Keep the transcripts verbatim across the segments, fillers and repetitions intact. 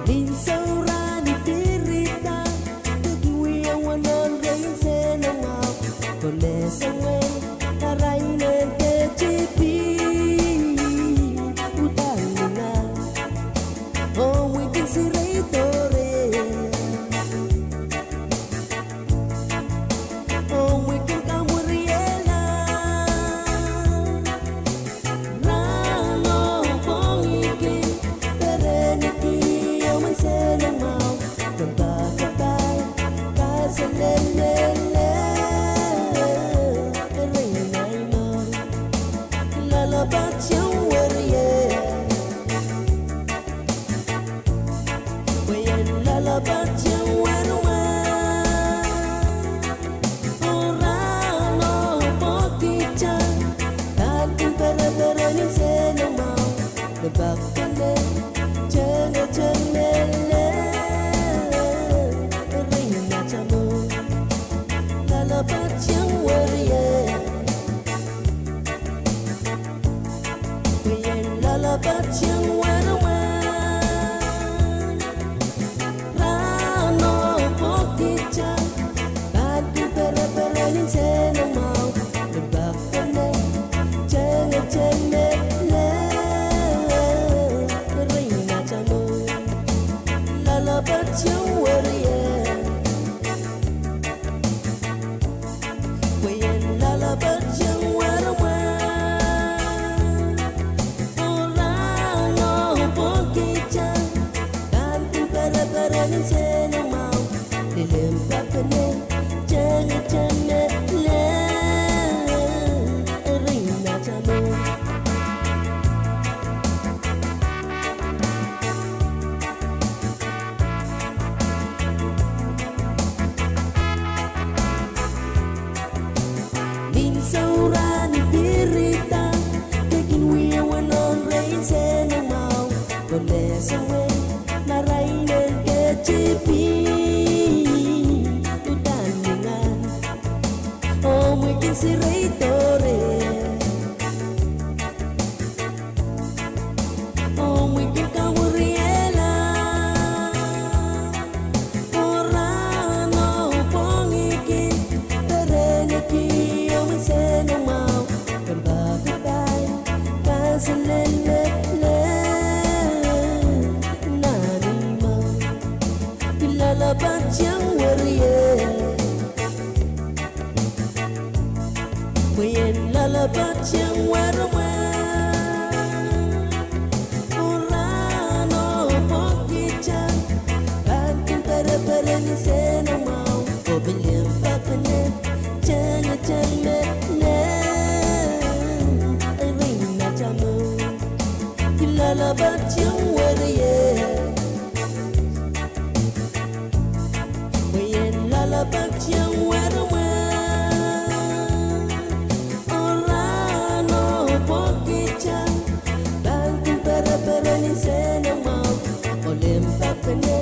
Nin sohrani pirida, dek wie wanon rein senohng mwahu, kone sewei, arail nen tetipi, udahn nina, oh mwekid sirei doare. Oh mwekid kamweriela. Rahno pwongiki, pereniki, emen senohng mwahu, kempa kepahi, kaselelele, erein ahi mwahu, loaloapwoat iang werie. Pwe ien loaloapwoat iang wermwa. Oh rahno pwokihda, dahkot pereperenin senohng mwahu, me pak pene, tengete mele, erein atail mour, loaloapwoat iang werie. Pwe ien loaloapwoat iang wermwa. Rahno pwokihda, dahkot pereperenin senohng mwahu, me pak pene, tengete mele, erein atail mour, loaloapwoat iang werie. Pwe ien loaloapwoat iang weremwe. Oh rahno pwongkihda, pahn kin pereperen nsenamwahu, lel limpoak pene, tengeteng me lel, eri natamu. Nin sohrahn pirida, ke kin wia wenohn rehi nsenamwahu, oh me sewese marain en ketipin, uhdahn lingan, oh mwein kin sirei doare. Oh mwein kin kamwuriela. Oh rahno pwongih kin pereniki omw nsenamwahu, kempoakepahi kaselel me lel nan ihmwo. Kin loaloapwoat iang werie. Pwe ien loaloapwoat iang weremwe. Oh rahno pwongkihda, pahn kin pereperen nsenamwahu, oh pil limpoak pene, tengeteng me lel, eri natamu. Kin loaloapwoat iang werie. Pwe ien loaloapwoat iang weremwe. Oh rahno pwongkihda, pahn kin pereperen nsenamwahu, oh limpoak pene,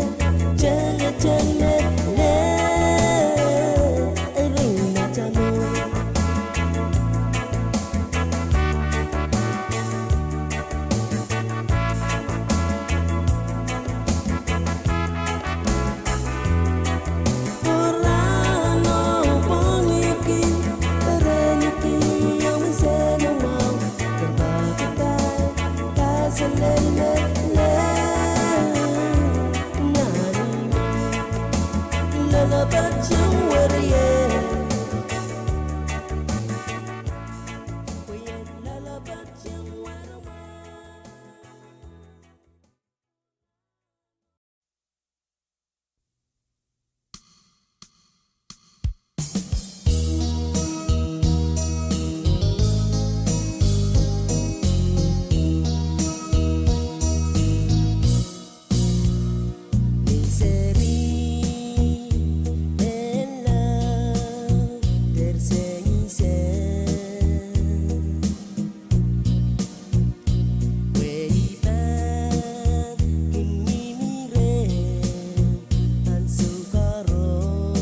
tengeteng me lel, eri natamu. Oh rahno pwongih kin pereniki omw nsenamwahu, kempoakepahi kaselel me lel nan ihmwo. Kin loaloapwoat iang werie. Pwe ien loaloapwoat iang weremwe. Nei seri, mehla, dehr sengise. Pwe I pahn kin mihmi reh ansou koaros.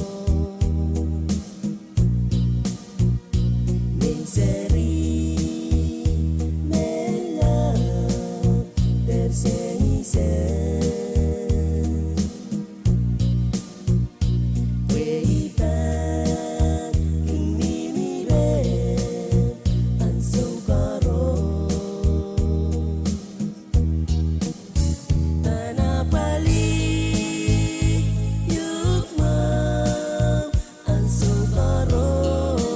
Nei seri, mehla, dehr sengise. Pwe I pahn kin mihmi reh ansou koaros. Pahn apwalih uhk mwahu ansou koaros.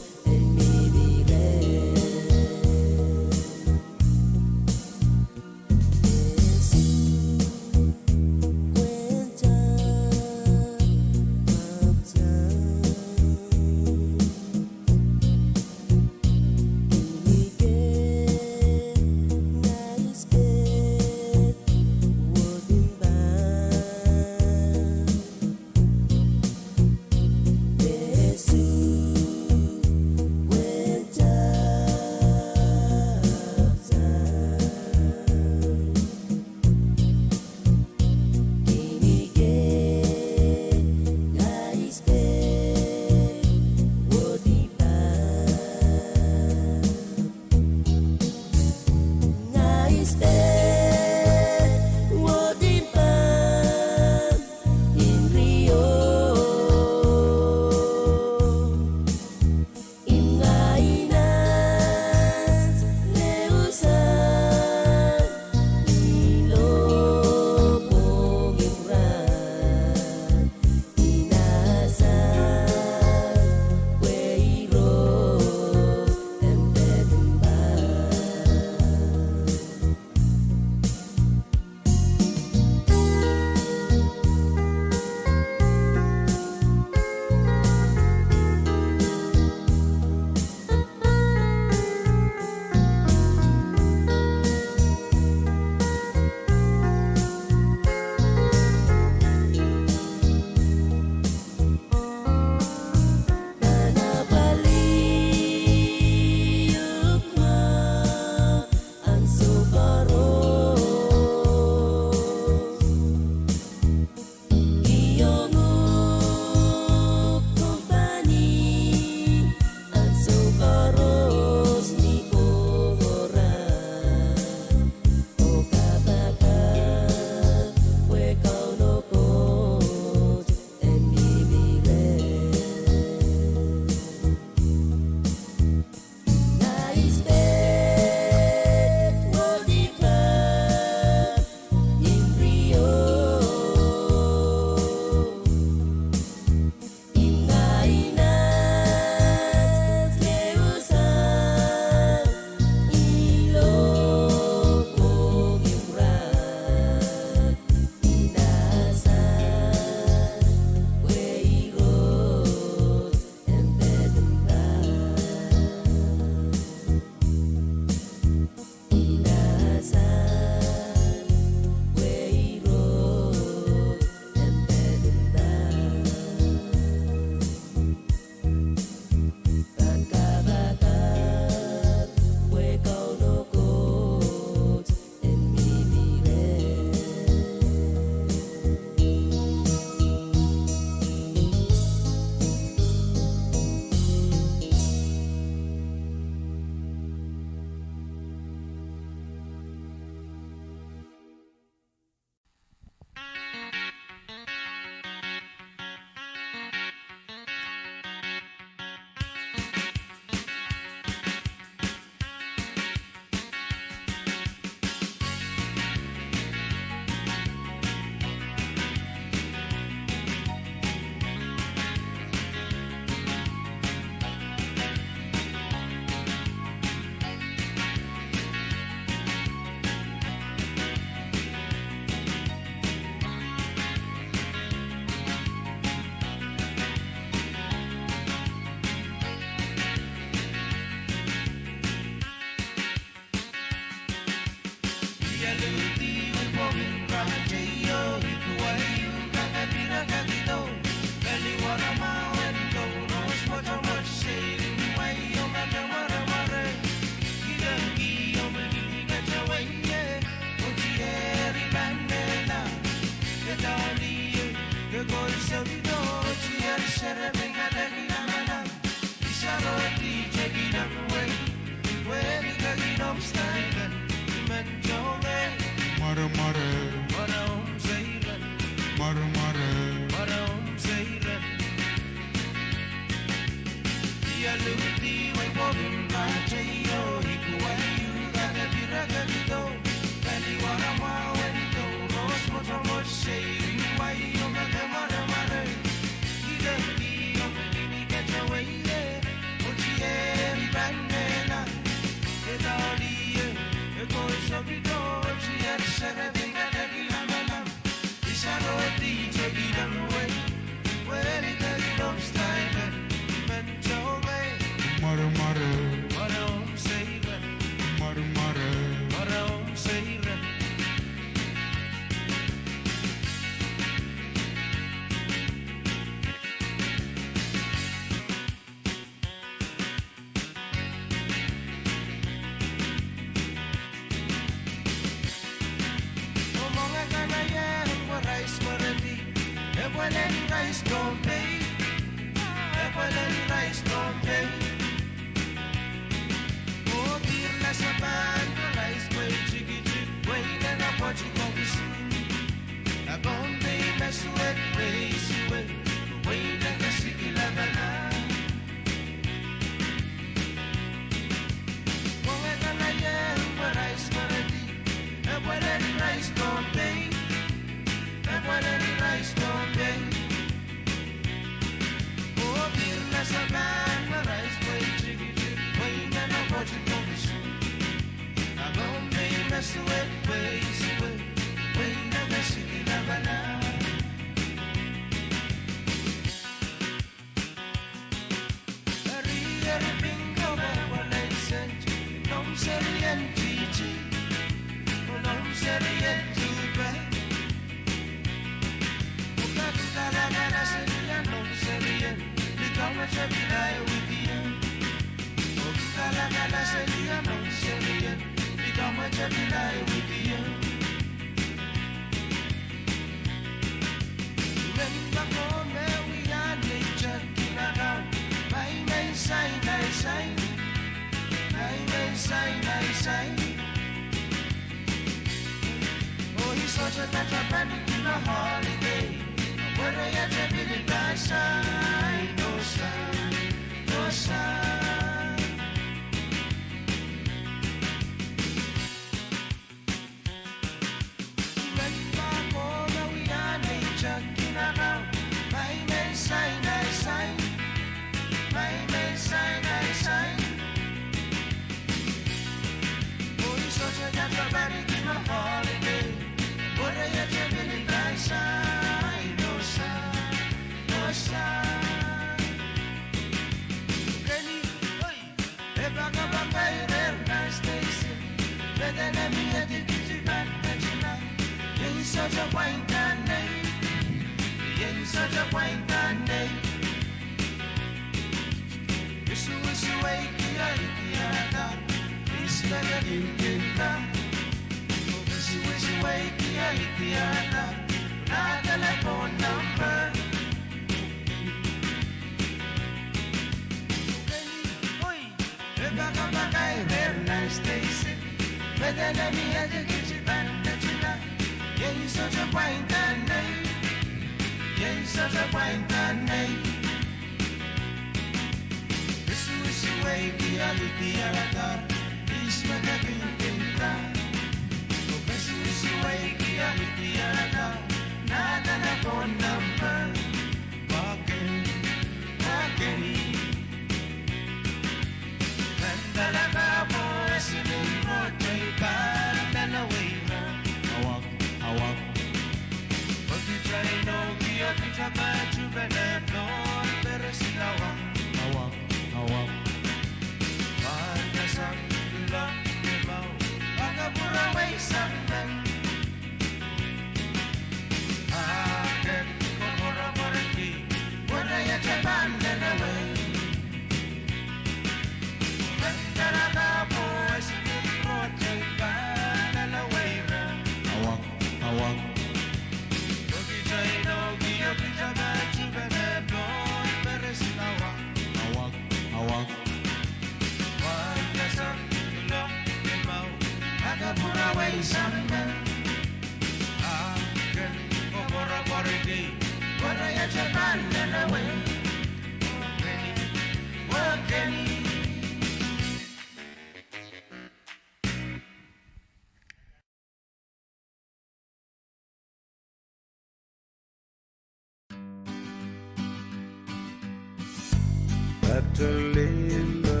Aht lihmpe,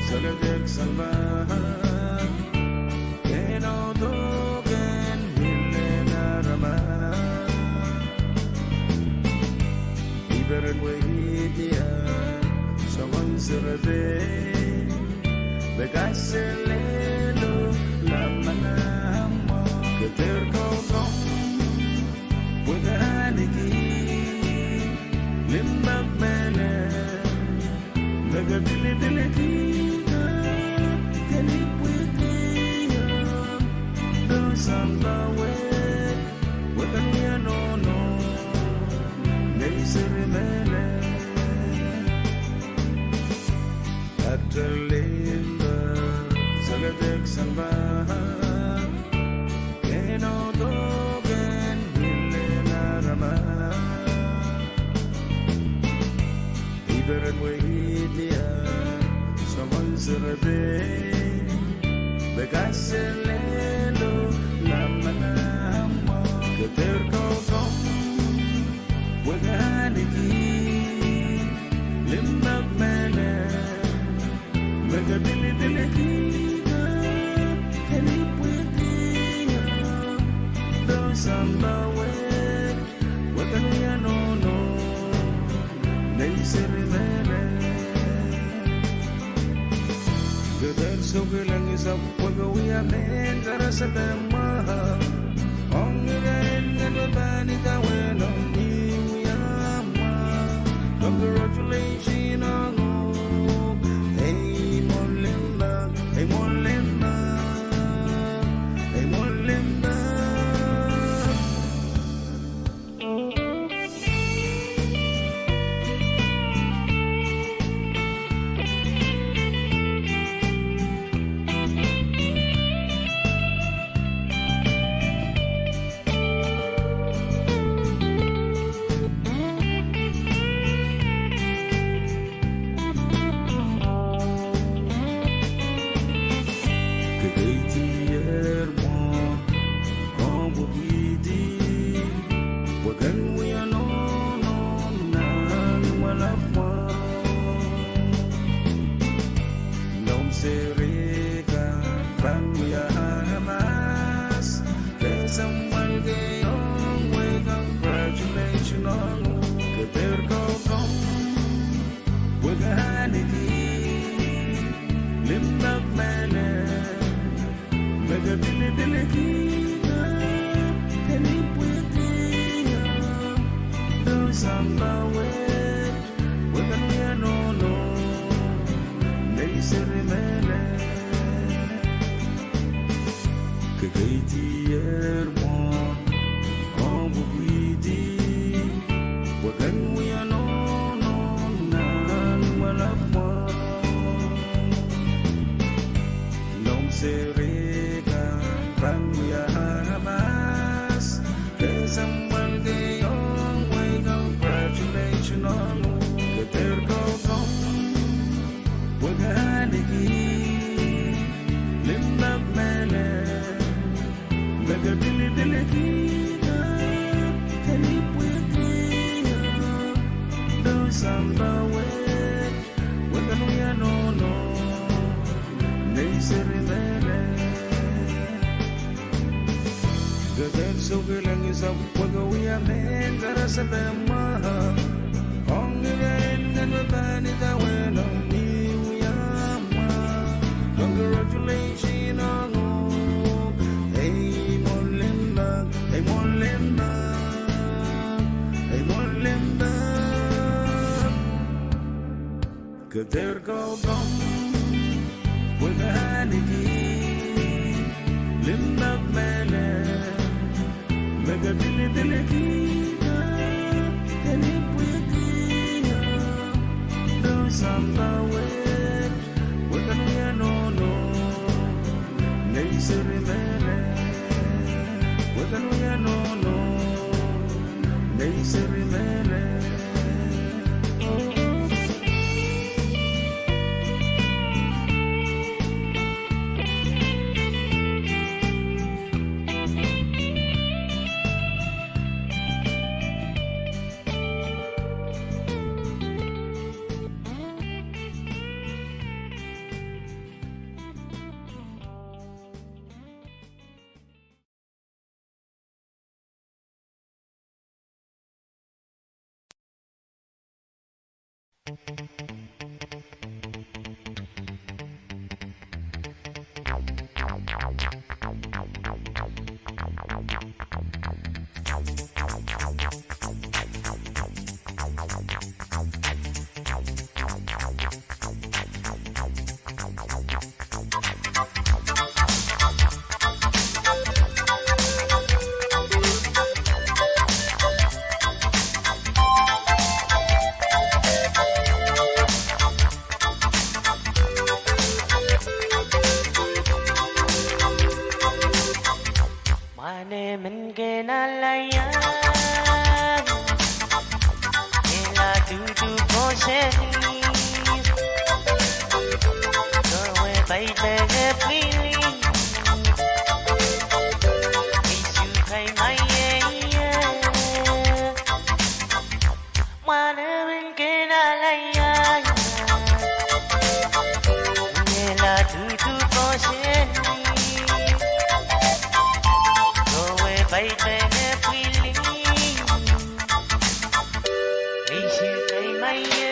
saledek sampah, ken audoken mihlen aramas. I peren wehwehki soangen serepein me kaselehlo lamalam mwo. Ke dehr kaukaun pwe ke ahneki limpoak mehlel, me ke pilipilkihda, ke lipwikihda doh sampah wet, pwe ke wia nohno me I seri mehlel. Aht lihmpe, saledek sampah, ken audoken mihlen aramas. I peren wehwehki soangen serepein me kaselehlo lamalam mwo. Ke dehr kaukaun pwe ke ahneki limpoak mehlel, me ke pilipilkihda, ke lipwikihda doh sampah wet, pwe ke wia nohno me I seri mehlel. Ke dehr soukilengisek pwe ke wia mehn karasepe mwahu. Ong irail ngehi pahn idawehn ong ni wia mwahu. Congratulations ong uhk, ei mwohn limpoak, ei mwohn limpoak, ei mwohn limpoak. Ke keidier mwo, oh pwupwidi, pwe ken wia nohno nan mwalap mwo. Noumw seri kan pahn wia aramas, kesempwal kei ong wehi congratulations ong uhk. Ke dehr kaukaun pwe ke ahneki limpoak mehlel, me ke pilipilkihda, ke lipwikihda doh sampah wet, pwe ke wia nohno me I seri mehlel. Ke keidier mwo, oh pwupwidi, pwe ken wia nohno nan mwalap mwo. Noumw seri kan pahn wia aramas, kesempwal kei ong wehi congratulations ong uhk. Ke dehr kaukaun pwe ke ahneki limpoak mehlel, me ke pilipilkihda, ke lipwikihda doh sampah wet, pwe ke wia nohno me I seri mehlel. Ke dehr soukilengisek pwe ke wia mehn karasepe mwahu. Ong irail ngehi pahn idawehn ong ni wia mwahu. Congratulations ong uhk, ei mwohn limpoak, ei mwohn limpoak, ei mwohn limpoak. Ke dehr kaukaun pwe ke ahneki limpoak mehlel, me ke pilipilkihda, ke lipwikihda doh sampah wet, pwe ke wia nohno me I seri mehlel. Mwahneh men kehlail iang, kehla duhduhk oh seli, kowe paipene pwili, isuh kai maieiei. Mwahneh men kehlail iang, kehla duhduhk oh seli, kowe paipene pwili, isuh kai maieiei.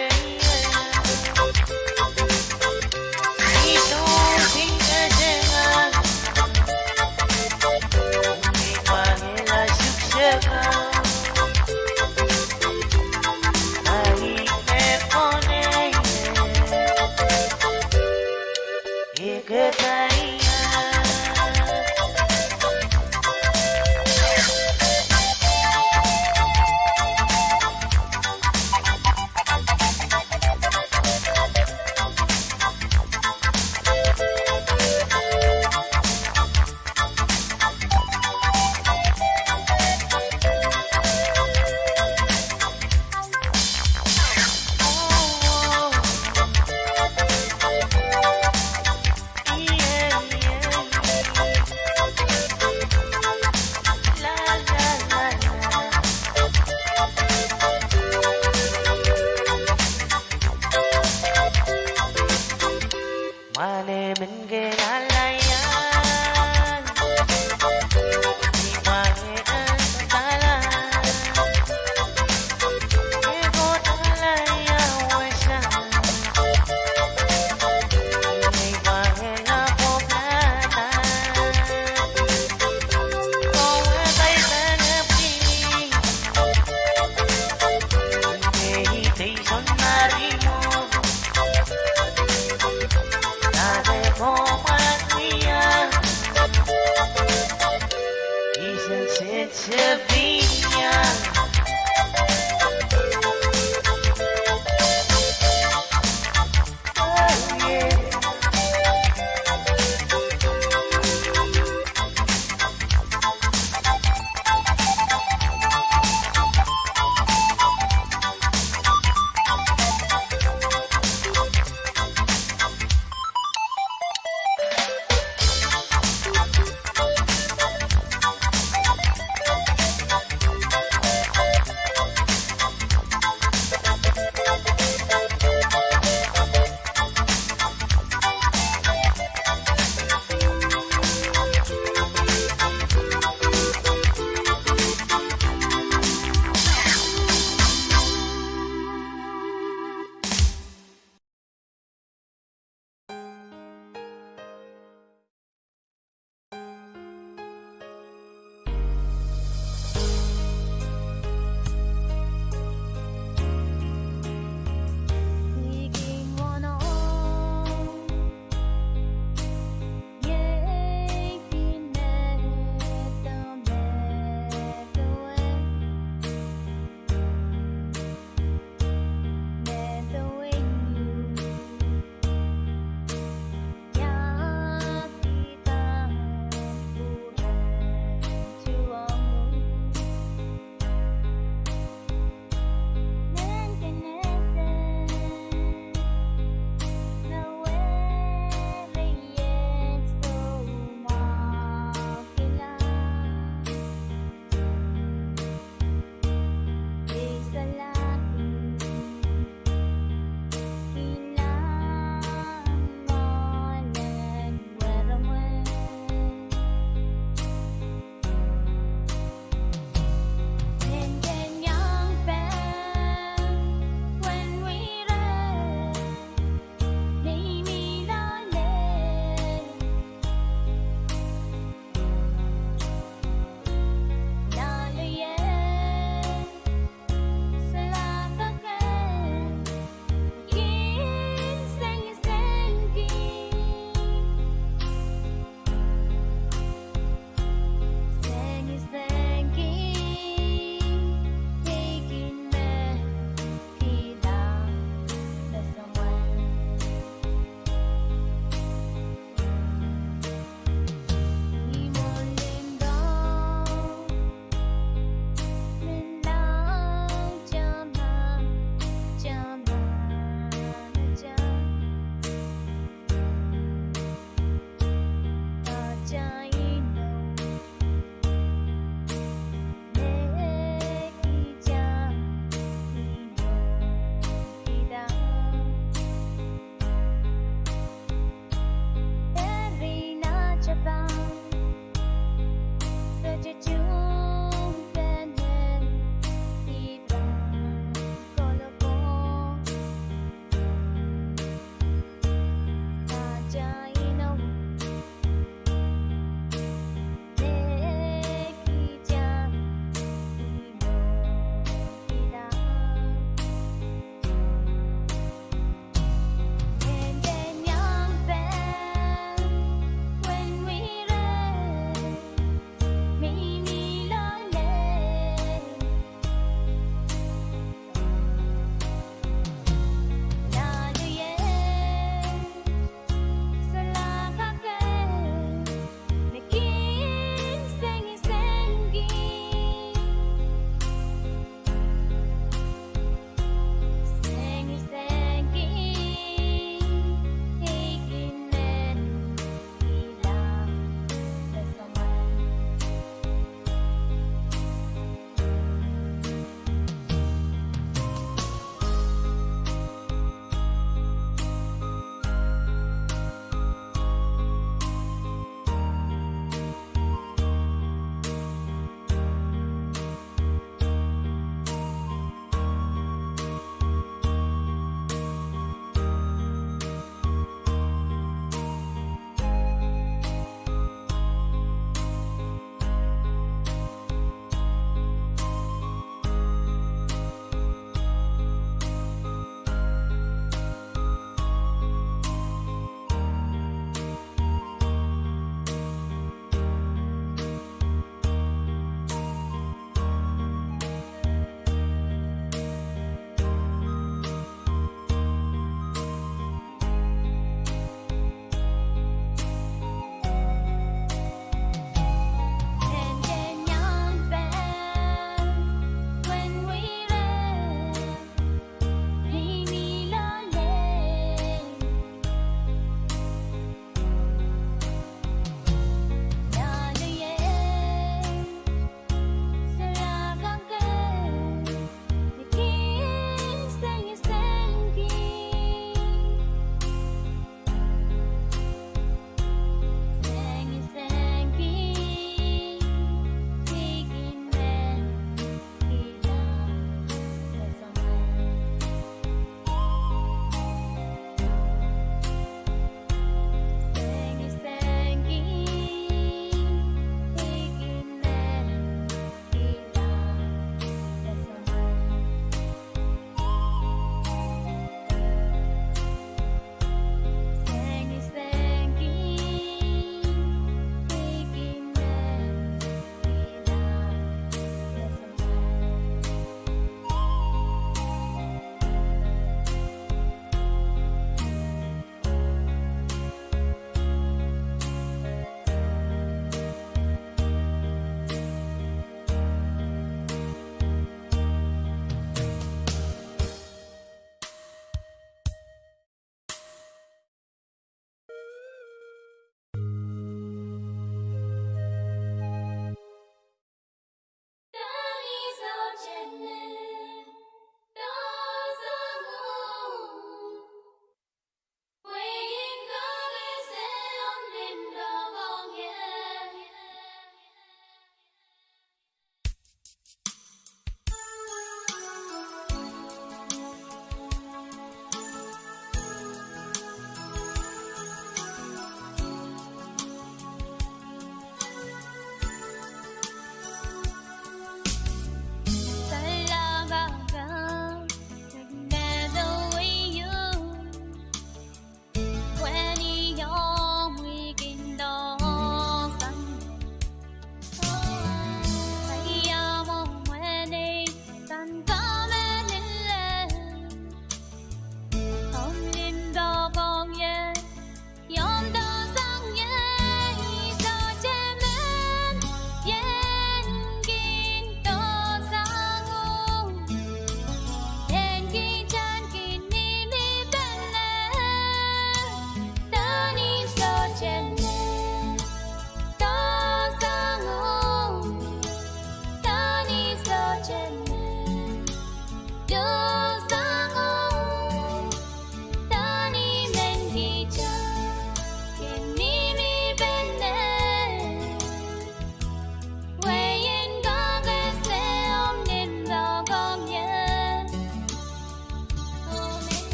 Mwahneh men kehlail iang, ni mwahneh en sala, e kohdo lai ia wasa, ni mwahneh la pwoplahda, kowe paipene pwili, ni tei soun marimo.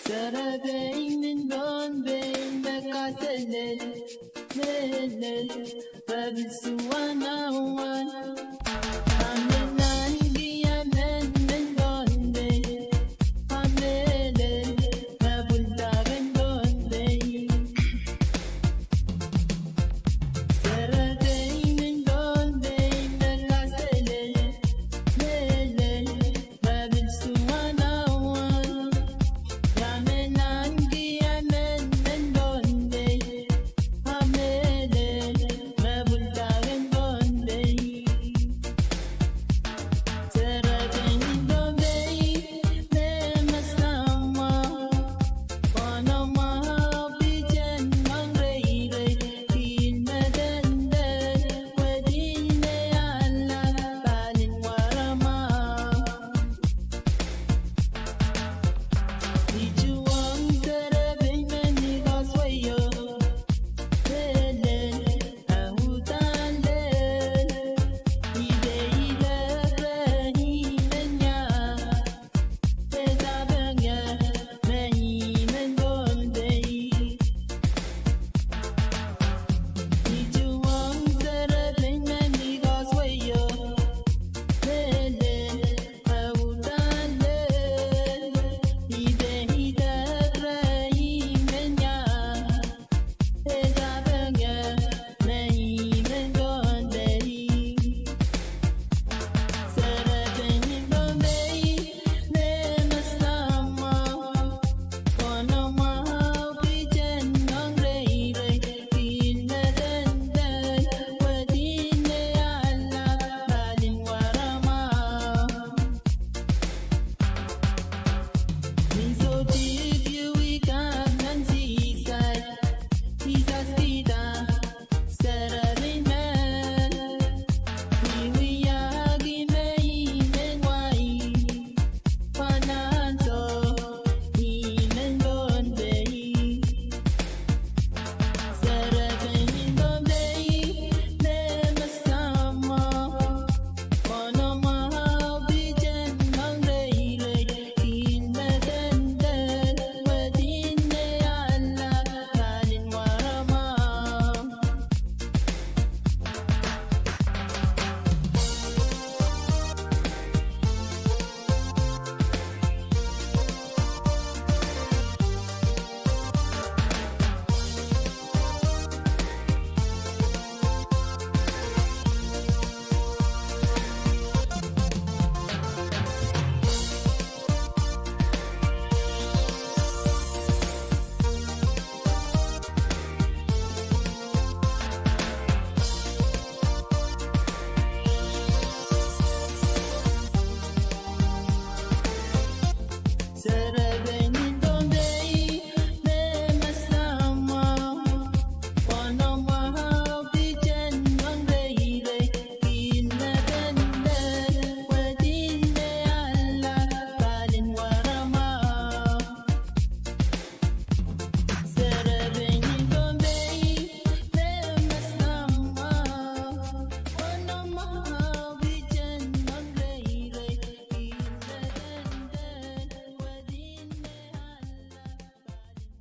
Serepein en Pohnpei me kaselel, mehlel, me pil suwanawan. Amen, nanki amen, men Pohnpei. Amen, mehlel, me pwulda ken Pohnpei. Serepein en Pohnpei me kaselel, mehlel, me pil suwanawan. Amen, nanki amen, men Pohnpei. Amen, mehlel, me pwulda ken Pohnpei. Serepein en Pohnpei me masamwa, pwononmwahu piten ong reirei, pil medenden, wedin me ala, palin waramwahu. Ih tuhwong serepein me ni kosweio, mehlel, eh, uhdahn lel, ih pei, ih pei, ih men ia, eh, sapeng ia, me ih men Pohnpei. Ih tuhwong serepein me ni kosweio, mehlel, eh, uhdahn lel, ih pei, ih pei, ih men ia, eh, sapeng ia, me ih men Pohnpei. Serepein en Pohnpei me masamwa, pwononmwahu piten ong reirei, pil medenden, wedin me ala, palin waramwahu. Ni sohte kiwikak nan seaside, Sises Piter, serepein men, ih wiahki me ih men wai, pwehn ansou, ih men Pohnpei. Serepein en Pohnpei me masamwa, pwononmwahu piten ong reirei, pil medenden, wedin me ala, palin waramwahu. Serepein en Pohnpei me masamwa, pwononmwahu piten ong reirei, pil medenden, wedin me ala, palin waramwahu. Serepein en Pohnpei me masamwa, pwononmwahu piten ong reirei, pil medenden, wedin me ala, palin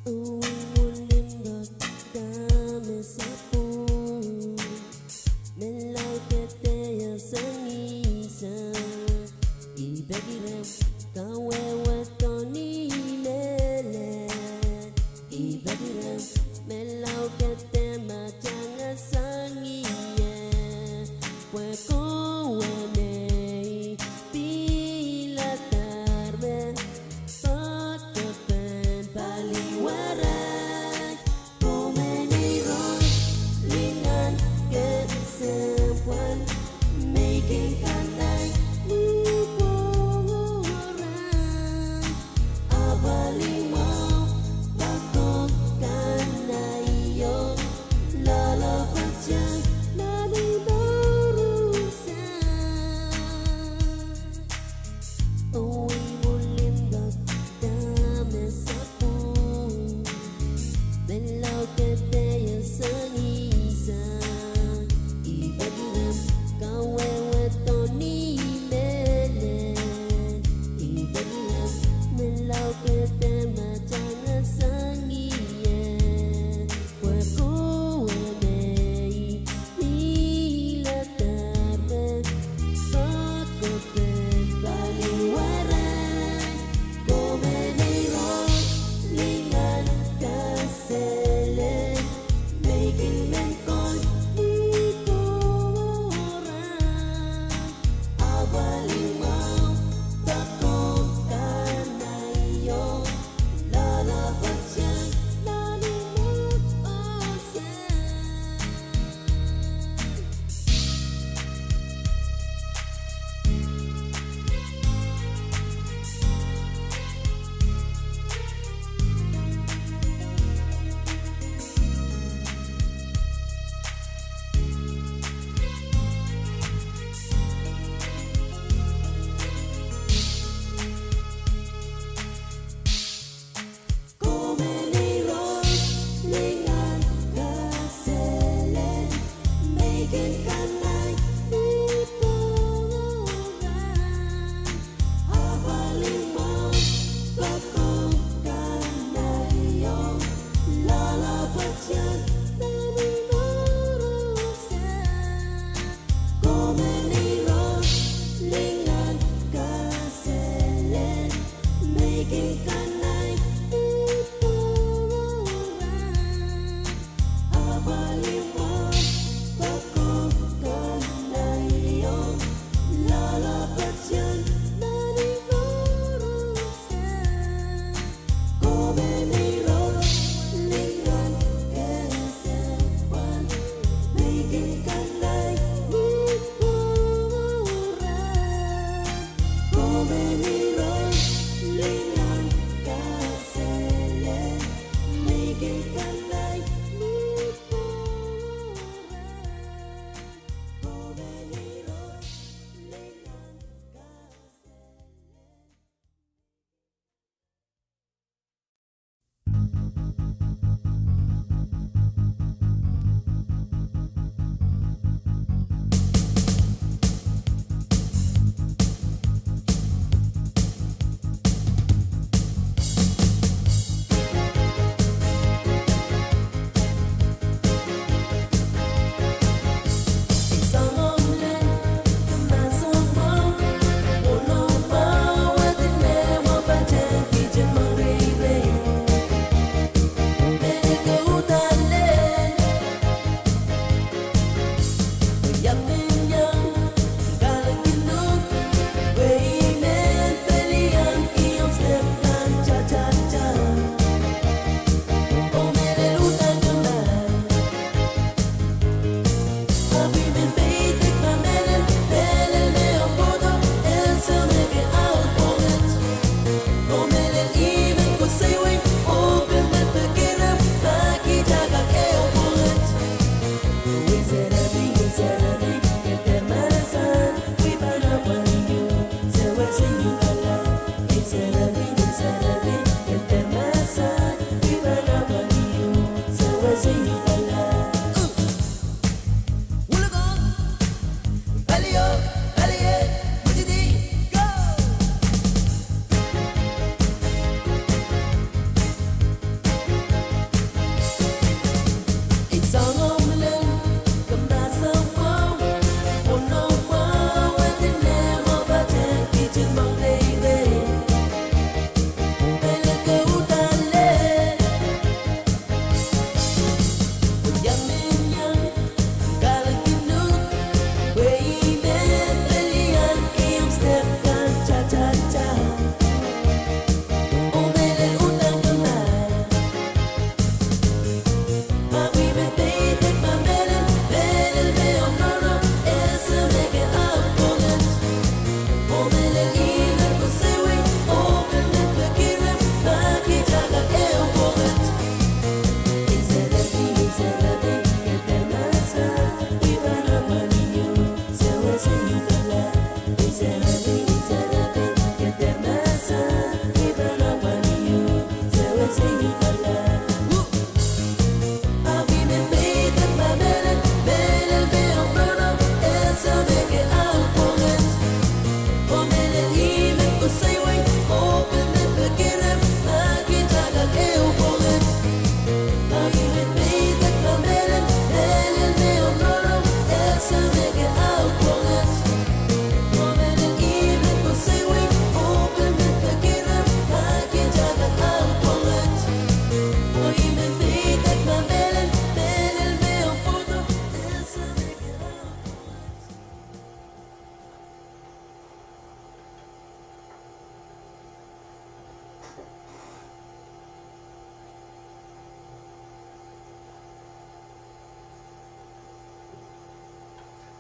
Uwen limpoak dahme sapwung, me laud kehdehiong sang ihs, I peki reh kawehwe tohn I lel. I peki reh me laud kehde matang sang ie, pwe kowe me I piladahr me poatopen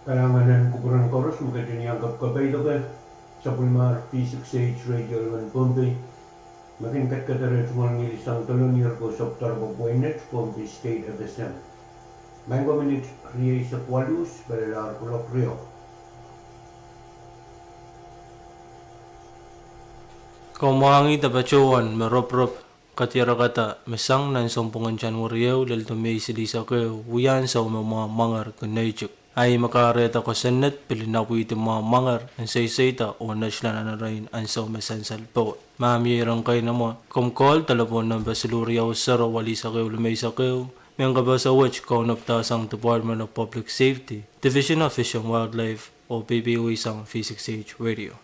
Kalahngan en kupwuren koaros me ketin iang kepkapeideke sapwellimar V six H Radio luwen Pohnpei, me kin ketiket rehn tungoal ngili sang dollop ni ire ko sapwtehn doadoahk pweinen Pohnpei State F S M. Maing ko minit rieisek waluh, pelelahr kuloak riau. Komw mwahngih patohwan me ropirop kadiarakada me sang nan sounpwongen January ehu lel Mei silihsek ehu, wia ansou me mwamwanger kin neitik. A ih me kahrehda kosonned pil inapwidi mwamwanger en seiseida oh netla nan erein ansou me sansal powe. Ma mie iren keinemwe, komw call delepwohn nempe siluh riau sero welihsek ehu limeisek ehu, mehn kapehse wet kaunopdahsang Department of Public Safety, Division of Fish and Wildlife, oh pepeisang V six H Radio.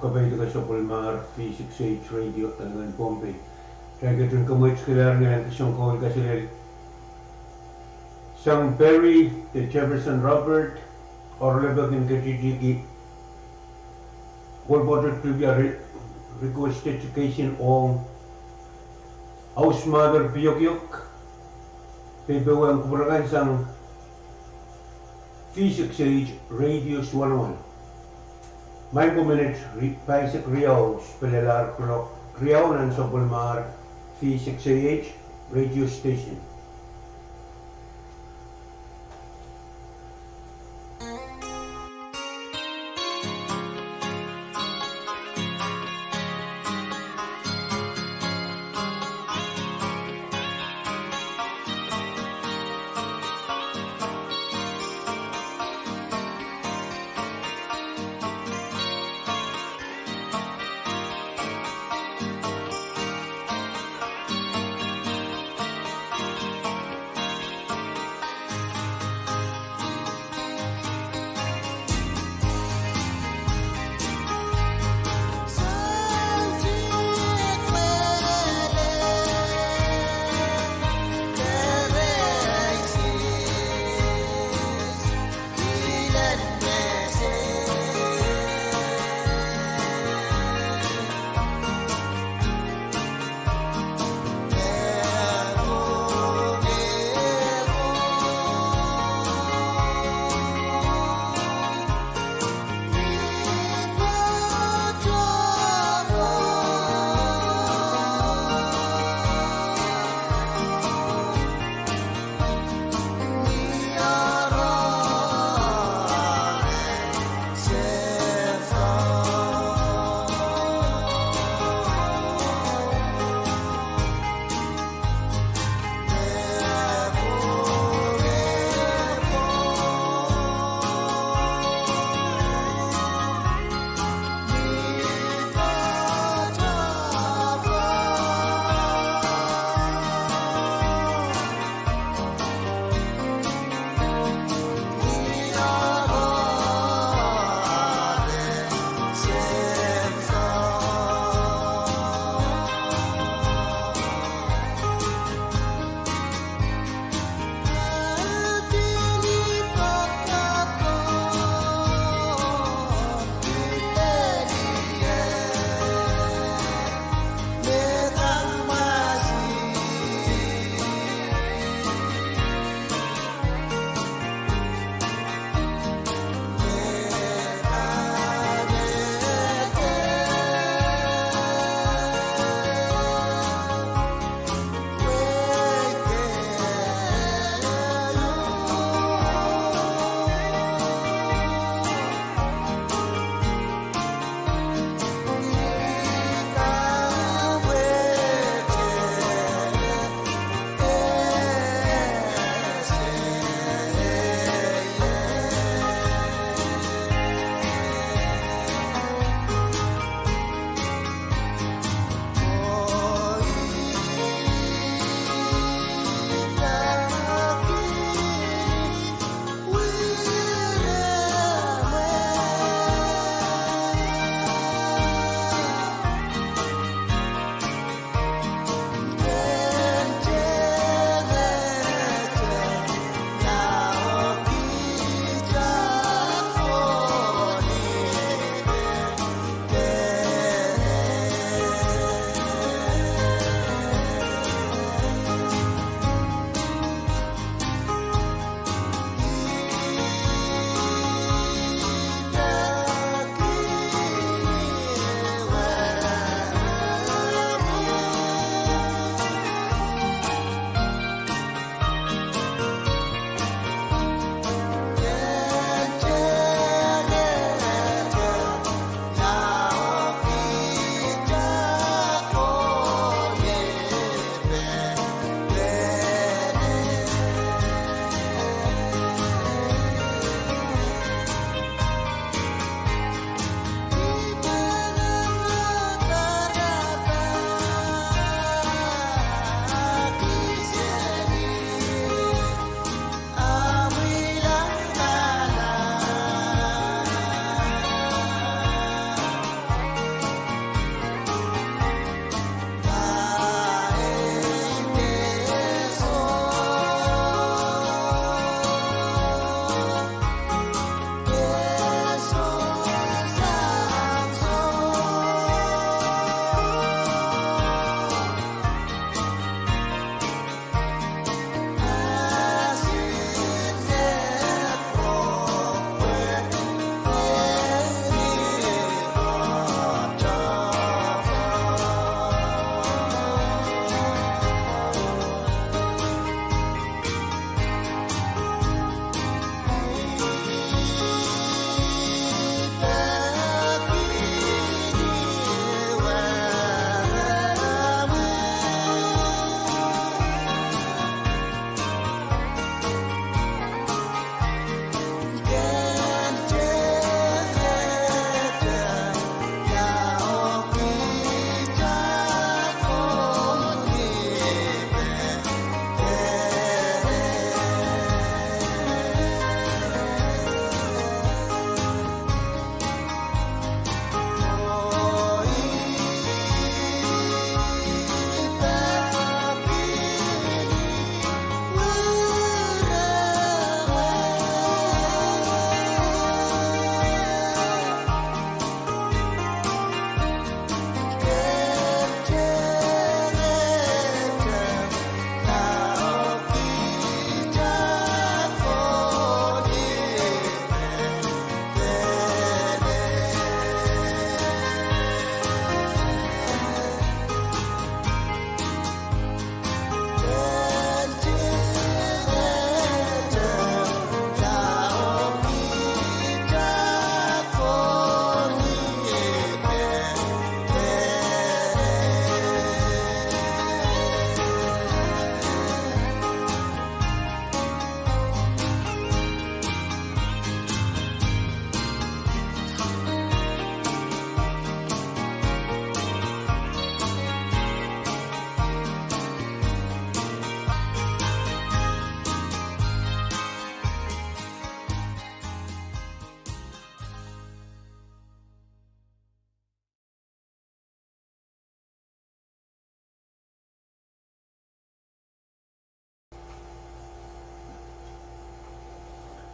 Kapeidek sapwellimahr V six H Radio en Pohnpei. Kitail ketin kamweid kilang nan kisong koul kaselel sang Perry de Jefferson Robert, oaralap en ketikihong kolpoatet tulia re-, request education ong House Mother Piokiok, peipeuen kupwuramwail sang V six H Radio Suwannamwail. Maing ko, minit ri-, paisek riau, spelelahr clock riau nan sapwellimahr V six A H Radio Station.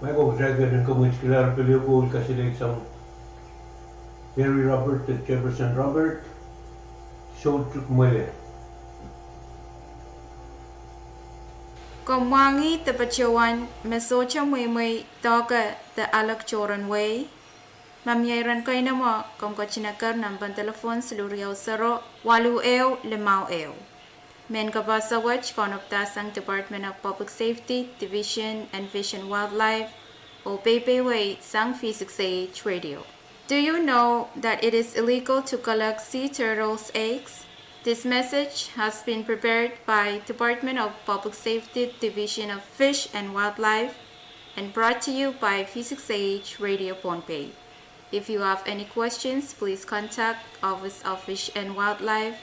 Mie koaros kitail en komourkihla pil koul kaselel sang Mary Robert de Jefferson Robert, soutuk mwele. Komw mwahngih de patohwan me sohte mweimwei doahke de alek tohrohr en wehi. Ma mie iren keinemwe, komw ketin eker nempehn telephone siluh riau sero, waluh ehu limau ehu. Mehn kapehse wet kaunopada sang Department of Public Safety, Division of Fish and Wildlife, oh peipeiwei sang V six A H Radio. Do you know that it is illegal to collect sea turtles' eggs? This message has been prepared by Department of Public Safety, Division of Fish and Wildlife, and brought to you by V six A H Radio Pohnpei. If you have any questions, please contact Office of Fish and Wildlife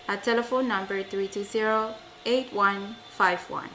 at telephone number three two zero, eight one five one.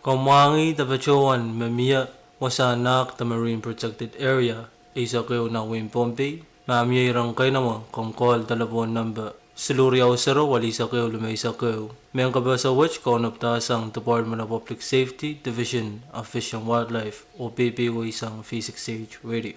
Komw mwahngih de patohwan me mie wasa nahk de Marine Protected Area eisek ehu nan wehin Pohnpei. Ma mie iren keinemwe, komw call delepwohn nempe siluh riau sero, welisek ehu, limeisek ehu. Mehn kapehse wet kaunopdahsang Department of Public Safety, Division of Fish and Wildlife, oh peipeisang V six H Radio.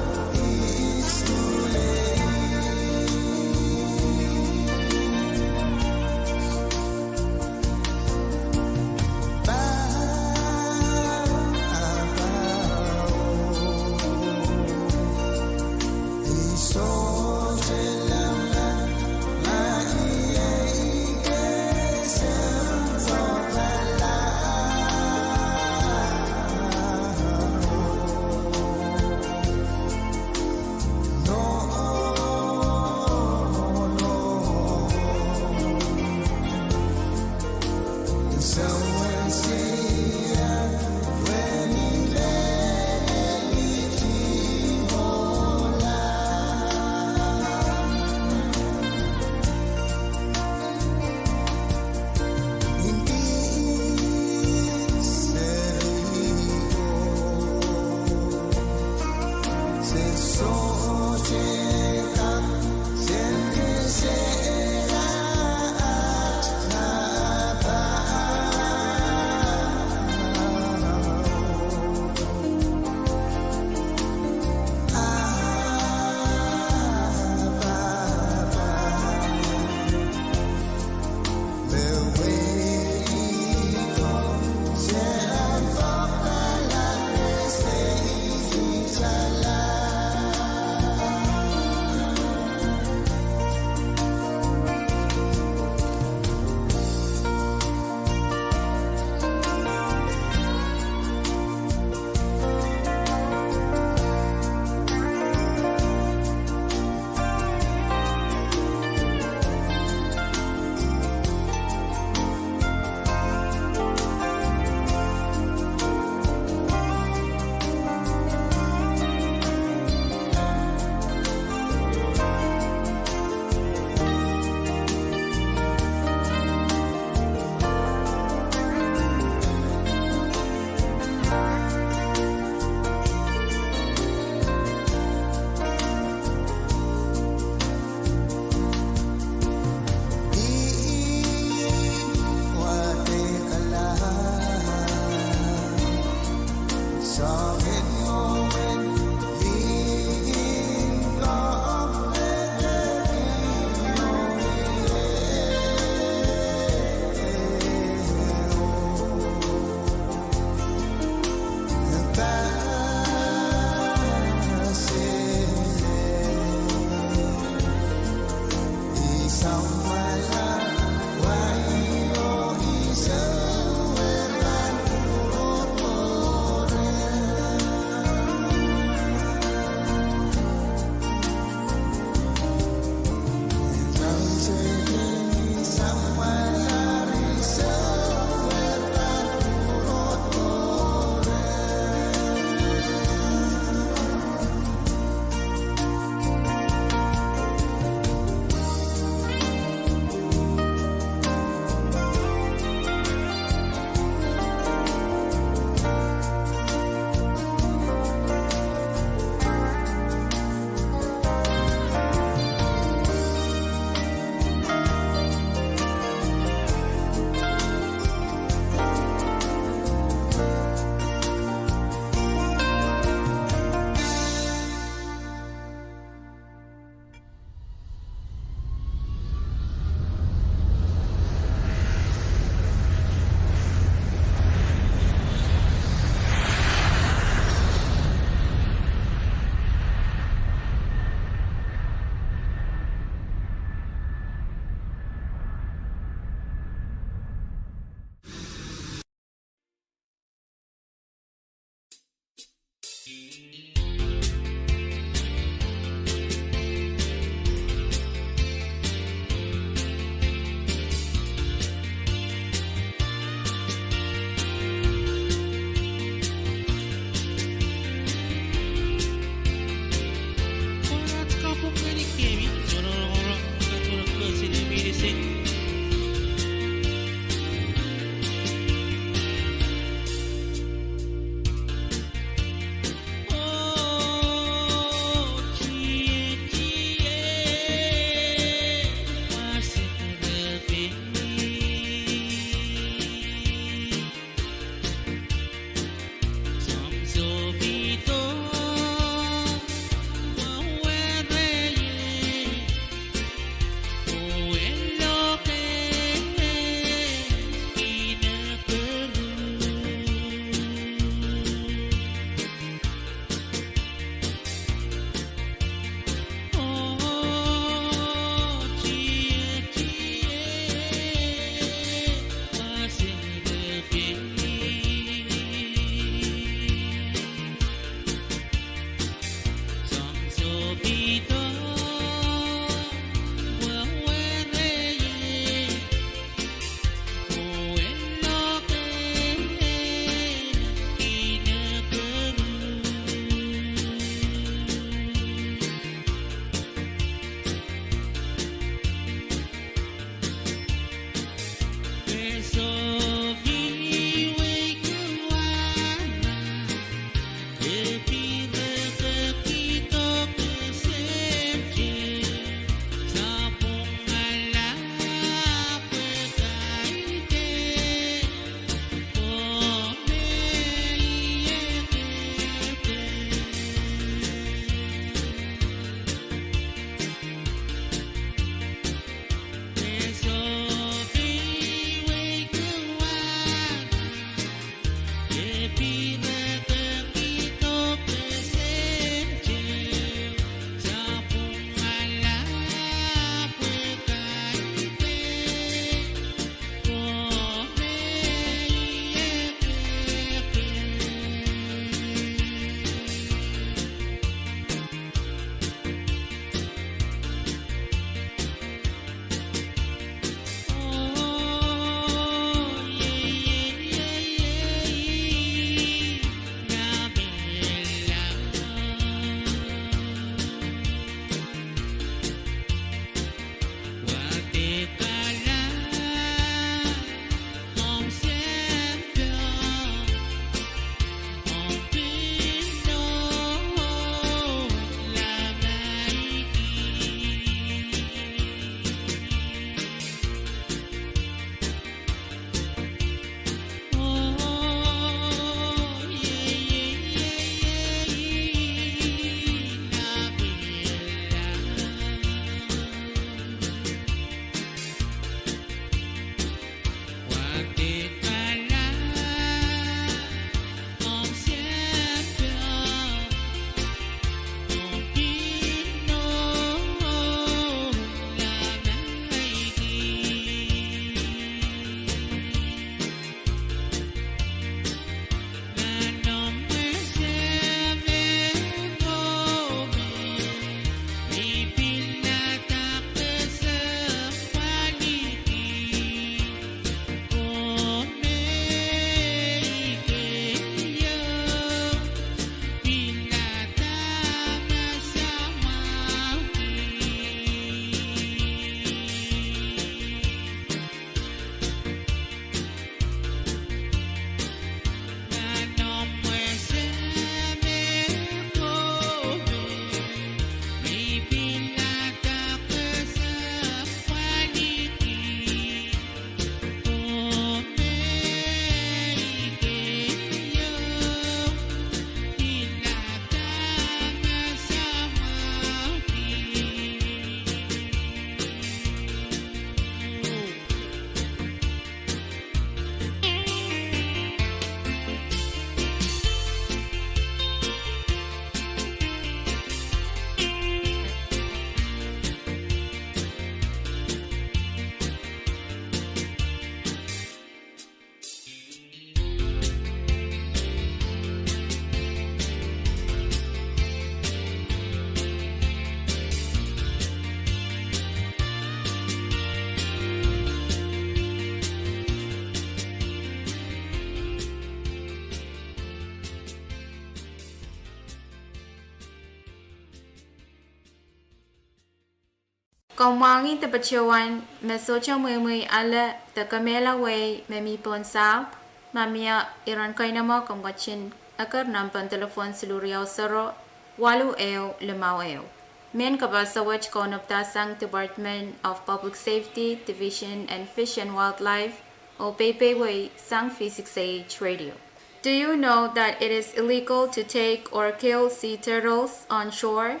Komw mwahngih de patohwan me sohte mweimwei ale de kemehla wehi me mi pohn sahpw. Ma mie iren keinemwe, komw ketin eker nempehn delepwohn siluh riau sero, waluh ehu limau ehu. Mehn kapaso wet kaunopada sang Department of Public Safety, Division of Fish and Wildlife, oh peipeiewi sang V six A H Radio. Do you know that it is illegal to take or kill sea turtles on shore?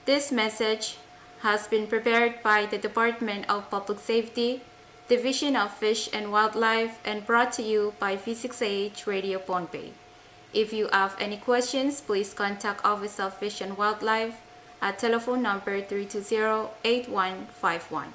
This message has been prepared by the Department of Public Safety, Division of Fish and Wildlife, and brought to you by V six A H Radio Pohnpei. If you have any questions, please contact Office of Fish and Wildlife at telephone number three two zero eight one five one.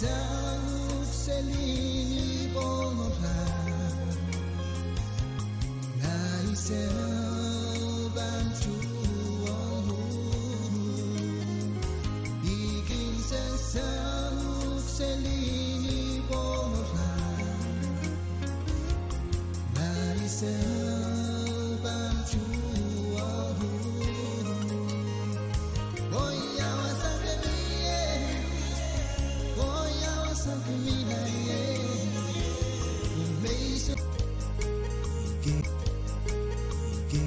Sauk selin ih pwongo rah, ma I sou pahn tuhwong uhk. I kin sauk selin ih pwongo rah, ma I sou pahn tuhwong uhk. Oh, ia wasa ken mie, oh, ia wasa ken mie, me I sou, ki, ki,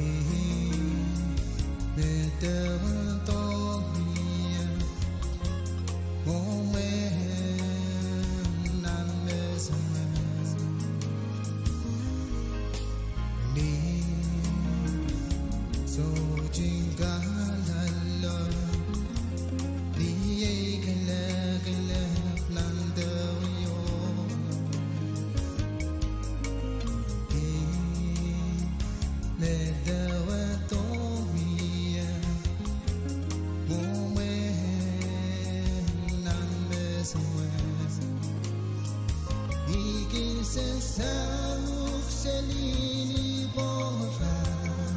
me dewe doh mie, oh, me nan me sou me. Ni sohte kalalo, ni ei kelekelek nan dewe io. Ih me dewe doh mie, oh, me nan me sou me. I kin sauk selin ih pwongo rah,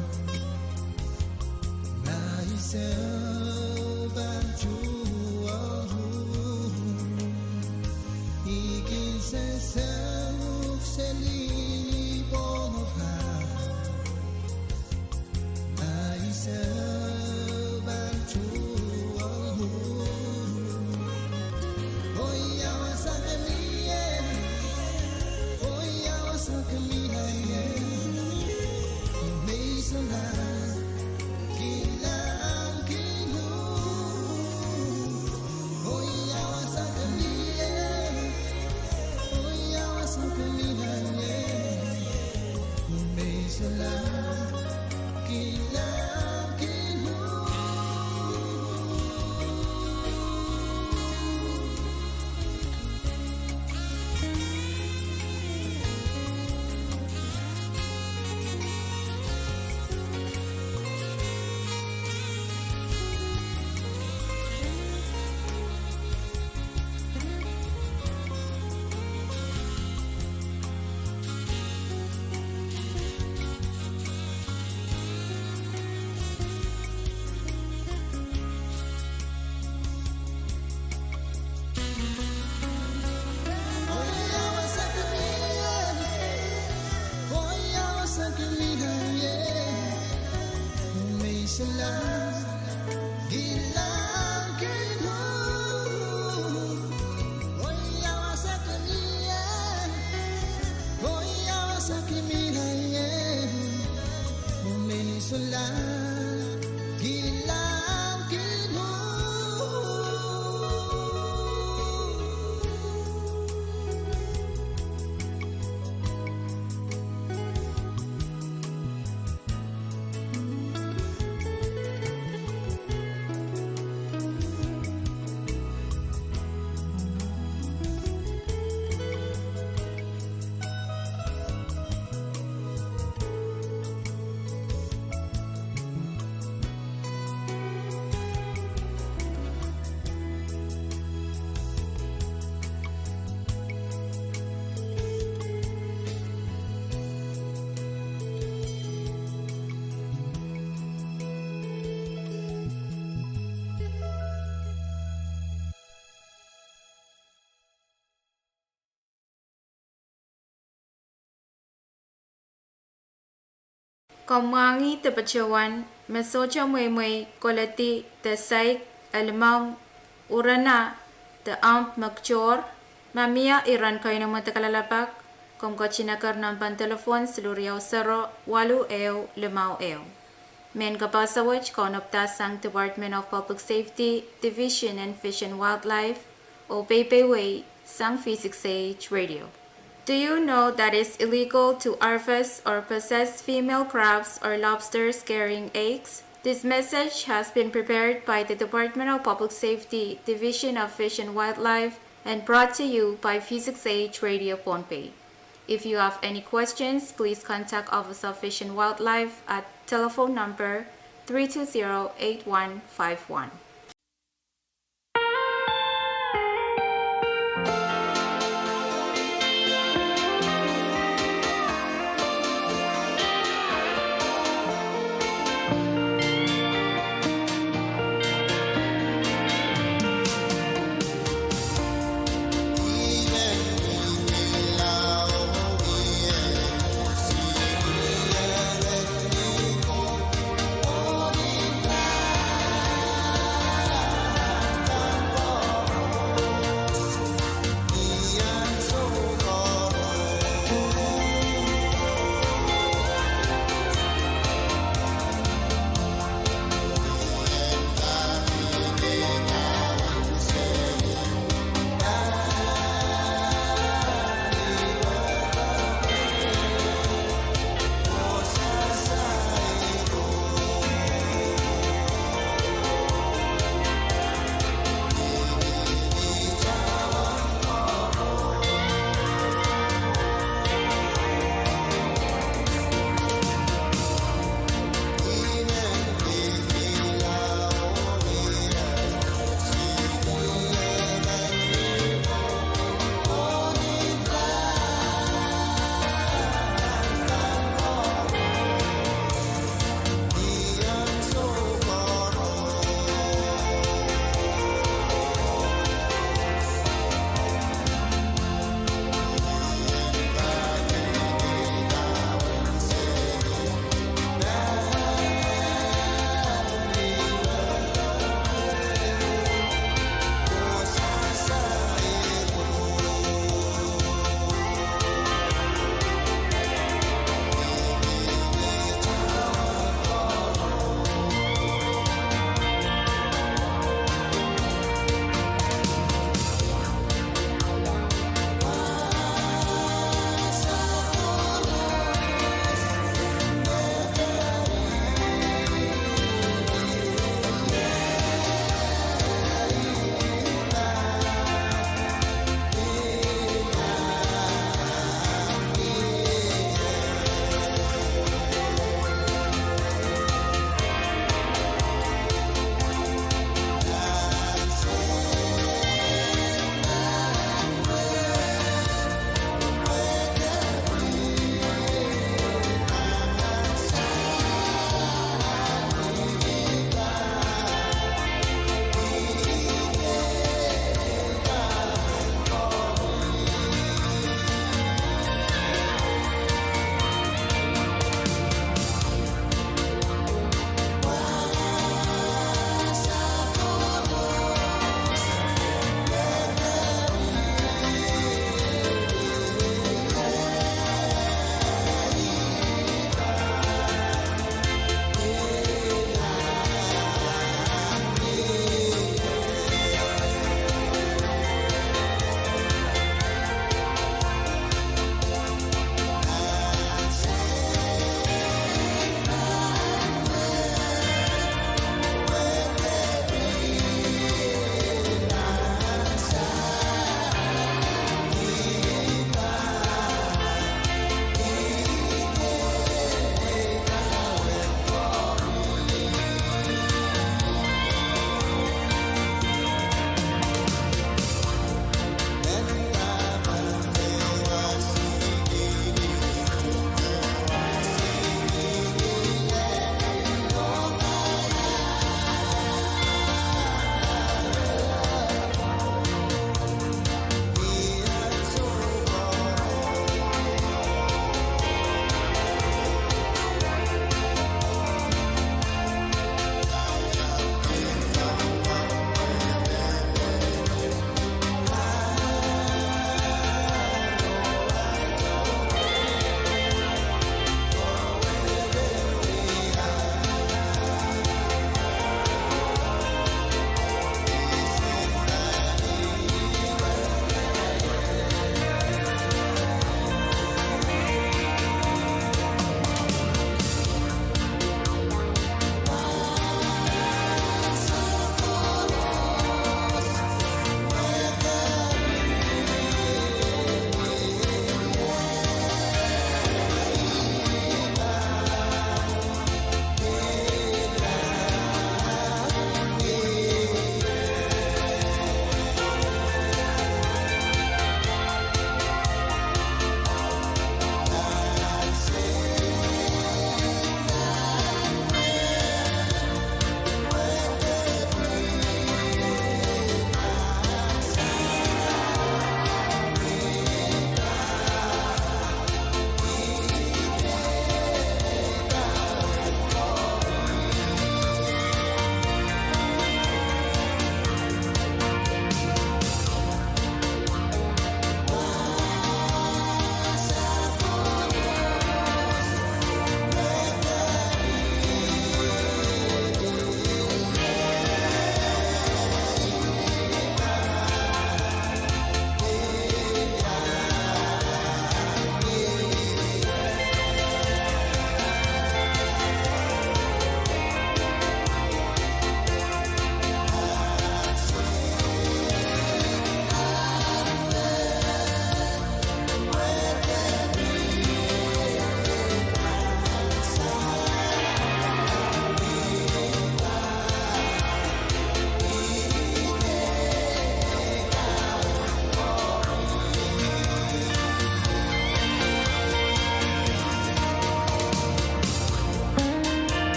ma I sou pahn tuhwong uhk. I kin sauk selin ih pwongo rah, ma I sou pahn tuhwong uhk. Oh, ia wasa ken mie, oh, ia wasa ken mie, me I solahr kilang kin uhk. Oh, ia wasa ken mie, oh, ia wasa ken mie, me I solahr kilang kin uhk. Komw mwahngih de patohwan me sohte mweimwei koledi de saik, elimong, urena, de omw me kitohr? Ma mie iren kainene de kalelapak, komw ketin eker nempen delepwohn siluh riau sero waluh ehu limau ehu. Mehn kapahsa wet kaunopdahsang Department of Public Safety, Division en Fish and Wildlife, oh peipeio sang V six A H Radio. Do you know that it's illegal to harvest or possess female crabs or lobsters carrying eggs? This message has been prepared by the Department of Public Safety, Division of Fish and Wildlife, and brought to you by V six A H Radio Pohnpei. If you have any questions, please contact Office of Fish and Wildlife at telephone number three two zero eight one five one.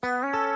Komw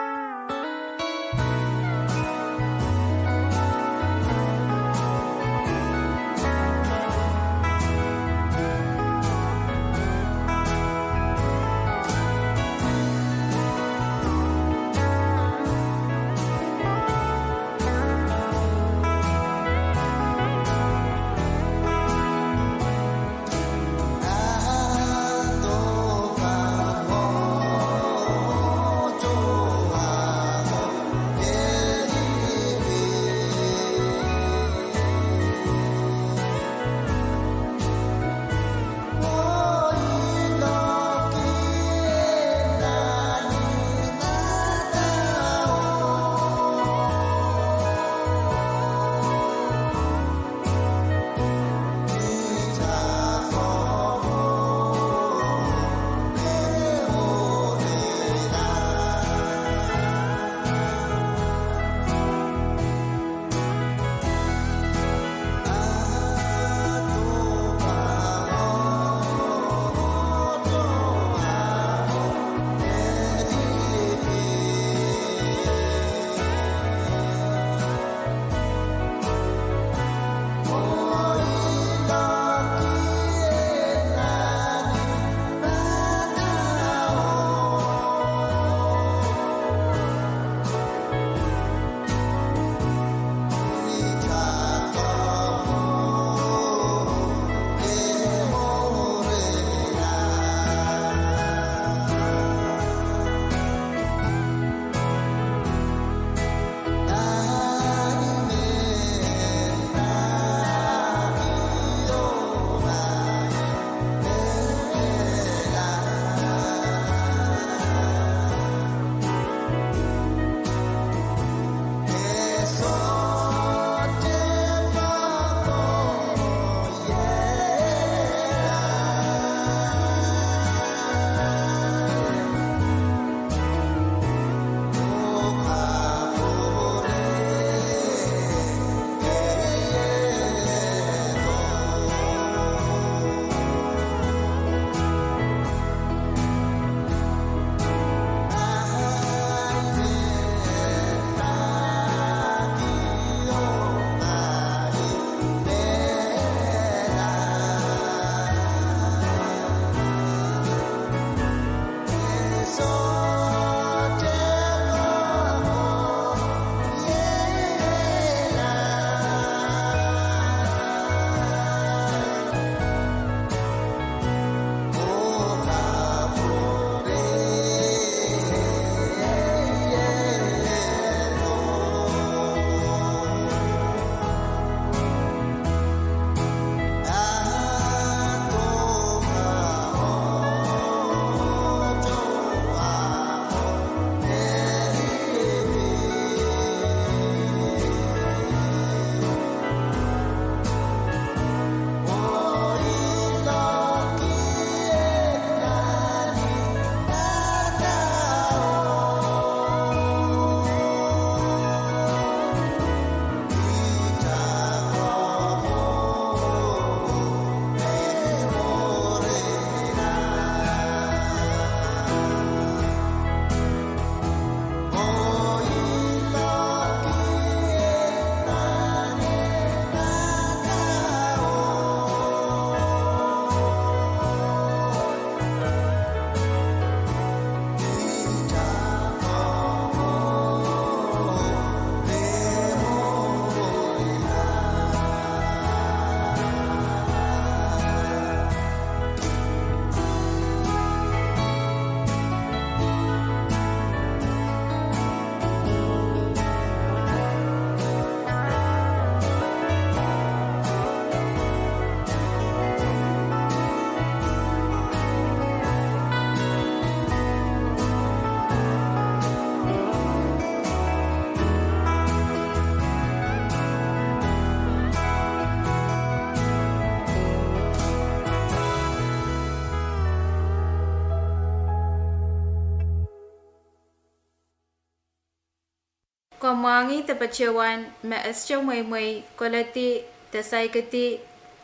mwahngih de patohwan me Ester mweimwei koledi de saikedi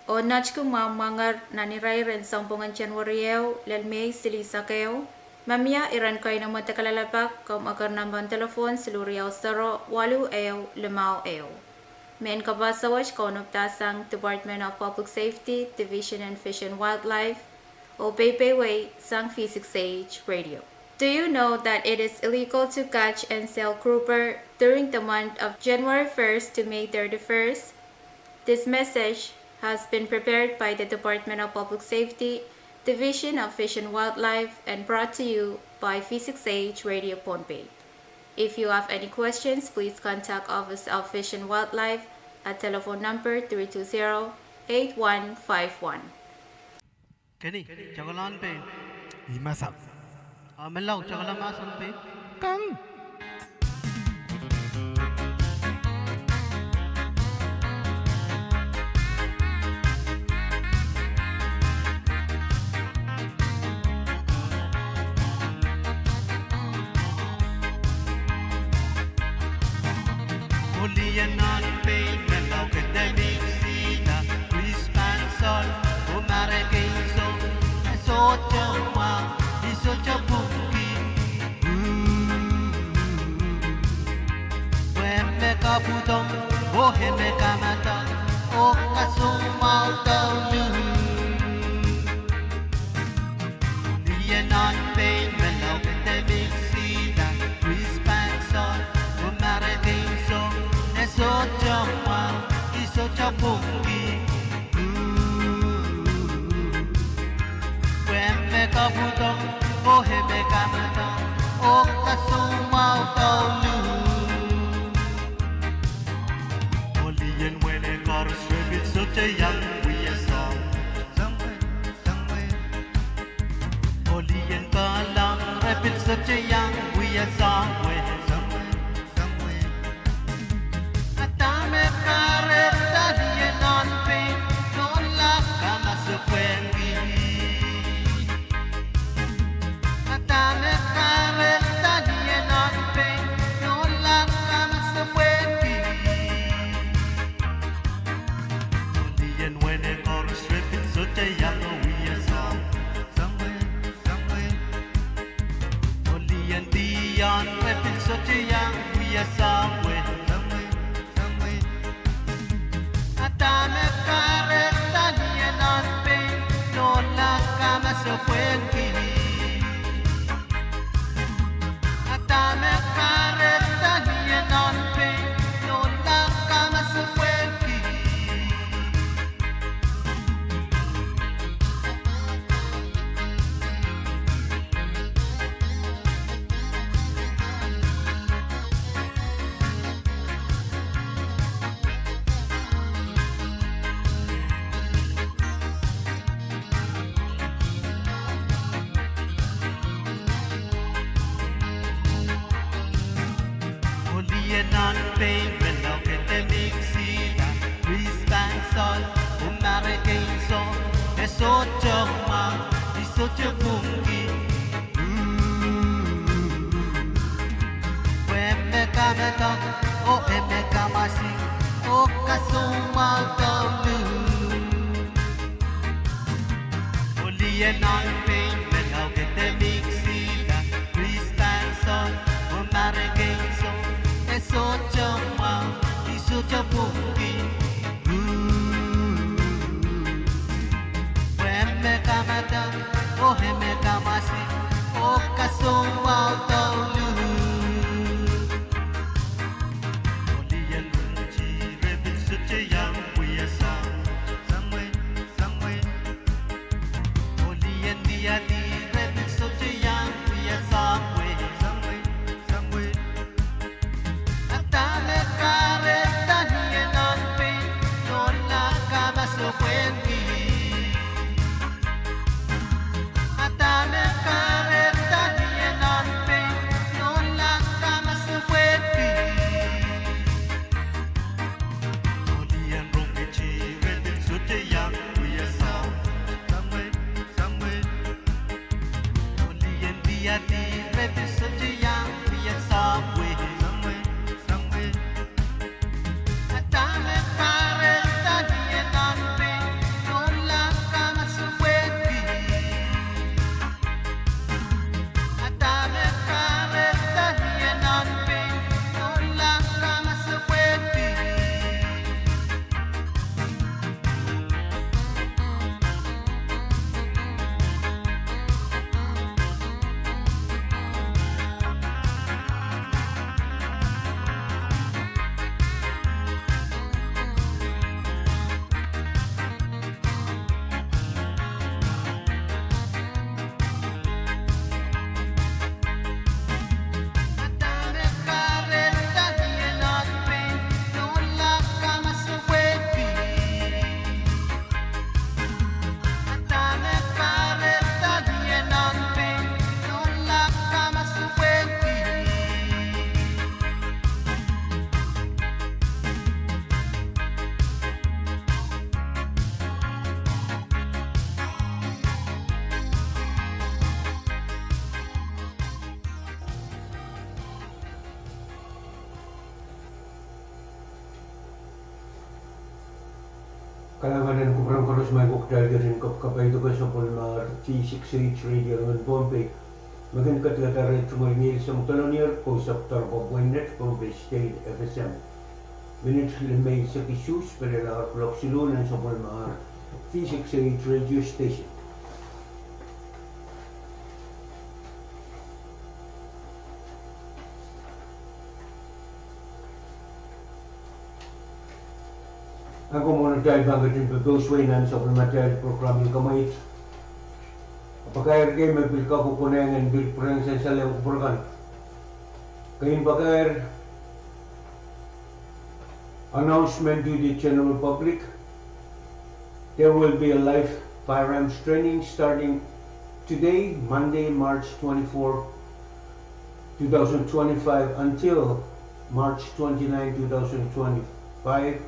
oh netiki mwamwanger nan irair en sounpwongen January ehu lel Mei silihsek ehu. Ma mie iren keieun mwomwedek kalelapak, komw eker nempehn delepwohn siluh riau sero waluh ehu limau ehu. Mehn kapehse wet kaunopdahsang Department of Public Safety, Division of Fish and Wildlife, oh peipeieisang V six H Radio. Do you know that it is illegal to catch and sell grouper during the month of January first to May thirty-first? This message has been prepared by the Department of Public Safety, Division of Fish and Wildlife, and brought to you by V six H Radio Pohnpei. If you have any questions, please contact Office of Fish and Wildlife at telephone number three two zero, eight one five one. Keni, tokala pein. I masap. A melauk, tokala mahsen pein. Kang. Oh lien nan pein melauk, e de mihsida, pwihspansol oh marekeiso, e sohte mwahu, I sohte pwungki. Pwe me kapwudong, oh e me kamadang, oh kasoumwahu douluhl. Lien nan pein melauk, e de mihsida, pwihspansol oh marekeiso, e sohte mwahu, I sohte pwungki. Pwe me kapwudong, oh e me kamadang, oh kasoumwahu douluhl. Oh lien wehne koaros re pil sohte iang wia soahng. Oh lien kahlap re pil sohte iang wia soahng. A dahme kahrehda lien nan pein nohla kamasepwehki? A dahme kahrehda lien nan pein nohla kamasepwehki? Oh lien wehne koaros re pil sohte iang wia soahng. Oh lien dion re pil sohte iang wia soahng. A dahme kahrehda lien nan pein nohla kamasepwehki? A dahme kahrehda lien nan pein nohla kamasepwehki? Oh lien nan pein melauk, e de mihsida, pwihspansol oh marekeiso, e sohte mwahu, I sohte pwungki. Pwe me kamadang, oh e me kamasi, oh kasoumwahu douluhl. Oh lien nan pein melauk, e de mihsida, pwihspansol oh marekeiso, e sohte mwahu, I sohte pwungki. Pwe me kamadang, oh e me kamasi, oh kasoumwahu douluhl. Oh lien ronti re pil sohte iang wia soahng. Oh lien diar Kalahngan en kupwuren koaros, maing ko, kitail ketin kapkapaiada sapwellimar V six H Radio en Pohnpei, me kin kadkadahr tungoal ngihl sang dolonier kousapw doaropwe pweinen Pohnpei State F S M. Minit limeisek isuh pil lel kuloak siluh nan sapwellimar V six H Radio Station. Ahpw mwohn atail pahn ketin popouswe nan sapwellimatail program en kamweit, pakair kei me pil kak konehng en pil pwurehng sansal en kupwur kan. Keimw pakair, announcement to the general public. There will be a live firearms training starting today, Monday, March twenty-four, two thousand twenty-five, until March twenty-nine, two thousand twenty-five,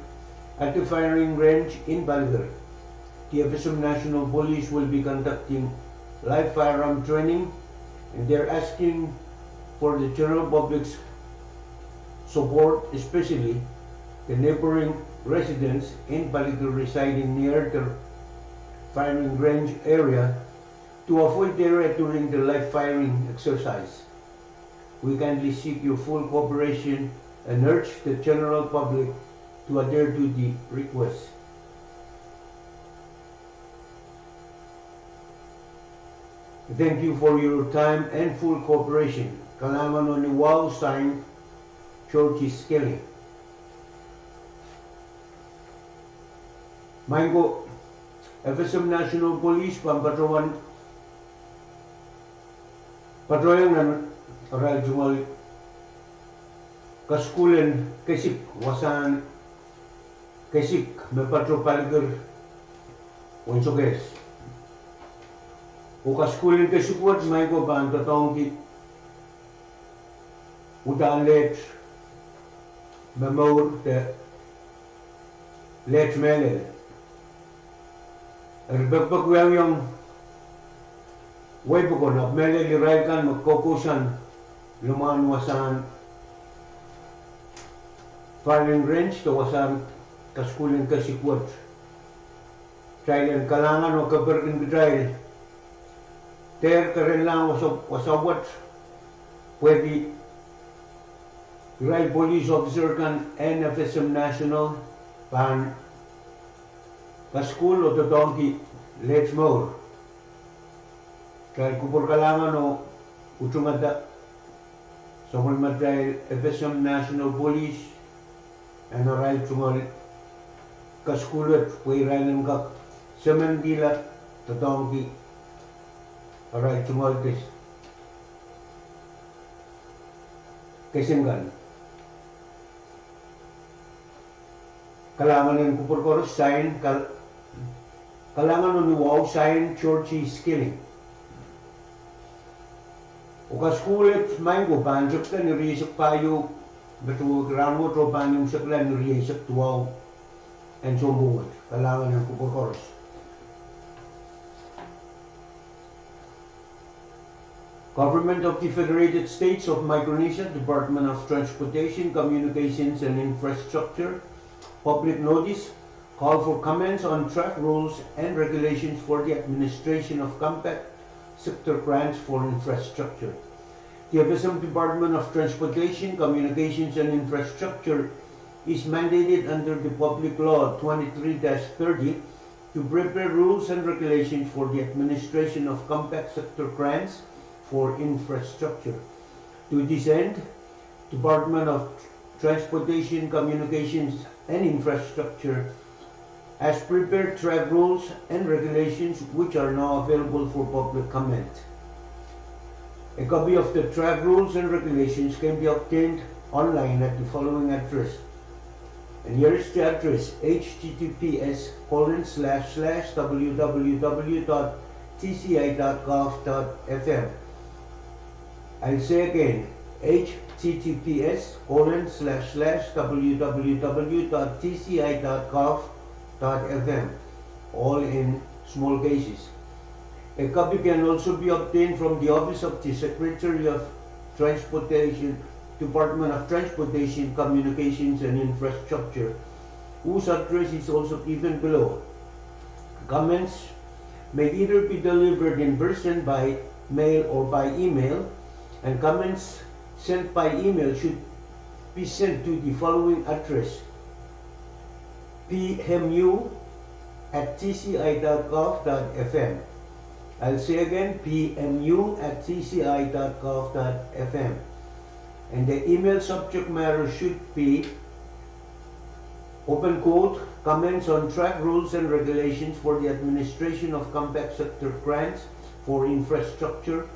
at the firing range in Palikir. The F S M National Police will be conducting live firearm training, and they're asking for the general public's support, especially the neighboring residents in Palikir residing near the firing range area, to avoid the area during the live firing exercise. We kindly seek your full cooperation and urge the general public to adhere to the request. Thank you for your time and full cooperation. Kalahngan oh ni wahu, signed, Georgie Skilling. Maing ko, F S M National Police pahn patohwan patohwan nan arail tungoal kasukuhl en kesik, wasahn kesik me patoh Palikir, Wensokehs. Oh kasukuhl en kesik wet, maing ko, pahn doadoahngki uhdahn leht me mour de leht mehlel. Eri pekipek wiawiong wehi pokon, ahpw mehlel irail kan me koukousoan limwahn wasahn firing range de wasahn kasukuhl en kesik wet. Kitail en kalahngan oh keperkin kitail dehr kerenlahng wasa, wasa wet, pwehki irail police officer kan en F S M National pahn kasukuhl oh doadoahngki leht mour. Kitail kupwur kalahngan oh utungada sapwellimatail F S M National Police en arail tungoal kasukuhl wet pwe irail en kak semengkihla doadoahngki arail tungoal kes, kesik kan. Kalahngan en kupwur koaros, sign, kal-, kalahngan oh ni wahu, sign, Georgie Skilling. Oh kasukuhl wet, maing ko, pahn tepda ni rieisek pahieu me tuhwong rahn wet oh pahn imwisekla ni rieisek duwau en sounpwong wet. Kalahngan en kupwur koaros. Government of the Federated States of Micronesia, Department of Transportation, Communications and Infrastructure, public notice, call for comments on draft rules and regulations for the administration of compact sector grants for infrastructure. The F S M Department of Transportation, Communications and Infrastructure is mandated under the Public Law twenty-three dash thirty to prepare rules and regulations for the administration of compact sector grants for infrastructure. To this end, Department of Transportation, Communications and Infrastructure has prepared draft rules and regulations which are now available for public comment. A copy of the draft rules and regulations can be obtained online at the following address. And here is the address: H T T P S colon slash slash W W W dot T C I dot gov dot F M. I'll say again, H T T P S colon slash slash W W W dot T C I dot gov dot F M, all in small cases. A copy can also be obtained from the Office of the Secretary of Transportation, Department of Transportation, Communications and Infrastructure, whose address is also given below. Comments may either be delivered in person, by mail, or by email, and comments sent by email should be sent to the following address: P M U at T C I dot gov dot F M. I'll say again, P M U at T C I dot gov dot F M. And the email subject matter should be, open quote, comments on draft rules and regulations for the administration of compact sector grants for infrastructure,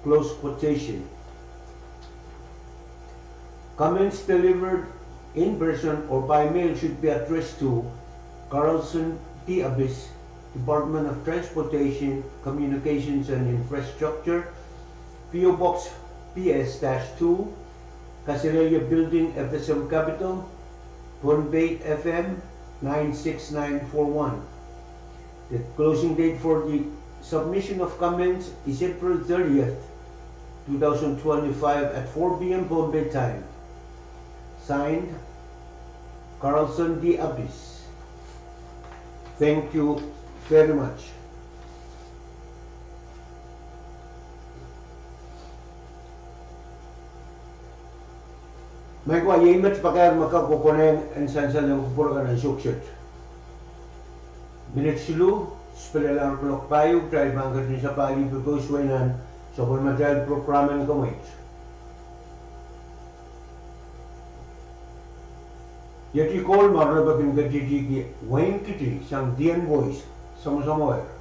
close quotation. Comments delivered in person or by mail should be addressed to Carlson D. Abis, Department of Transportation, Communications and Infrastructure, P O Box P S dash two, Kaselehlie Building, F S M Capitol, Pohnpei, F M nine six nine four one. The closing date for the submission of comments is April thirtieth, two thousand twenty-five at four P M Pohnpei time. Signed, Carlson D. Abis. Thank you very much. Maing ko, iei met pakair me kak konehng en sansal en kupwur kan ansou kiset. Minit siluh, spelel ar kuloak pahieu, kitail pahn ketin sapahl pepous wehi nan sapwellimatail program en kemweit. Iet ih koul me re pahn kin ketidihki wehin Kiti sang Dien Voice, samwasamwail.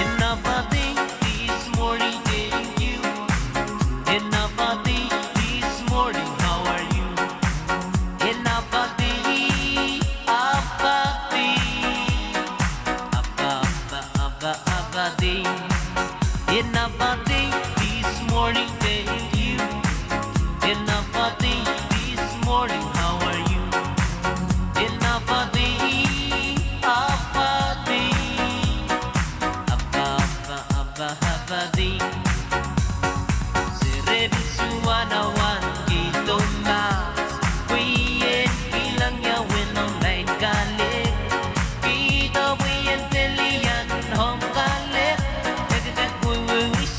Enough of the this morning, thank you. Enough of the this morning, how are you? Enough of the, of the, of the, of the, of the, of the. Enough of the this morning, thank you. Enough of the this morning, how are you? Enough of the, of the, of the, of the, of the, of the. Serebi suwanawan kihdo mahs, pwihn kilang ia wehin ong lain kalek. Kihdo pwihn pelian ong kalek, kekekek wewewis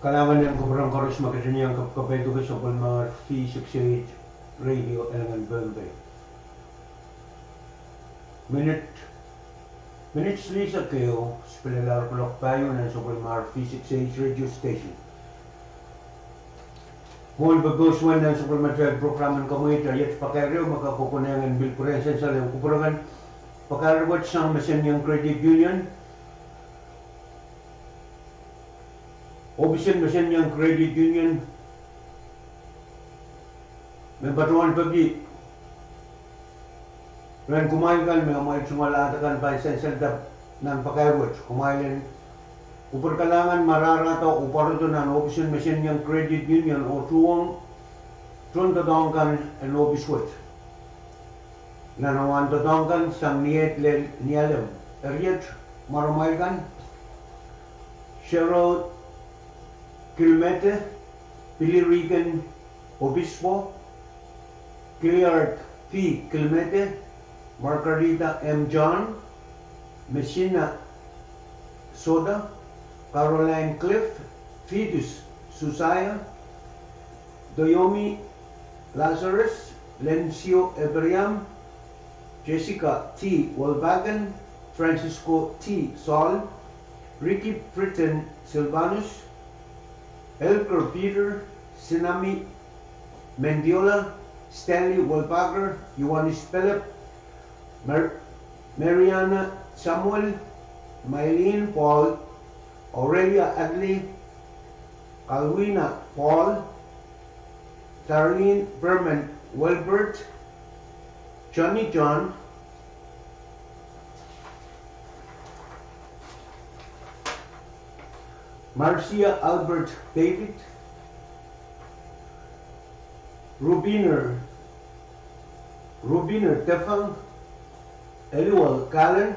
Kalahngan en kupwuren koaros me ketin iang kapakapaiada sapwellimar V six eight Radio Elengen Pohnpei. Minit, minit silihsek ehu, spelelahr kuloak pahieu nan sapwellimar V six eight Radio Station. Mwohn pepeusuwen nan sapwellimatail program en kamweita, iet pakair ehu me kak kokonehng en pil pwurehng sansal en kupwur kan. Pakair wet sang Mesenieng Credit Union. Ohpis en Mesenieng Credit Union me patohwan peki rehn kumwail kan me amwail tungoal ahd akan pahn sansalda nan pakair wet. Kumwail en kupwur kalahngan, marahda oh pwarodo nan ohpis en Mesenieng Credit Union oh tuhwong tohndoadoahk kan en ohpis wet. Nan awa en doadoahk kan sang ni eid lel Nialem. Eri iet mwaromwail kan: Cheryl Kilmete, Billy Regan Obispo, Gilliard V Kilmete, Margarita M John, Messina Soda, Caroline Cliff, Vitus Susaia, Doyomi Lazarus, Lencio Ebriam, Jessica T Wolbakken, Francisco T Saul, Ricky Britton Silvanus, Elker Peter, Sinami Mendiola, Stanley Wolbakker, Ioanis Pelep, Mariana Samuel, Mylene Paul, Aurelia Adley, Kalwina Paul, Darlene Berman Welbert, Johnny John, Marcia Albert David, Rubiner, Rubiner Tefang, Eliwal Kallen,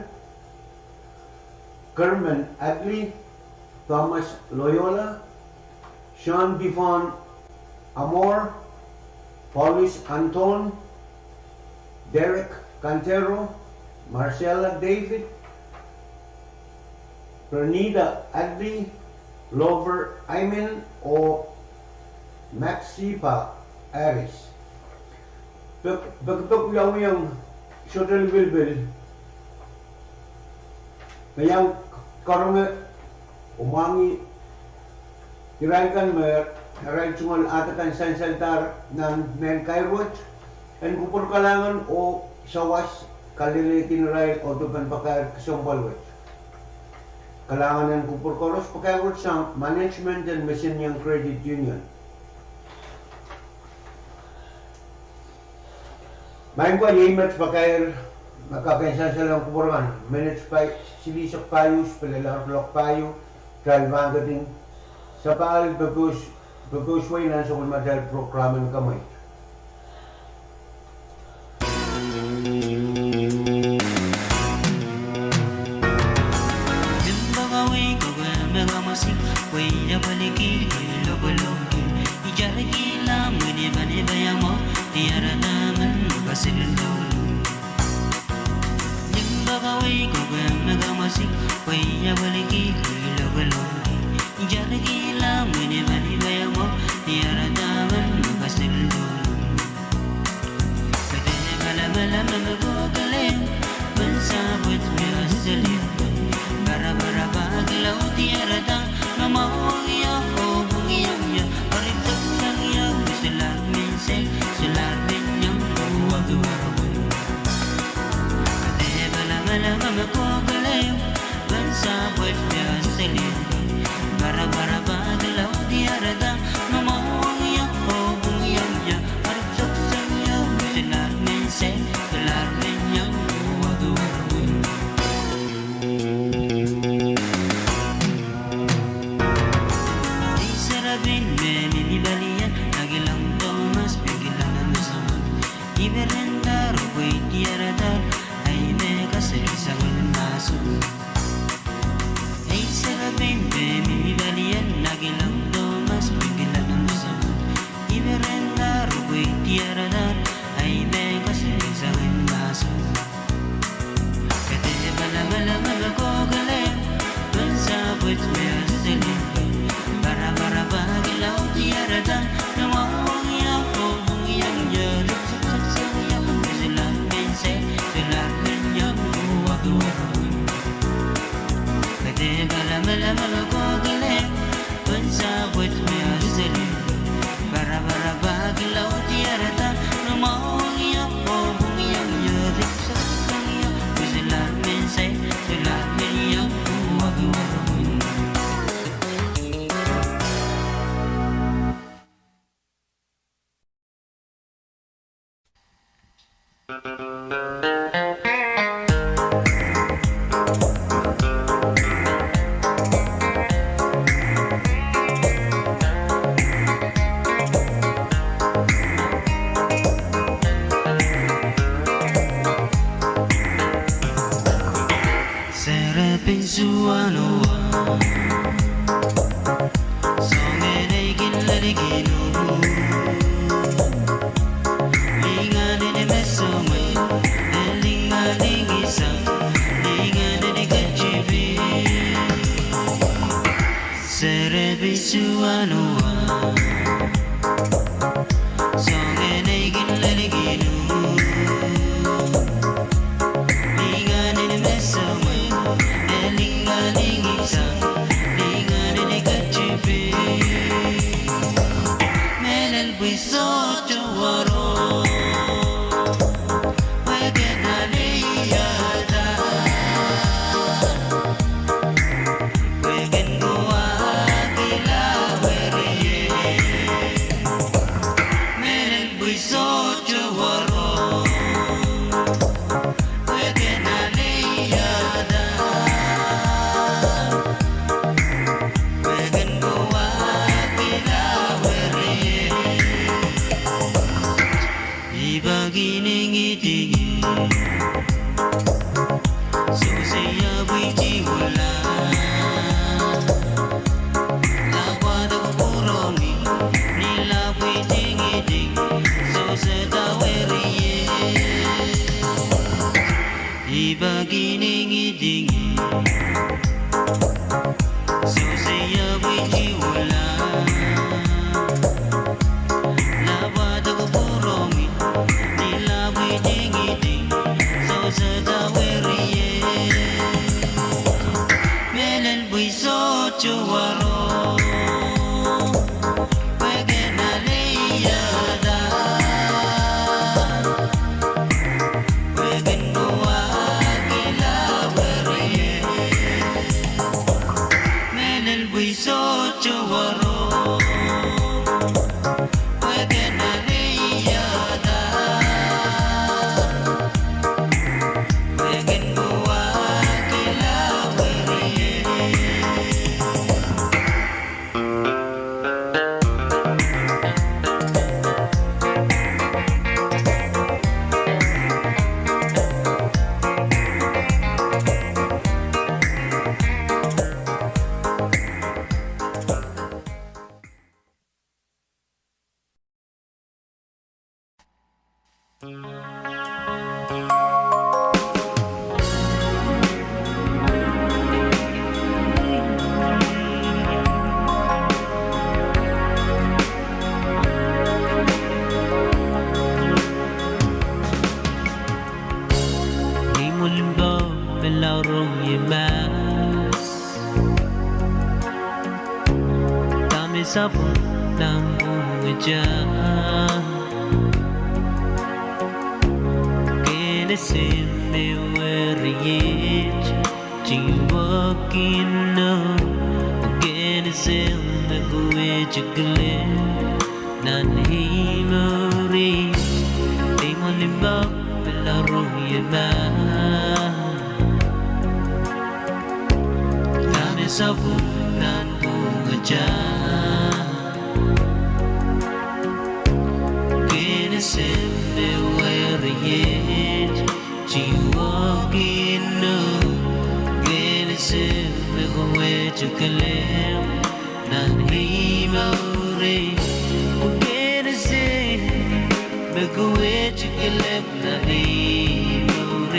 Kerman Adley, Thomas Loyola, Sean Bivon Amor, Paulus Anton, Derek Cantero, Marcella David, Bernita Adley, Lover Aimen oh Maxipa Harris. Pek, pek, pek wiawiong sohte lipilipil me iang karonge oh mwahngih irail kan me arail tungoal ahd akan sansaldahr nan mehn kair wet, en kupwur kalahngan oh sawas kalelekin irail oh duwen pakair kesempwal wet. Kalahngan en kupwur koaros, pakair wet sang management en Mesenieng Credit Union. Maing ko, iei met pakair me kak en sansalehng kupwur kan, minit silihsek pahieu, spelelahr kuloak pahieu, kitail pahn ketin sapahl pepous, pepous wei nan sapwellimatail program en kamweita. Serepin Suan Oa, soangen ei kin lelikin uhk, lingan en me somwe, e lingalingisang, lingan en ketin pil. Serepin Suan Oa, soangen ei kin lelikin uhk, lingan en me somwe, e lingalingisang, lingan en ketin pil. Mehlel pwe sohte warohng, pwehki nan ei iada, pwehki nan wahkihla weriei. Mehlel pwe sohte warohng, pwehki nan ei iada, pwehki nan wahkihla weriei. I pahn kin ngidingid, sewese ia pwihti wela. Lapwada kupwuromwi, ni lapwihdi ngiding, sewesehda weriei. I pahn kin ngidingid, sewese ia pwihti wela. Lapwada kupwuromwi, ni lapwihdi ngiding, sewesehda weriei. Mehlel pwe sohte warohng, pwehki nan ei iada, pwehki nan wahkihla weriei. Mehlel pwe sohte warohng, pwehki nan ei iada, pwehki nan wahkihla weriei. Imwen limpoak me lao rong ie mahs, dahme sapwung nan pwungatail. Kehn ese me weriet, tiwakino. Kehn ese me kuwehte kelehpw nan ei mour. Imwen limpoak me lao rong ie mahs, dahme sapwung nan pwungatail. Kehn ese me weriet, tiwakino. Kehn ese me kuwehte kelehpw nan ei mour. Kehn ese me kuwehte kelehpw nan ei mour.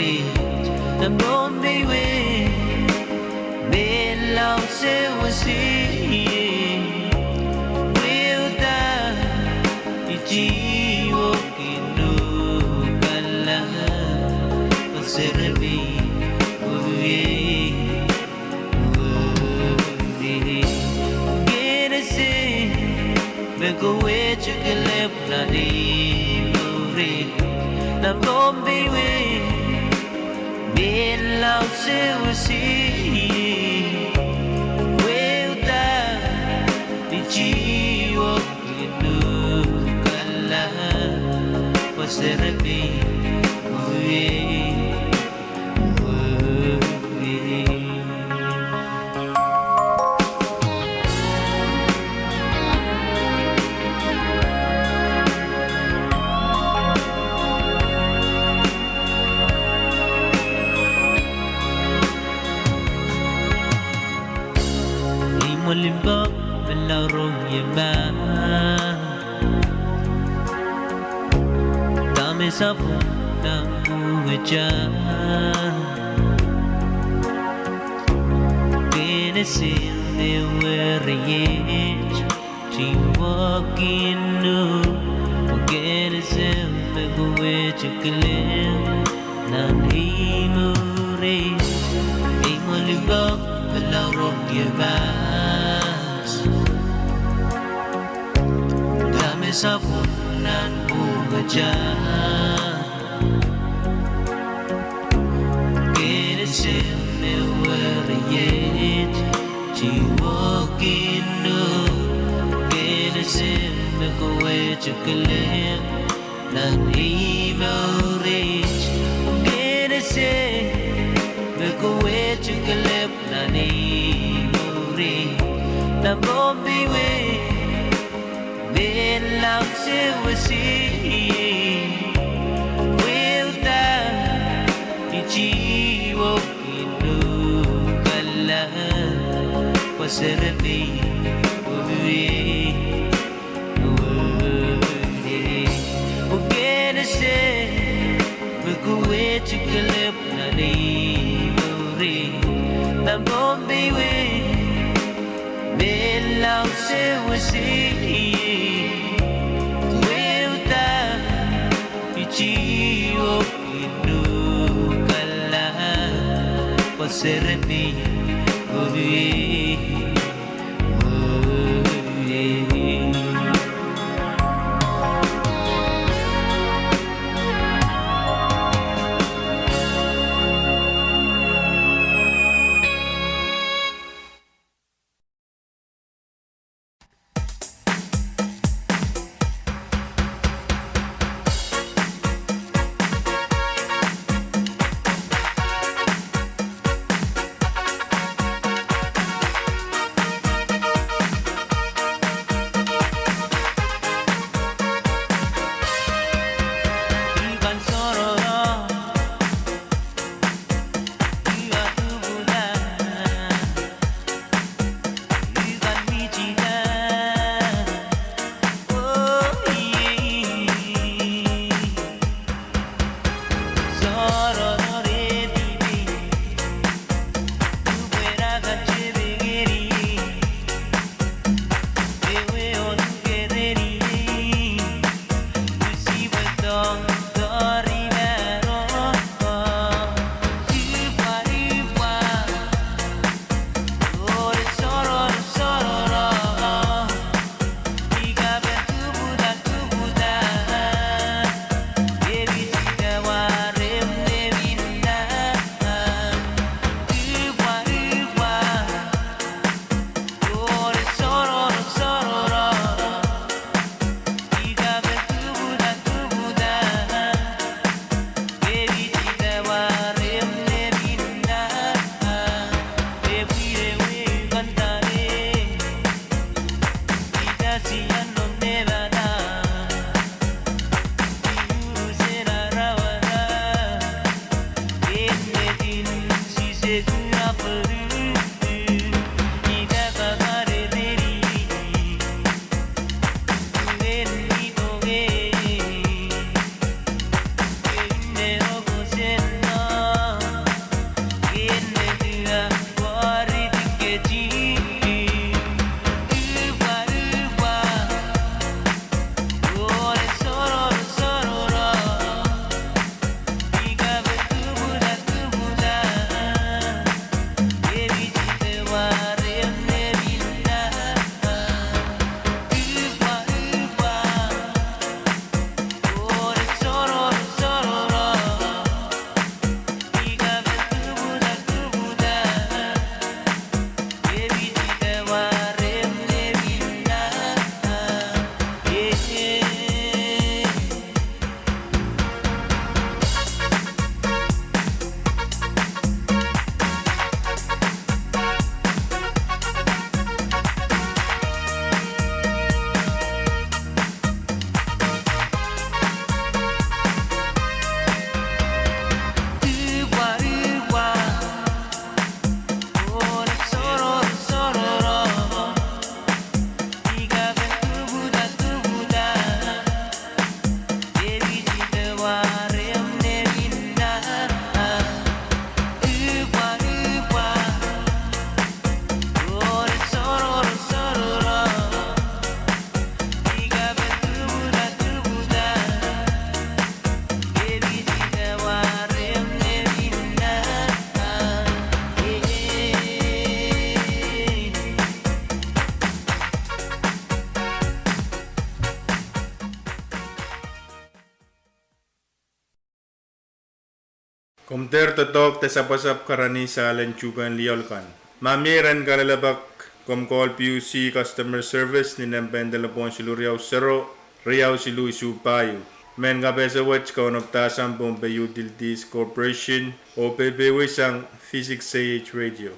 Nan Pohnpei wet, me lao sewese ie, pwe uhdahn I tiwakino kalahngan, oh Serepin, oh ie, oh. me kohwei kelehpw nan ei mour, nan Pohnpei wet, me lao sewese wehwehda ni tihwong en uhk kala, pwe serepein wehwehki. Ei mwohn limpoak me lao rong ie mah. Dahme sapwung nan pwuhk wet? Kehn ese me wehwehki tihwong en uhk, oh kehn ese me kohwei kelehpw nan ei mour. Ei mwohn limpoak me lao rong ie mah. Dahme sapwung nan pwuhk wet? Kehn ese me wehwehki tihwong en uhk, kehn ese me kohwei kelehpw nan ei mour. Kehn ese me kohwei kelehpw nan ei mour, nan Pohnpei wet, me lao sewese wehwehda ni tihwong en uhk kala, pwe serepein wehwehki. Oh kehn ese me kohwei kelehpw nan ei mour, nan Pohnpei wet, me lao sewese wehwehda ni tihwong en uhk kala, pwe serepein wehwehki. Komw dehr doadoahk de sapwasapw karanih sahl en tuhkehn lioal kan. Ma mie rehn kalelapak, komw call P U C customer service ni nempehn delepwohn siluh riau sero, riau siluh isuh pahieu. Mehn kapehse wet kaunop dahsang Pohnpei Utilities Corporation, oh peipeiewi sang V six A H Radio.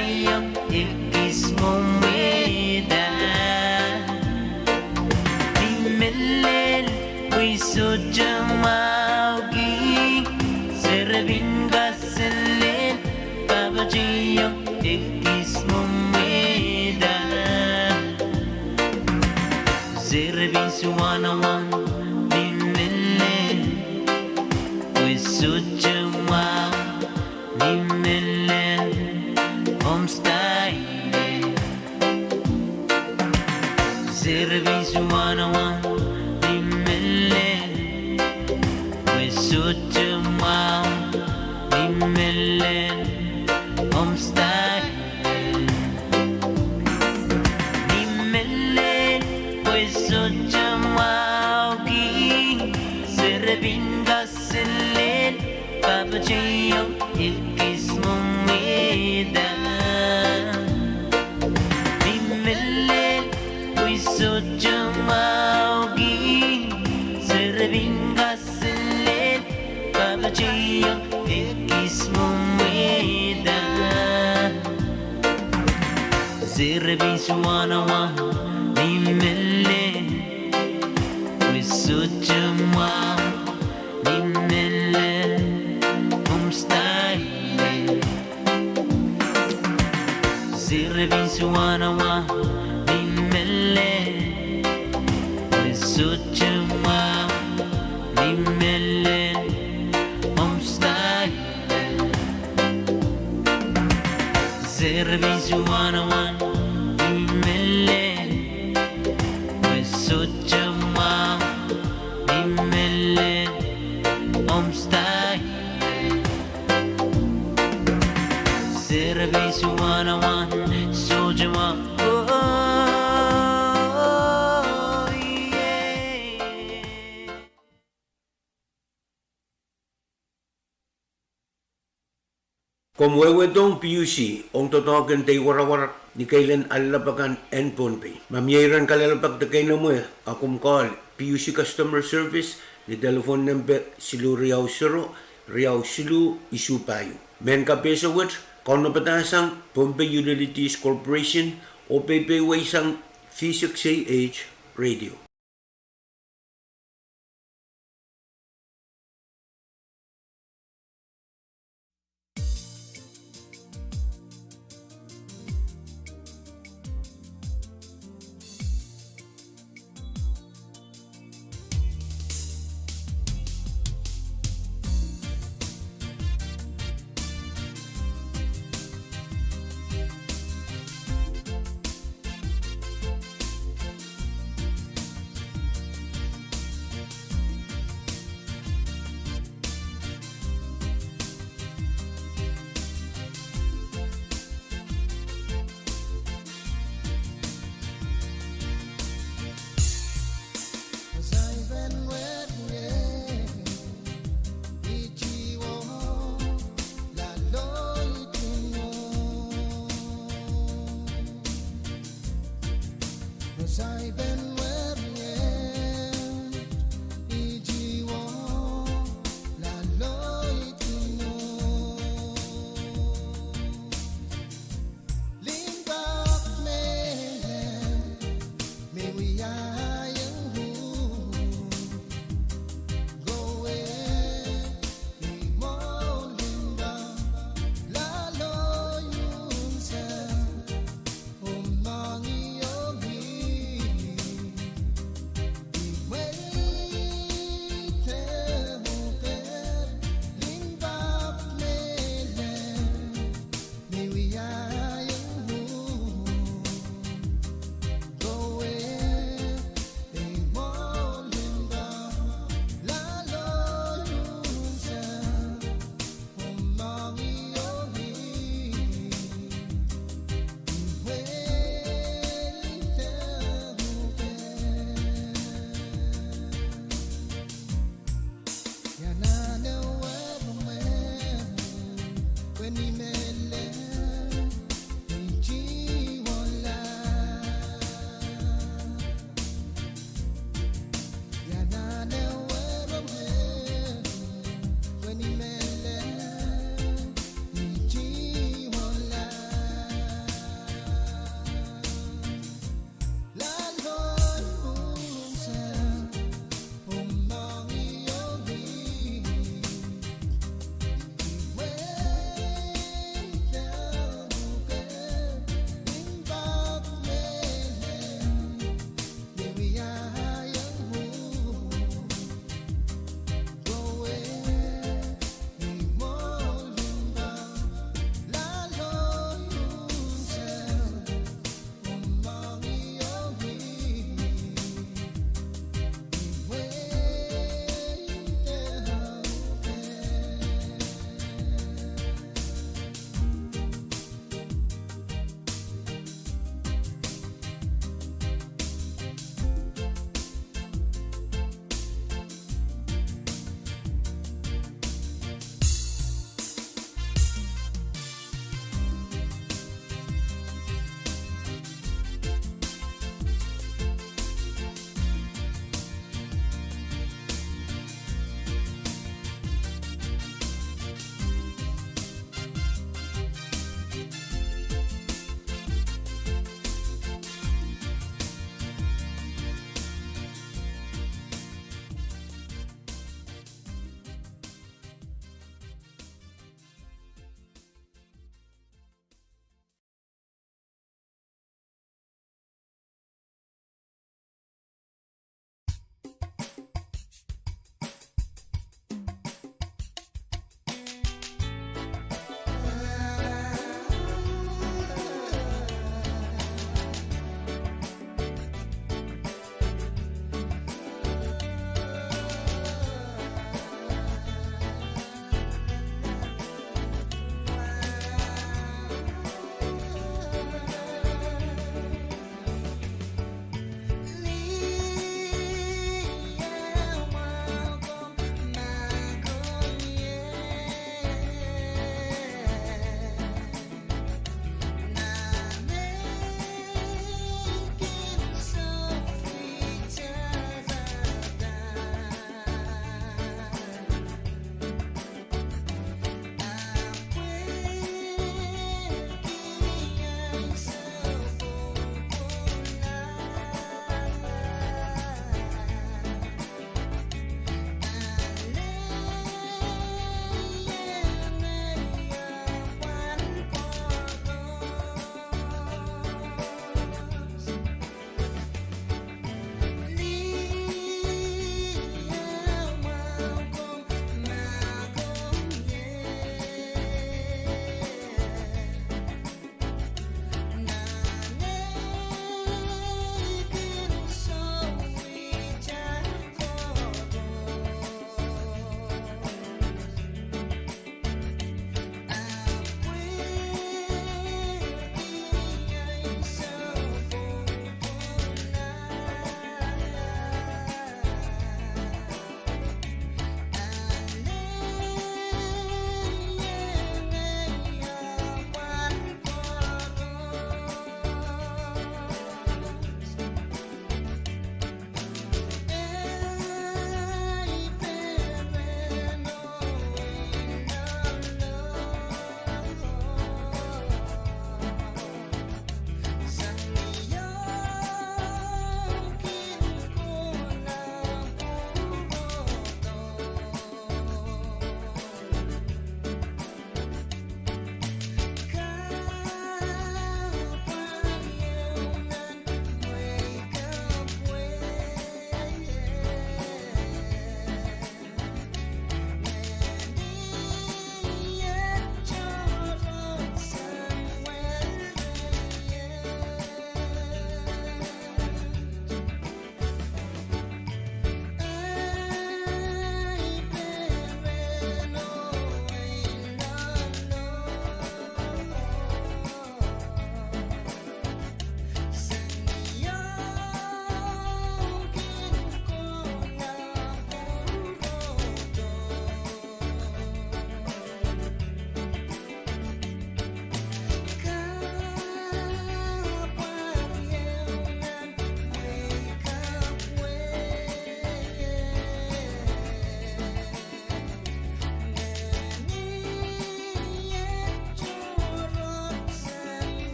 Pahpajeiong ekis mwomwehda. Ni mehlel pwe I sohte mwahu ki, serpin kaselel, Pahpajeiong ekis mwomwehda. Serpin suwanawan, ni mehlel pwe I sohte mwahu, ni mehlel omw style. Serpin suwanawan, ni mehlel pwe I sohte mwahu, ni mehlel omw style. Ni mehlel pwe I sohte mwahu ki, serpin kaselel, Pahpajeiong ekis mwomwehda. Ni mehlel pwe I sohte mwahu ki, serpin kaselel, Pahpajeiong ekis mwomwehda. Serpin suwanawan, ni mehlel pwe I sohte mwahu, ni mehlel omw style. Serpin suwanawan, ni mehlel pwe I sohte mwahu, ni mehlel omw style. Serpin suwanawan, ni mehlel pwe I sohte mwahu, ni mehlel omw style. Serpin suwanawan, sohte mwahu, oh, yeah. Komw wehwehdohng PUC ong doadoahk en deiwarawar ni keilen alap akan en Pohnpei. Ma mie iren kalelapak de keinemwe, a komw call PUC Customer Service ni telephone nempe siluh riau sero, riau siluh isuh pahieu. Mehn kapehse wet, kaunopadahsang Pohnpei Utilities Corporation oh peipeweisang V six A H radio.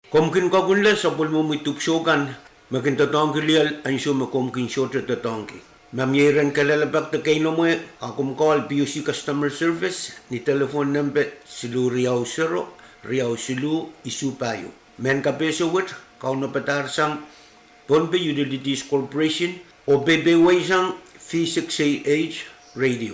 Komw kin koakunla sapwellimomwi dipwisou kan me kin doadoahngki lel ansou me komw kin sohte doadoahngki. Ma mie iren kalelapak de keinemwe, a komw call P U C Customer Service ni telephone nempe siluh riau sero, riau siluh isuh pahieu. Mehn kapehse wet, kaunopadahr sang Pohnpei Utilities Corporation, oh peipeieisang V six A H Radio.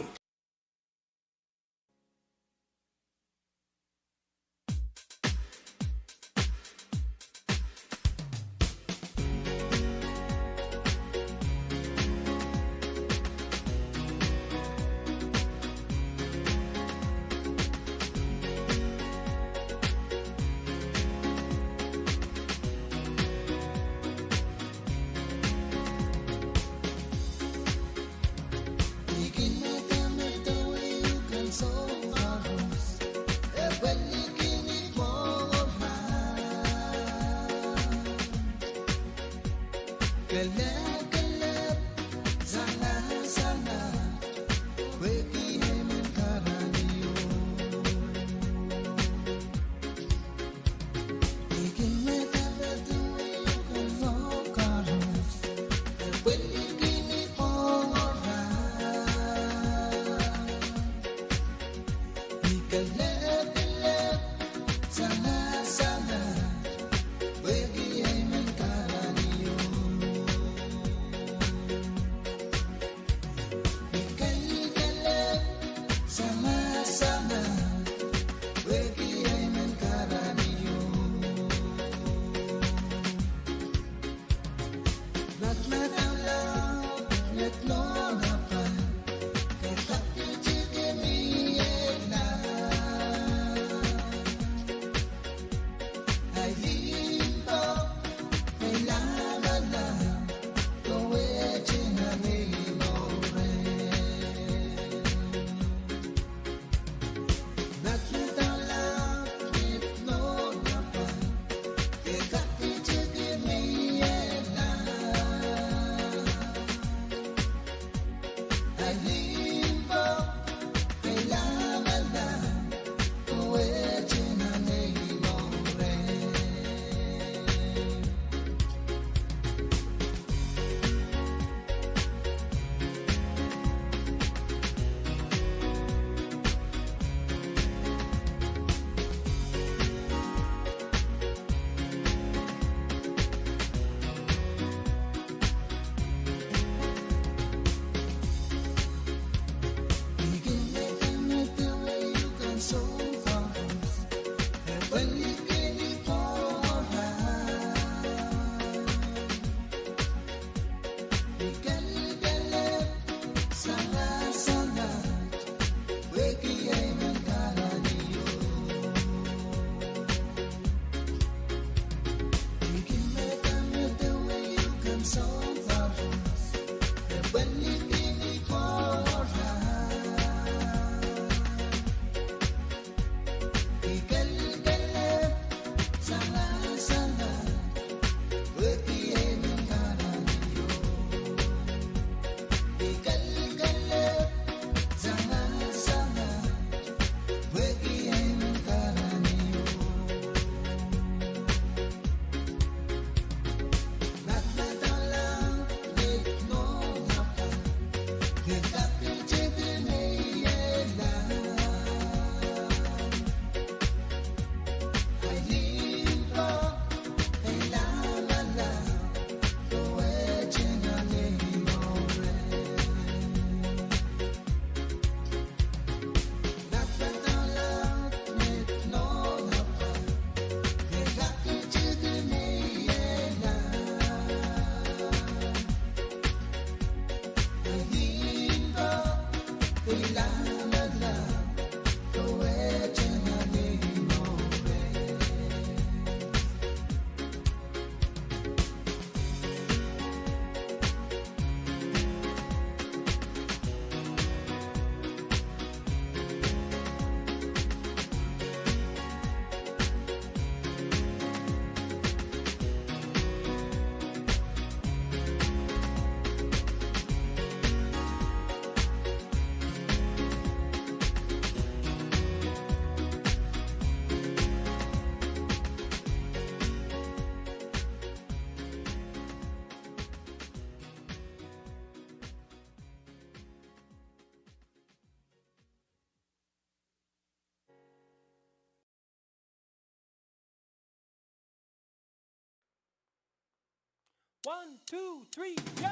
One, two, three, go!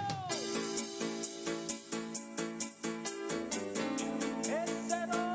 Esero!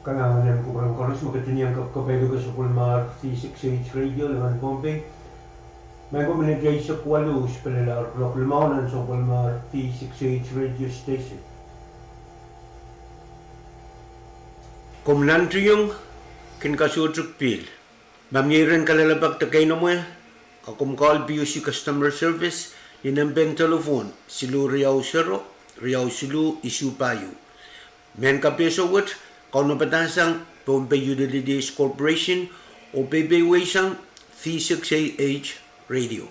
Kalahngan en kupwuren koaros me ke tune in kapakap ong sapwellimomwi V six H Radio, Lemmani, Pohnpei. Maing ko, minit eisek waluh sipelelahr kuloak limau nan sapwellimomwi V six H Radio Station. Komw nantihong kin kasuhtik pihl. Ma mie iren kalelapak de keinemwe, a komw call P U C Customer Service ni nempehn telephone siluh riau sero, riau siluh isuh pahieu. Mehn kapehse wet, kaunopada sang Pohnpei Utilities Corporation, oh peipeisang V six H Radio.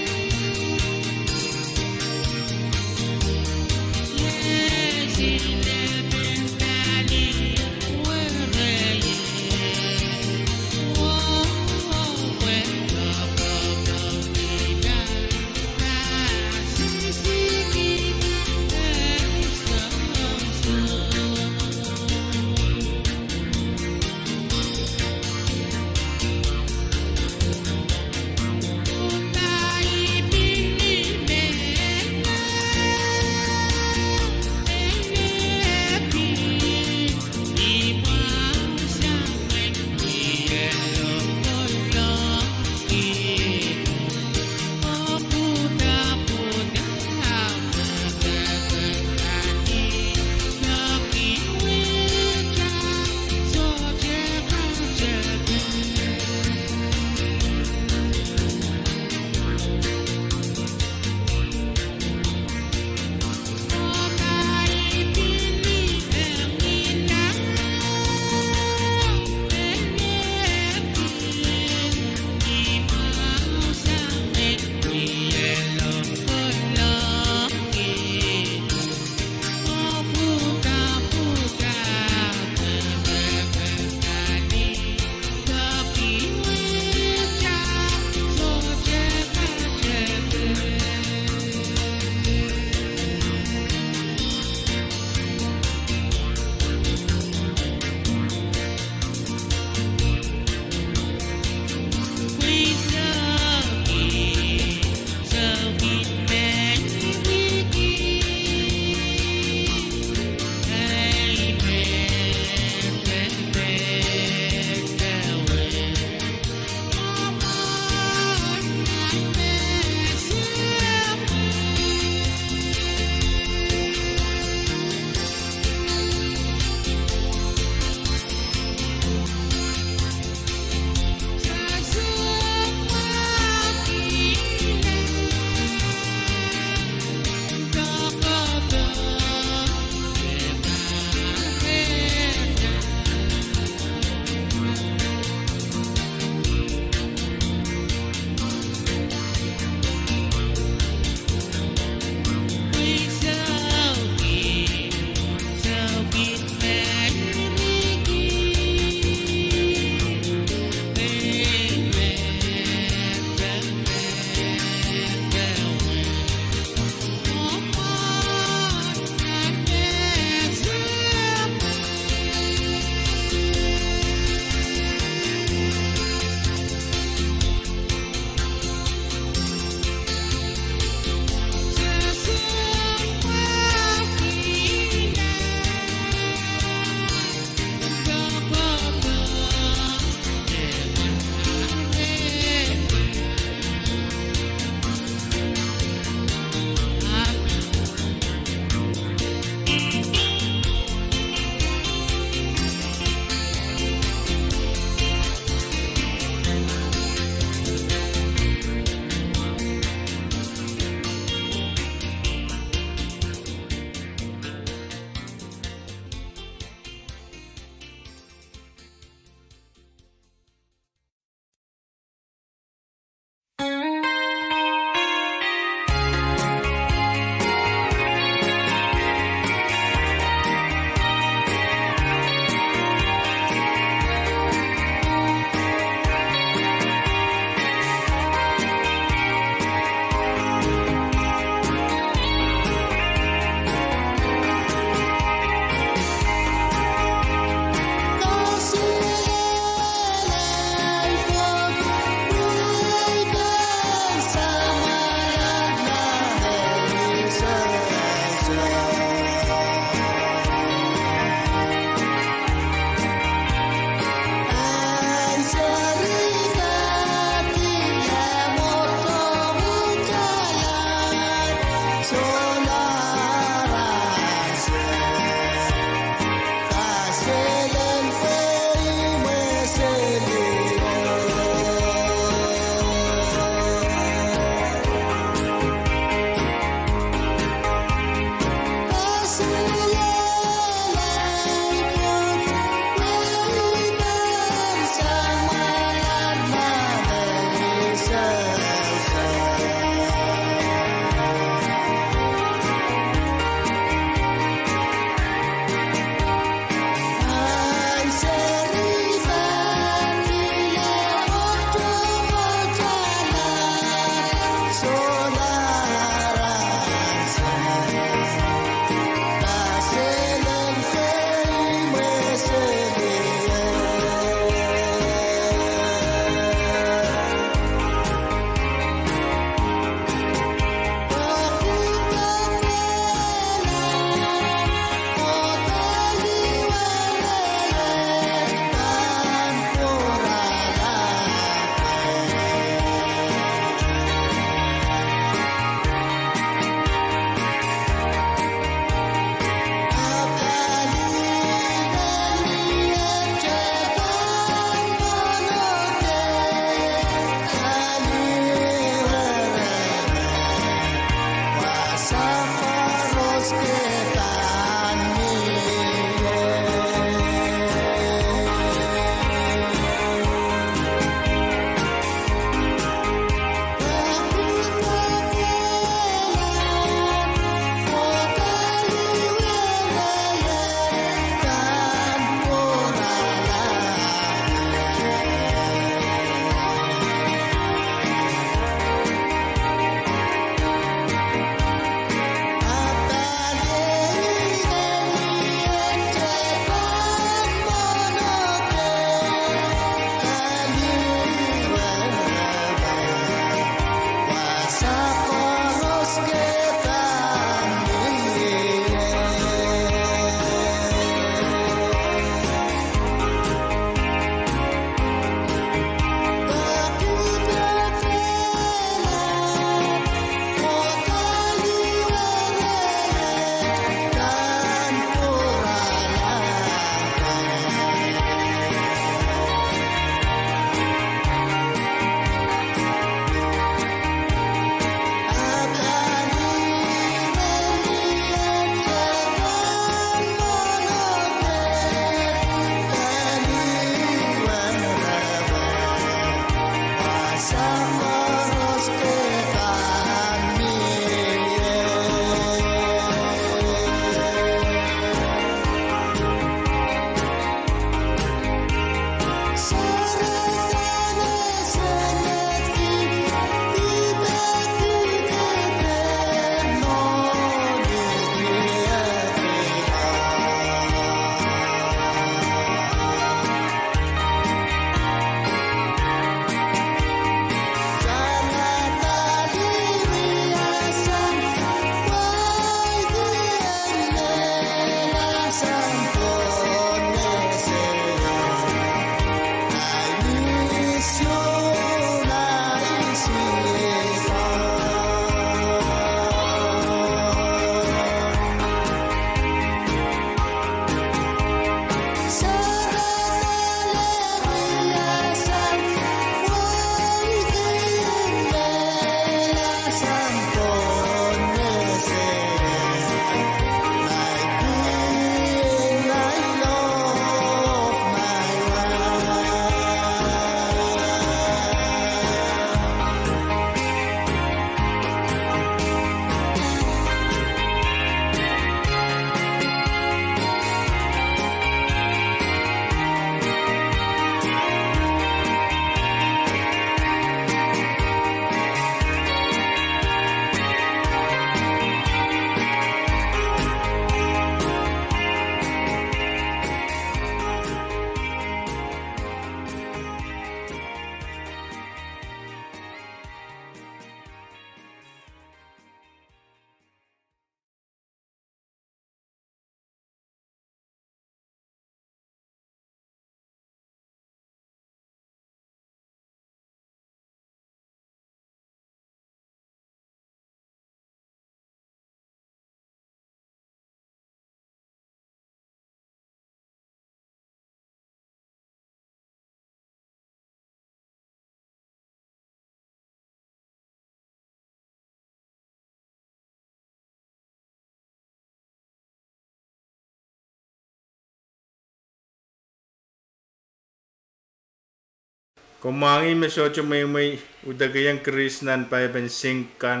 Komw mwahngih me sohte mweimwei uhdahkiong grease nan paipen sink kan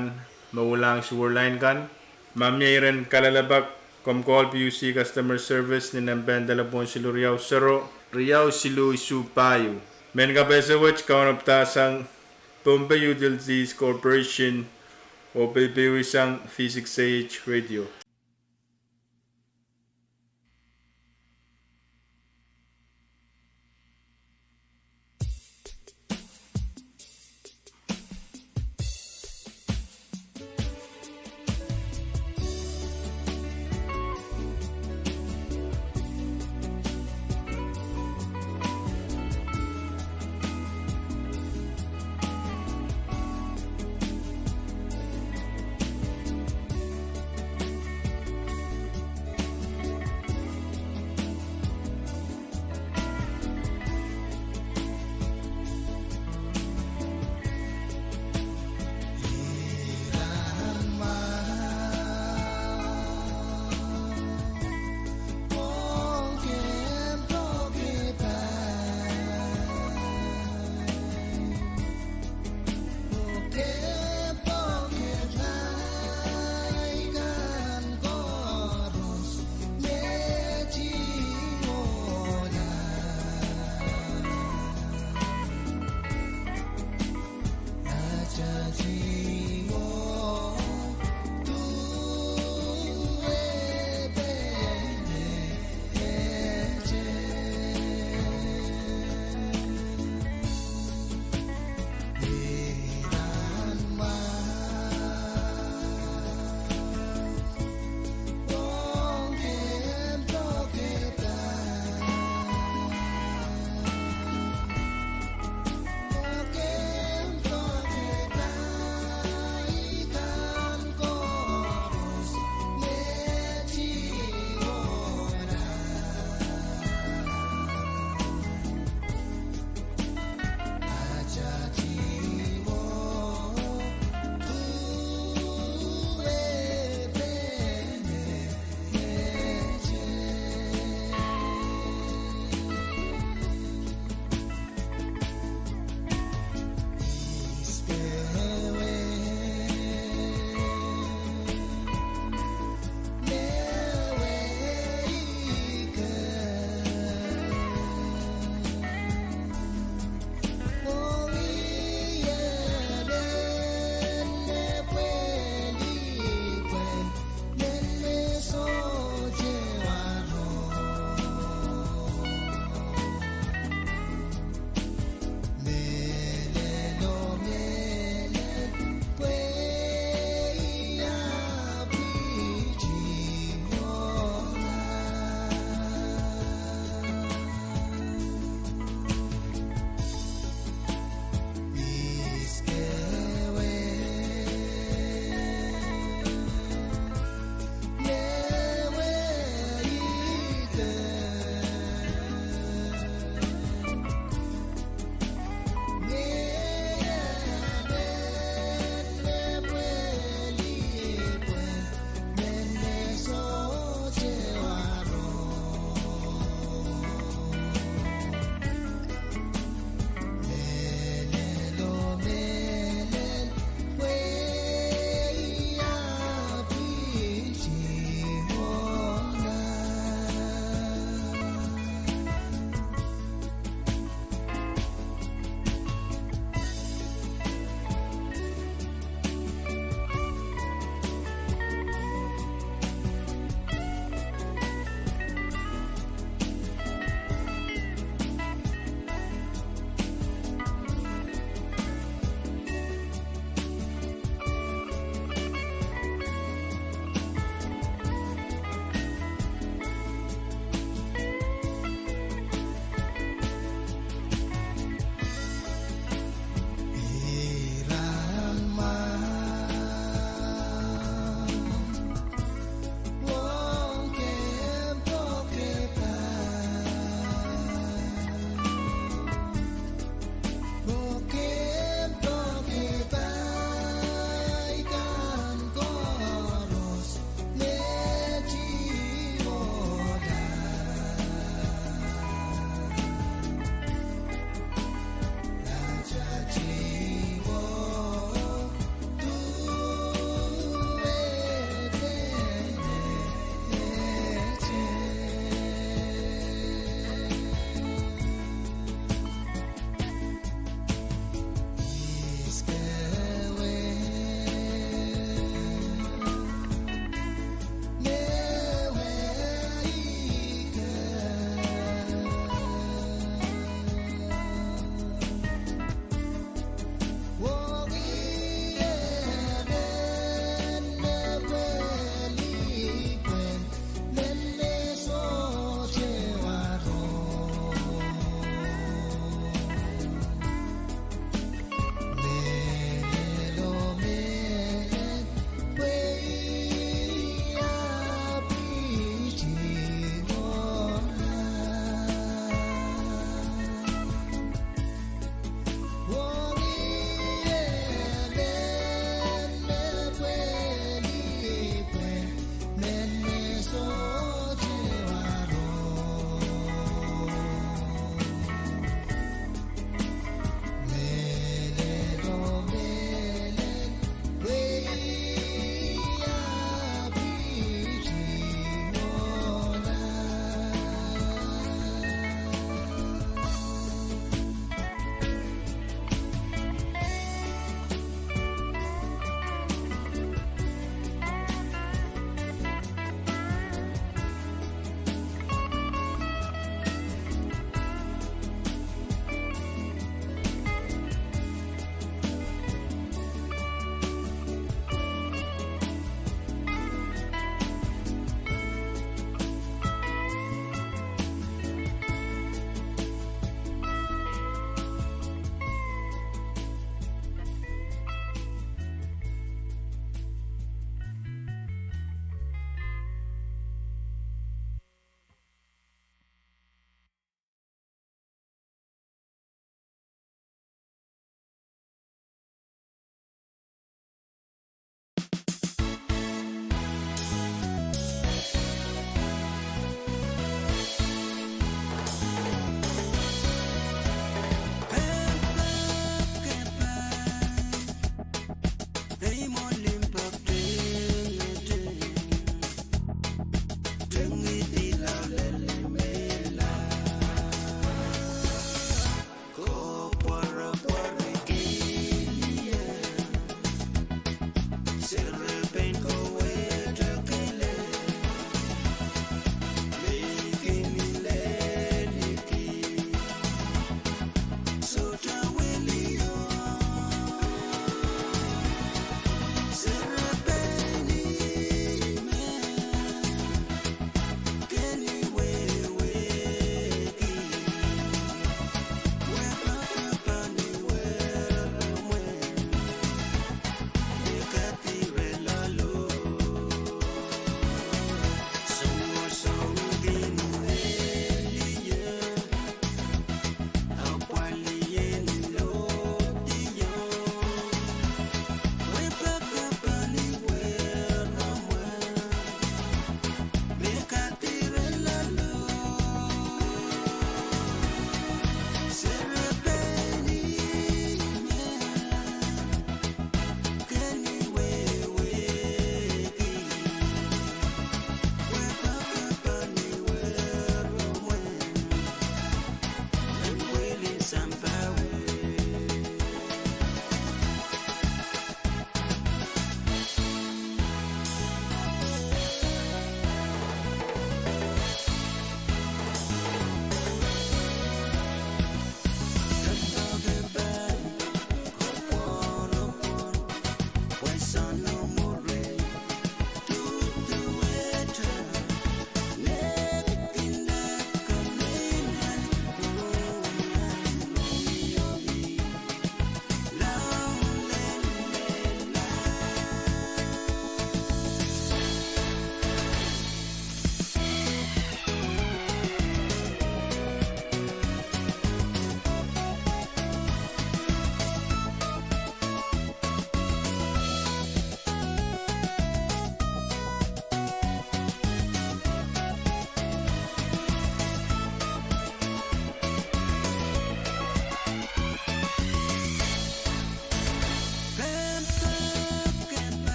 me uhlahng sewer line kan. Ma mie iren kalelapak, komw call P U C customer service ni nempehn delepwohn siluh riau sero, riau siluh isuh pahieu. Mehn kapehse wet kaunopada sang Pohnpei Utilities Corporation oh peipeisang V six A H radio.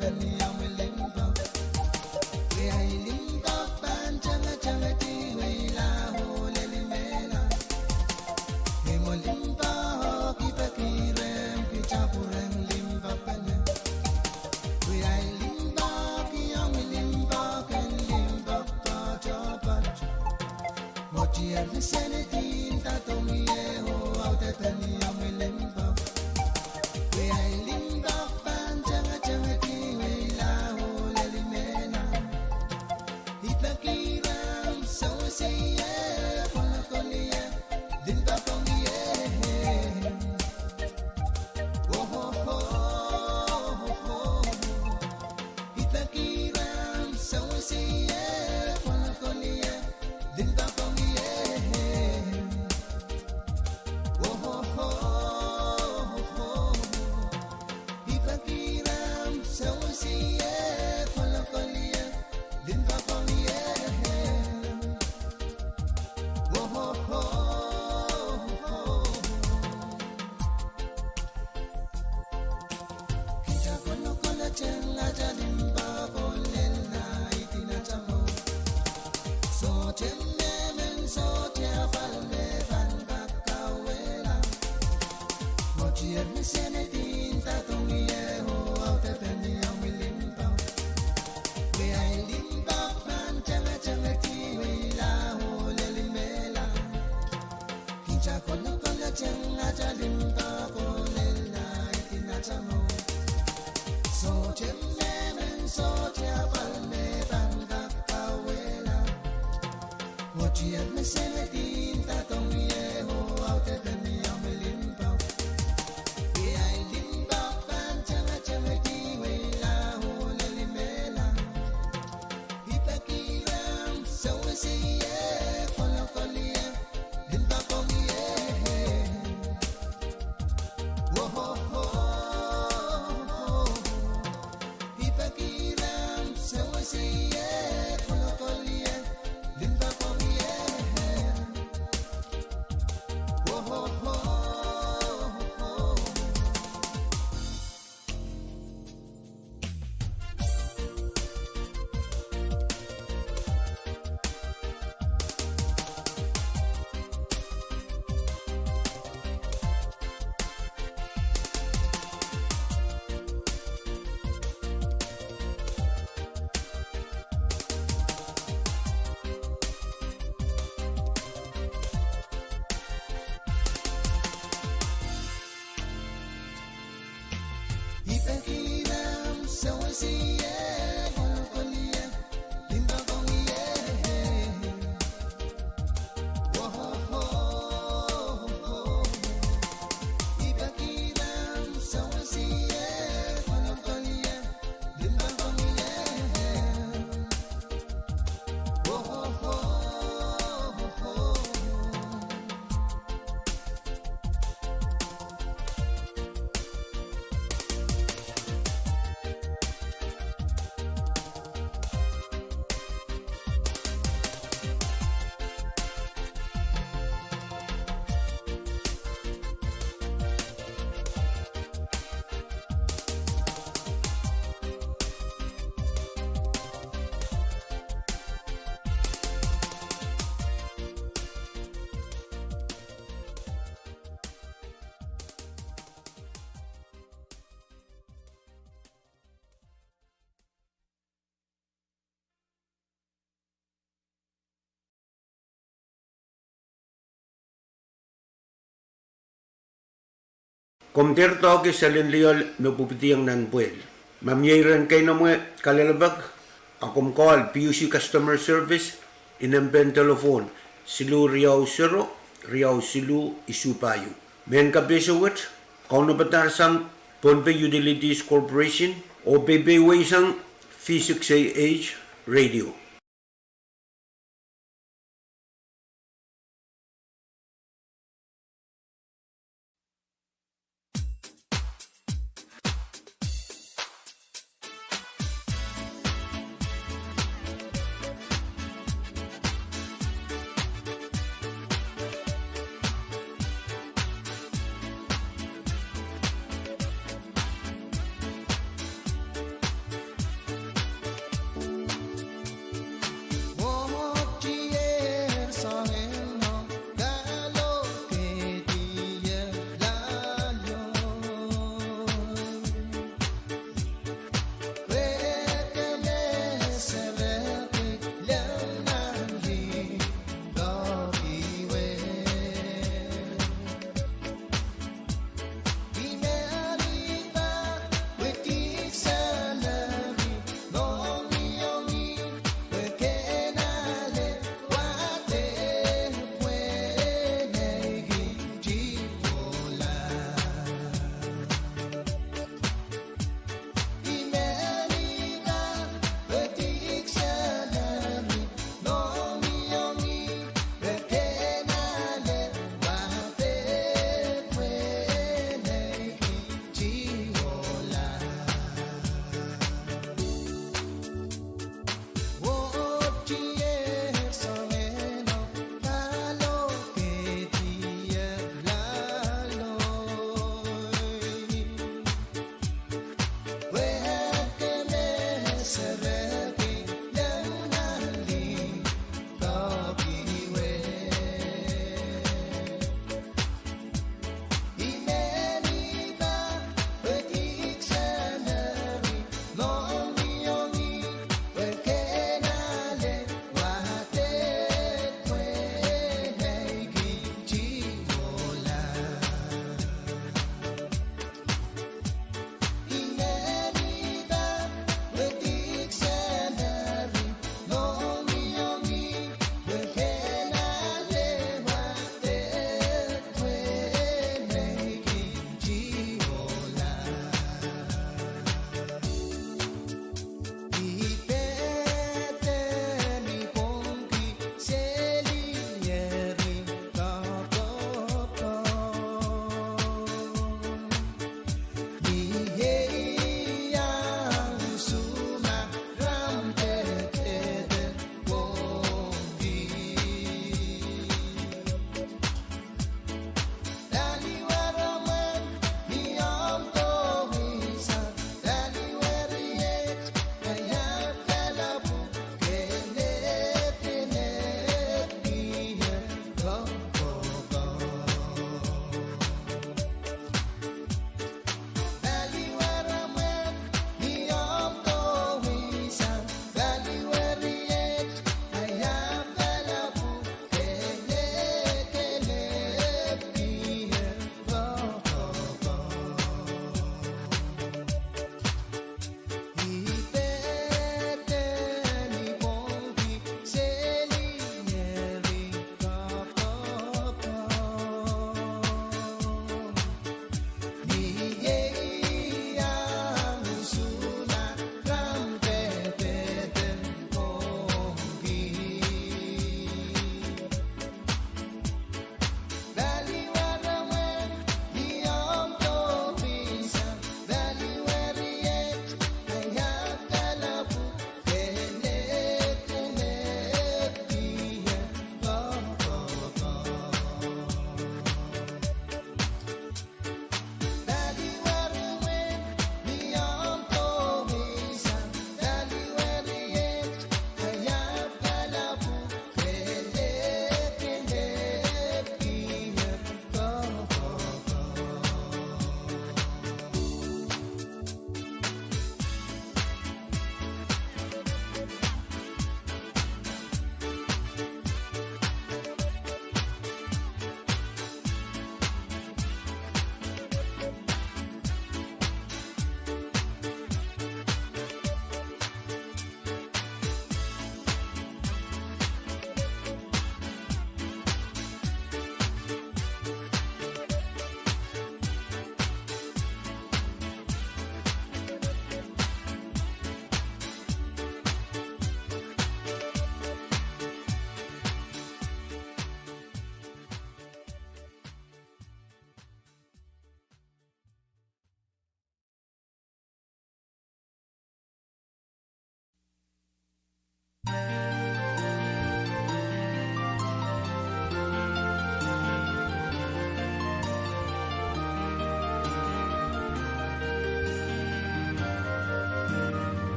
Peniong limpoak. Wia limpoak pahn tengetengedi weila oh lel mehla. Imo limpoak, I peki rehmw, kita pwurehng limpoak pene. Wia limpoak, iong limpoak, en limpoak poatopoat. Motier me Senedi, ndadong ie oh audehde peniong limpoak. Wia limpoak pahn tengetengedi weila oh lel mehla. I peki rehmw, sewese ie, kolokol ie, limpoak ong ie. Oh, oh, oh, oh, oh. I peki rehmw, sewese ie, kolokol ie, limpoak ong ie. Oh, oh, oh, oh, oh. I peki rehmw, sewese ie, kolokol ie, limpoak ong ie. Oh, oh, oh, oh, oh. Kita kolokolateng atail limpoak oh lel nah itin atail mour. Sohte mehmen, sohte apwal me pahn kak kauwehla. Motier me Senedi, ndadong ie oh audehde peniong limpoak. Wia limpoak pahn tengetengedi weila oh lel mehla. Kita kolokolateng atail limpoak oh lel nah itin atail mour. Sohte mehmen, sohte apwal me pahn kak kauwehla. Motier me Senedi, ndadong ie oh audehde peniong limpoak. Wia limpoak pahn tengetengedi weila oh lel mehla. I peki rehmw, sewese ie, kolokol ie, limpoak ong ie. Oh, oh, oh, oh. I peki rehmw, sewese ie, kolokol ie, limpoak ong ie. Oh, oh, oh, oh, oh. I peki rehmw, sewese ie, kolokol ie, limpoak ong ie. Oh, oh, oh, oh. I peki rehmw, sewese ie, kolokol ie, limpoak ong ie. Oh, oh, oh, oh, oh. Komw dehr doahke selin lioal me pwupwidiong nan pwehl. Ma mie iren keinemwe kalelapak, a komw call P U C Customer Service, inempehn telephone siluh riau sero, riau siluh isuh pahieu. Mehn kapehse wet, kaunopada sang Pohnpei Utilities Corporation, oh peipeisang V six A H radio.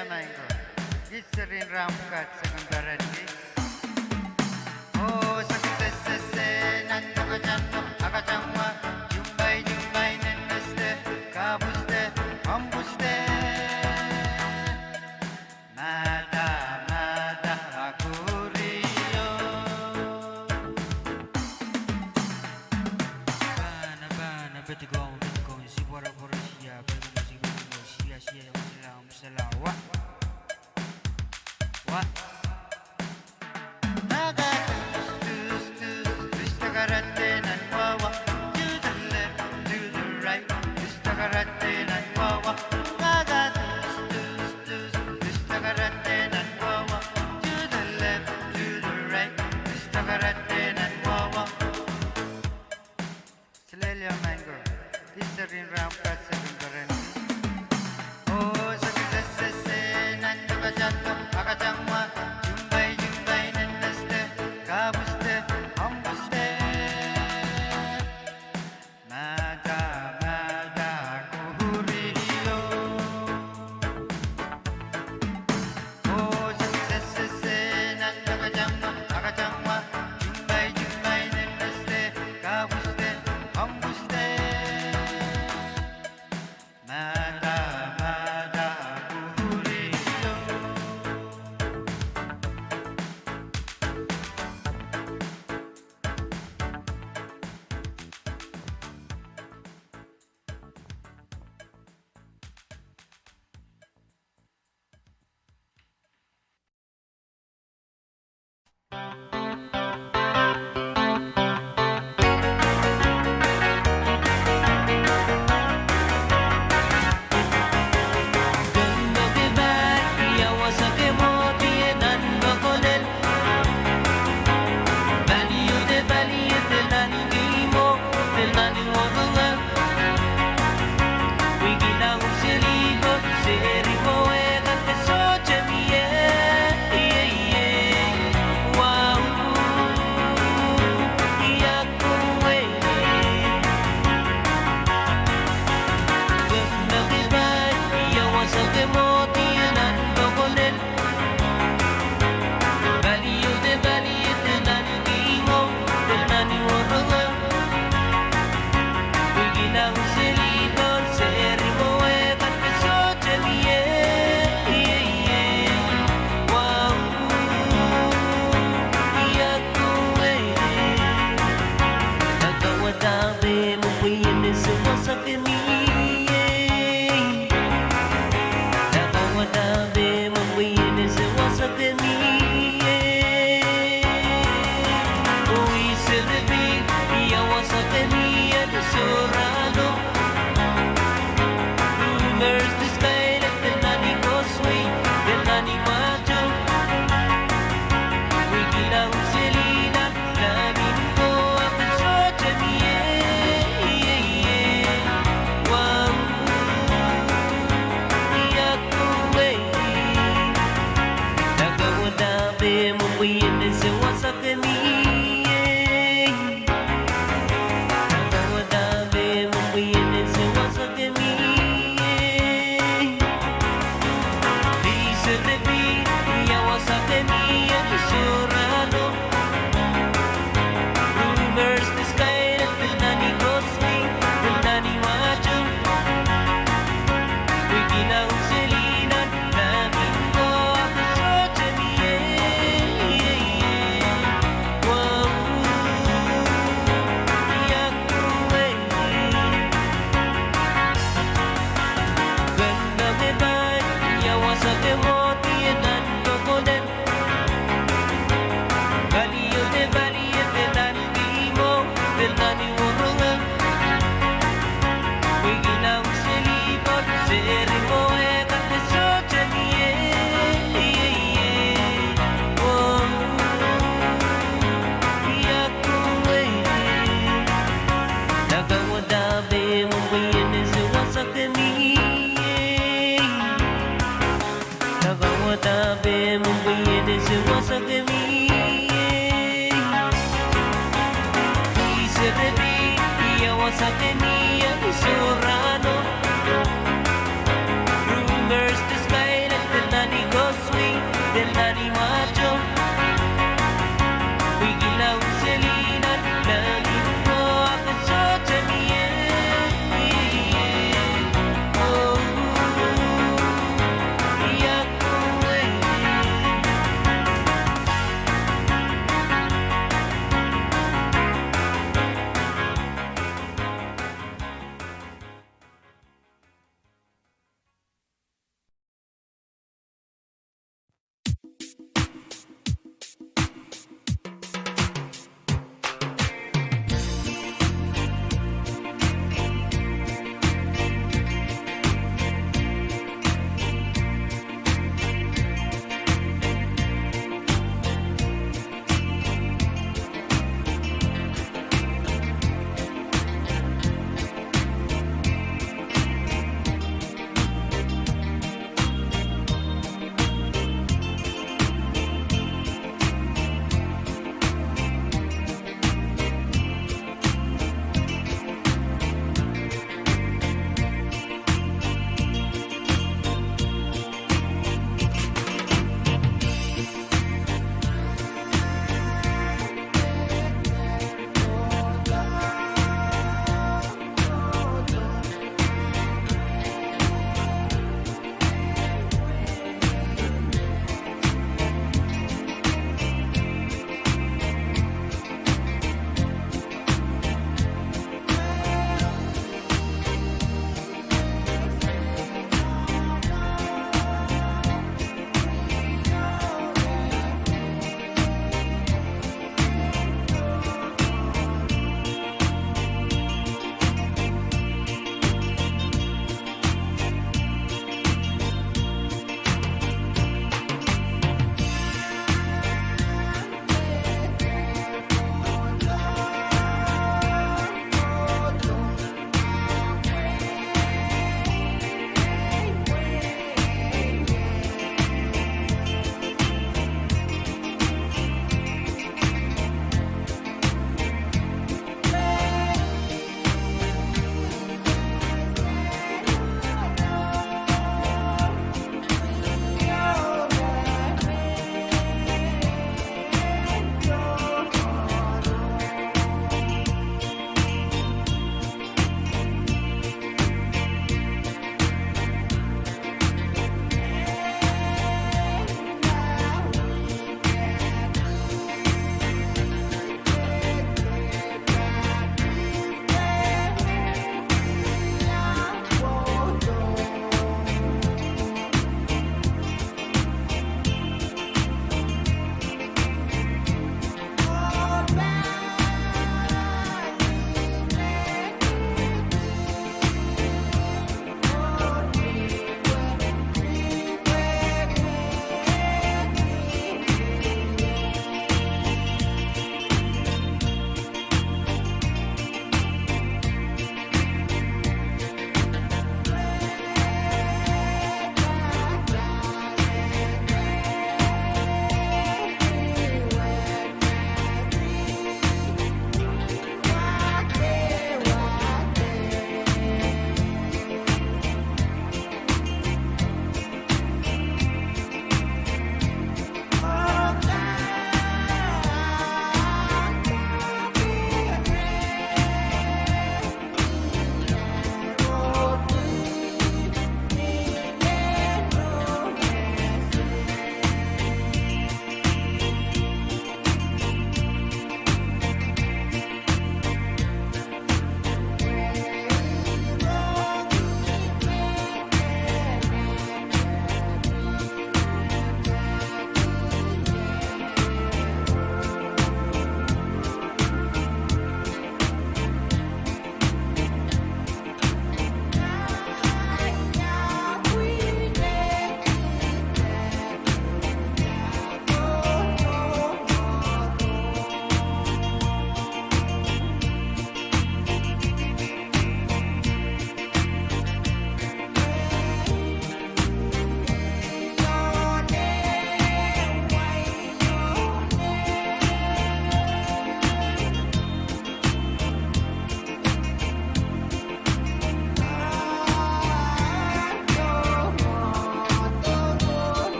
Maing ko. Kis serihn rahn pwukat seken perenki. Oh, seke sese se, nan dokatano, akatangwa, jumbai, jumbai, nen meste, kapwuste, omwpwuste. Mada, mada, akurio. Pahn, pahn, petikong, petikong, sipworo, pworo, sia, petikong, sipworo, sia, sia, sia, sia, sia, wa. Wa. Naga tus, tus, tus, tus, takarate nan wawa. To the left, to the right, tus, takarate nan wawa. Naga tus, tus, tus, tus, takarate nan wawa. To the left, to the right, tus, takarate nan wawa. Selele maing ko. Kis serihn rahn pwukat seken perenki. Oh, seke sese se, nan dokatano, akatangwa, jumbai, jumbai, nen meste, kapwuste, omwpwuste. Mada, mada, kurio. Oh, seke sese se, nan dokatano, akatangwa, jumbai, jumbai, nen meste, kapwuste, omwpwuste. Mada, mada, kurio.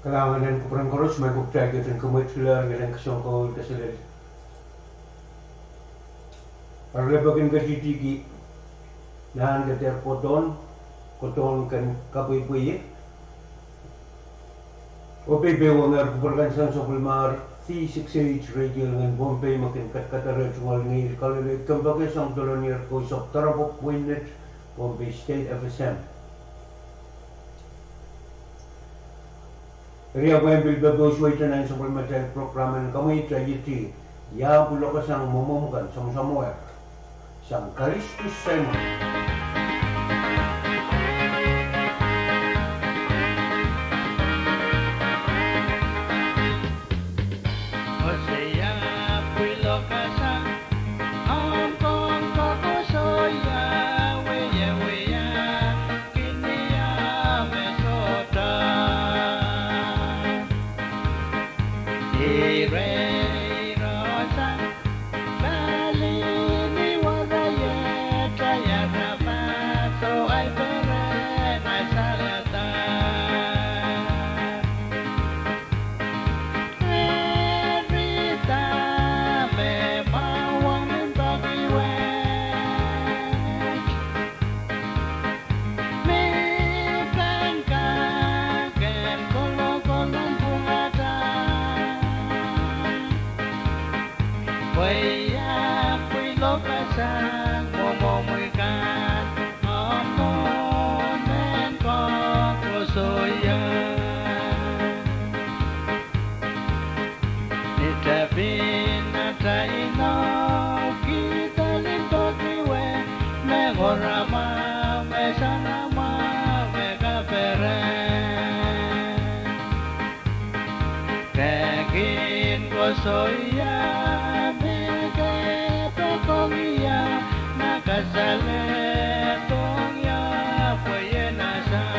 Kalahngan en kupwuren koaros, me kupwurki kitail en kemwet lel ngilen kisin koul kaselel. Eri lepin ketihtihki nan keder kohdohn, kohdohn ken kapwepwei. Oh peipeiehngehr kupwuren sang sapwellimar D six H radio en Pohnpei me kin kadkadar tungoal ngehi kalelei kempoake sang doadoahk en kousapw doaropwe pweinen Pohnpei State F S M. Eri ahpw pil pepehs weite nan sapwellimatail prokram en kamweid, iei Ia Pwilokasang Mwomwohmw Kan, samwasamwehk sang Kalistus Simon. Koasoia pwilokasang, omw kong koakoasoia, wiewia kin ia me sohte. Ire, ire sang pali ni waraie, taiarapahso ahi peren, ahi saledek. Eri dahme mwahu ong limpoak wet? Me pahn kak en kolokol nan pwungatail. Pwe ia pwilokasang mwomwohmwi kan, omw nohn men koakoasoia. Ni tepin atail inou, kihda limpoak wet, me ngoramwahu, me sanamwahu, me kaperen. Ke kin koasoia me ke poakohng ie, ma ke saledohng ie, pwe ien asang.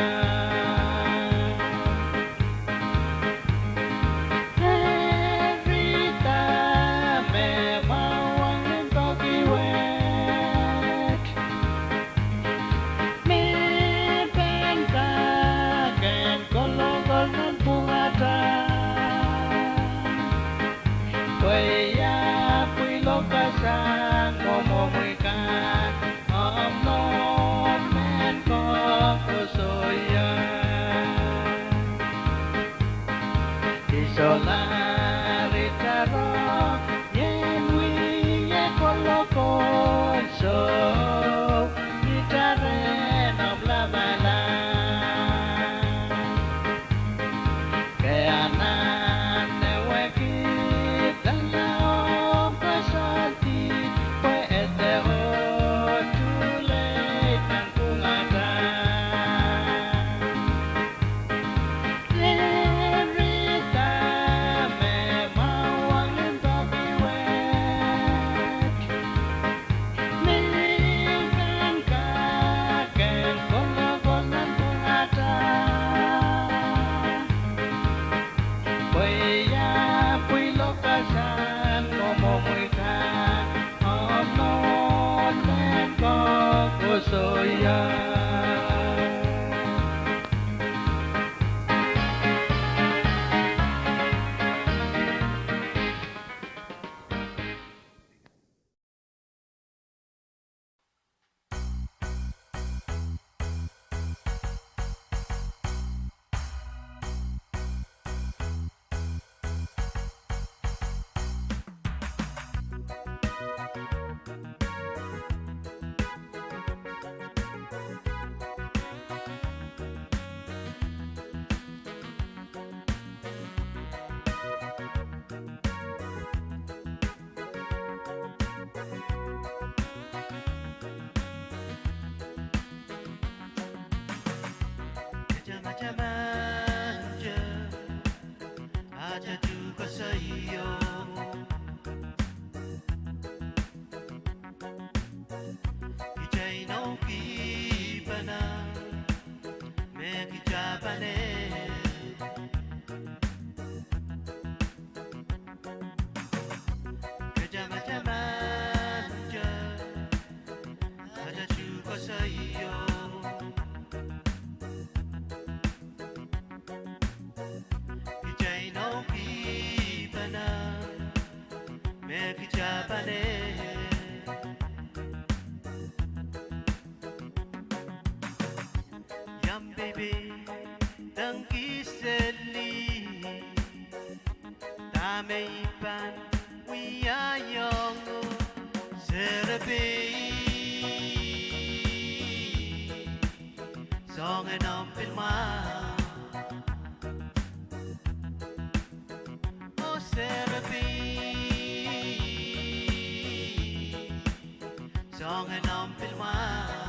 Eri dahme mwahu ong limpoak wet? Me pahn kak en kolokol nan pwungatail. Pwe ia pwilokasang mwomwohmwi kan, omw nohn men koakoasoia. I solahr itarong ien wia kolokol, soh, itaren omw lamalam. Ke anahne wekidala omw koasoandi, Japan e. Iang peipeidengki seli. Dahme I pahn wiahiong uhk, Serepein, soangen omw pil mwahu. Oh Serepein, soangen omw pil mwahu.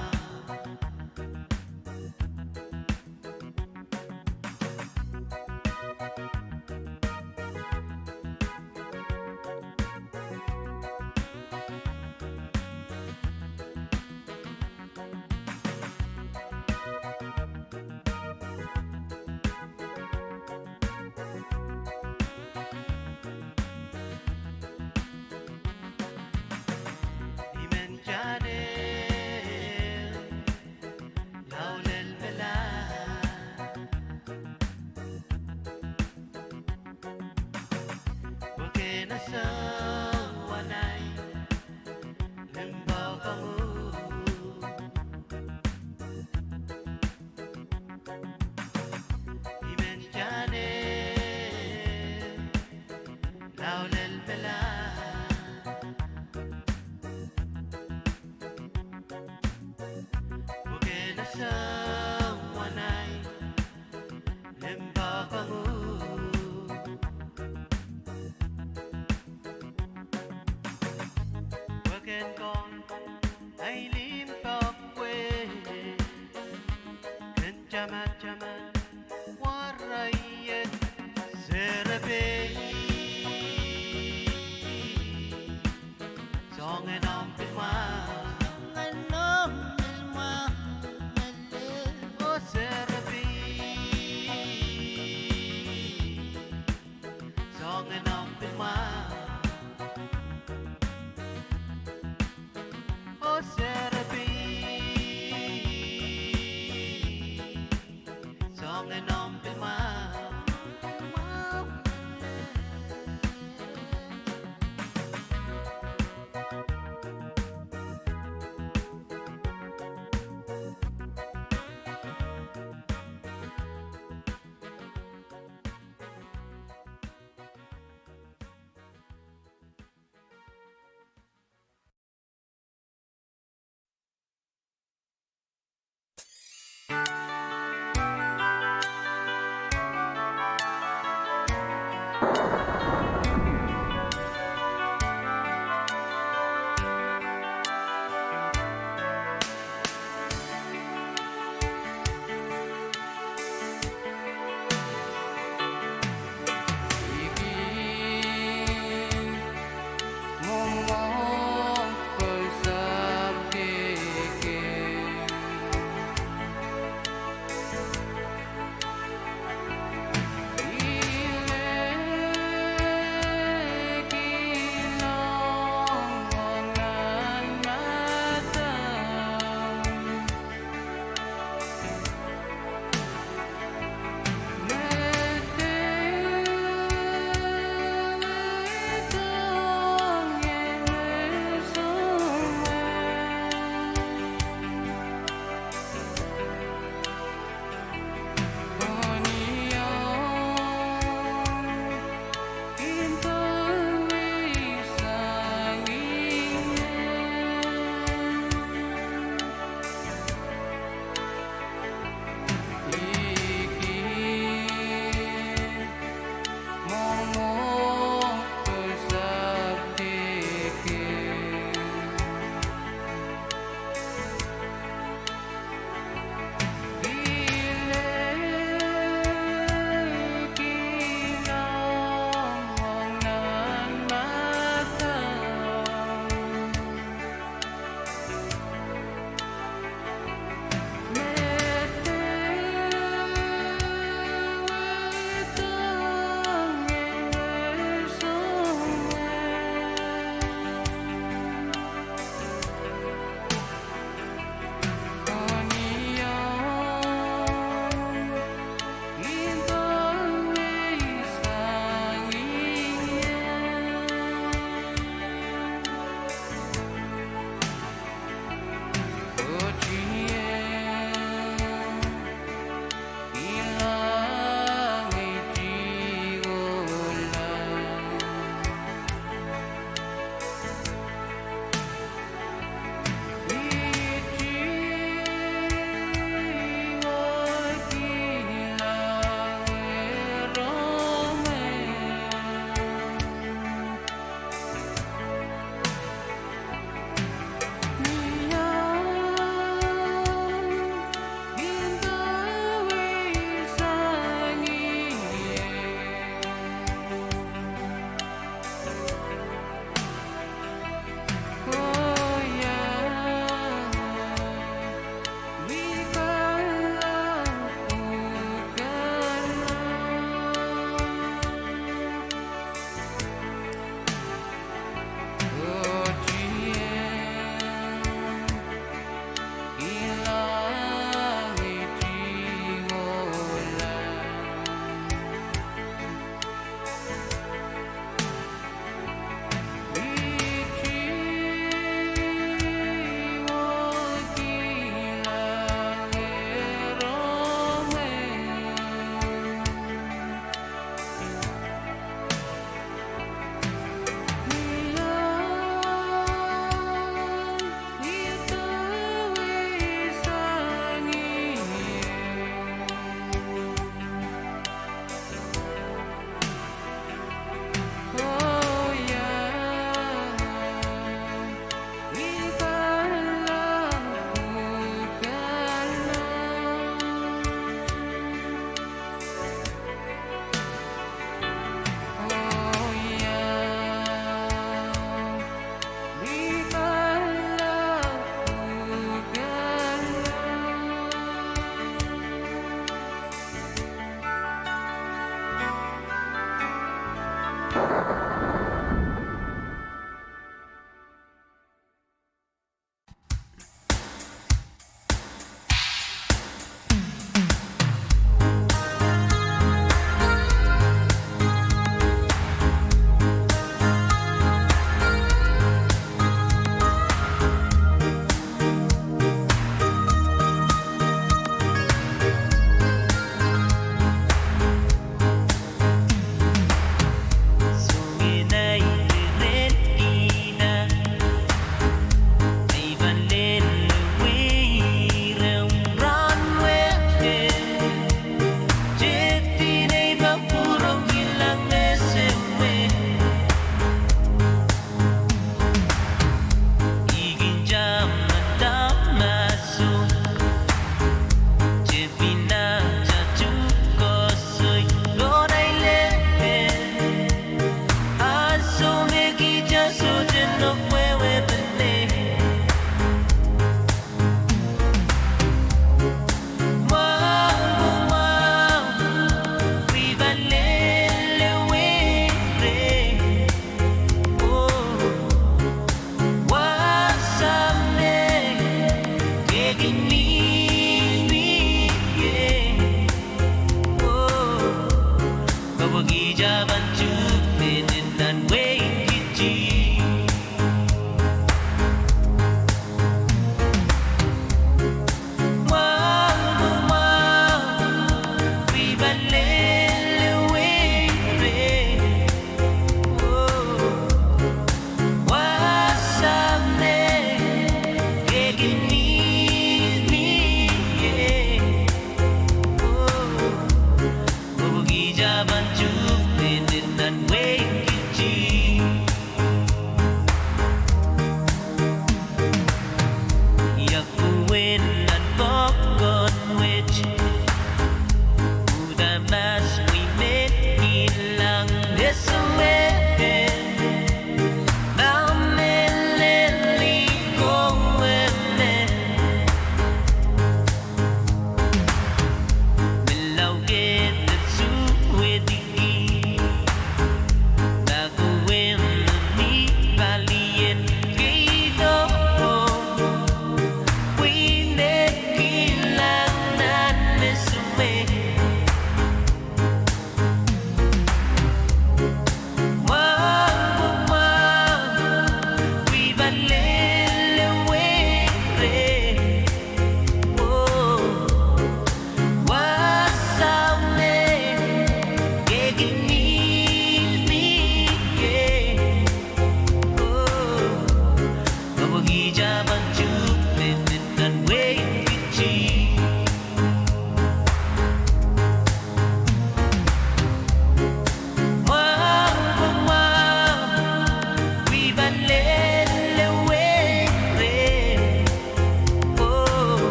I men Japan e, lao lel pela. Pwehki na soh wanahi limpoak ong uhk. I men Japan e, lao lel pela. Pwehki na soh wanahi limpoak ong uhk. Pwehki en Koht ahi limpoak wet, ken tamataman waraie. Serepein, soangen omw pil mwahu. Oh Serepein, soangen omw pil mwahu. Oh Serepein, soangen omw pil mwahu.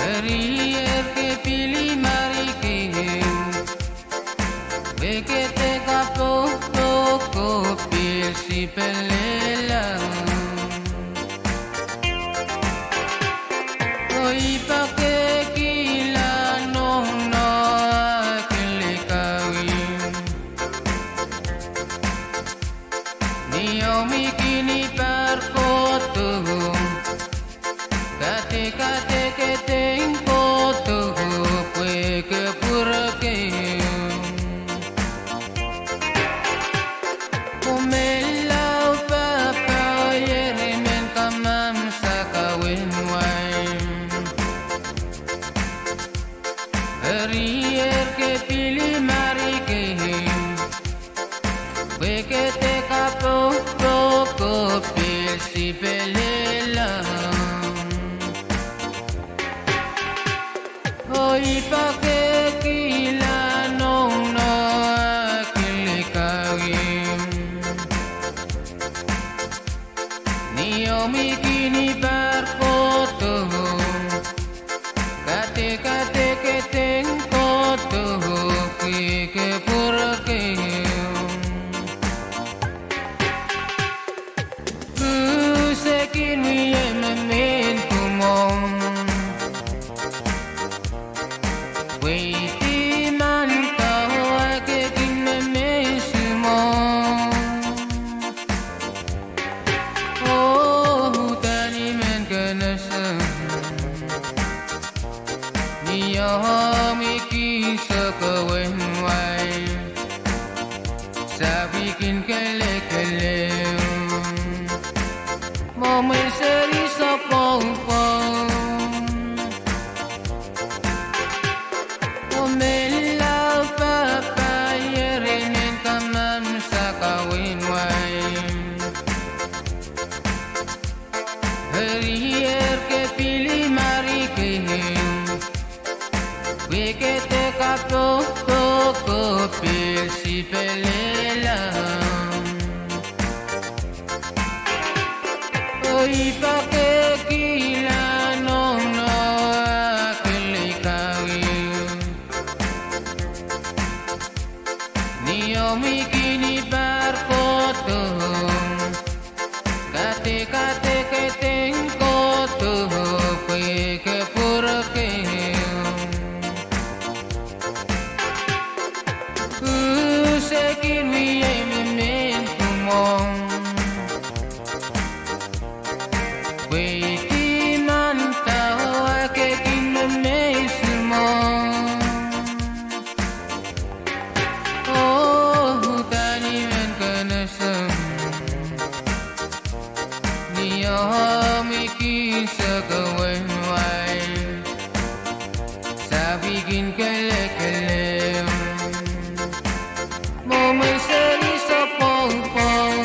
Eri ehr ke pil imwari keieu, pwe ke de kapokpok oh pil sipelehla. Oh I pahkehkihla nohno ah kilikawi. Ni omwi kin pahr kohdo, kadekadek edeik kohdo, pwe ke pwurehng keieu. Oh menlau pahpa, oh eri men kamamsa kaweid wai. Eri ehr ke pil imwari keieu, pwe ke de kapokpok oh pil sipelehla. Oh I pahkehkihla nohno ah kilikawi. Ni omwi kin pahr kohdo, kadekadek edeik kohdo, pwe ke pwurehng keieu. Kuhse kin wie me mehn pwumwong, pwe I diman kawa ke kin me mehn sumwong. Oh uhdahn I men kenese, ni omwi kin sokowehn wai, sapwiki kin kelekelehng, mwomwen seri sopoupou. Oh menlau pahpa, oh eri men kamamsa kaweid wai. Eri ehr ke pil imwari keieu, pwe ke de kapokpok oh pil sipelehla. Oh I pahkehkihla nohno ah kilikawi. Ni omwi kin pahr kohdo, kadekadek edeik kohdo, pwe ke pwurehng keieu. Kuhse kin wie me mehn pwumwong, Soh mi kin seke wen wai, sapikin kelekelem, mo me seri sapongpong.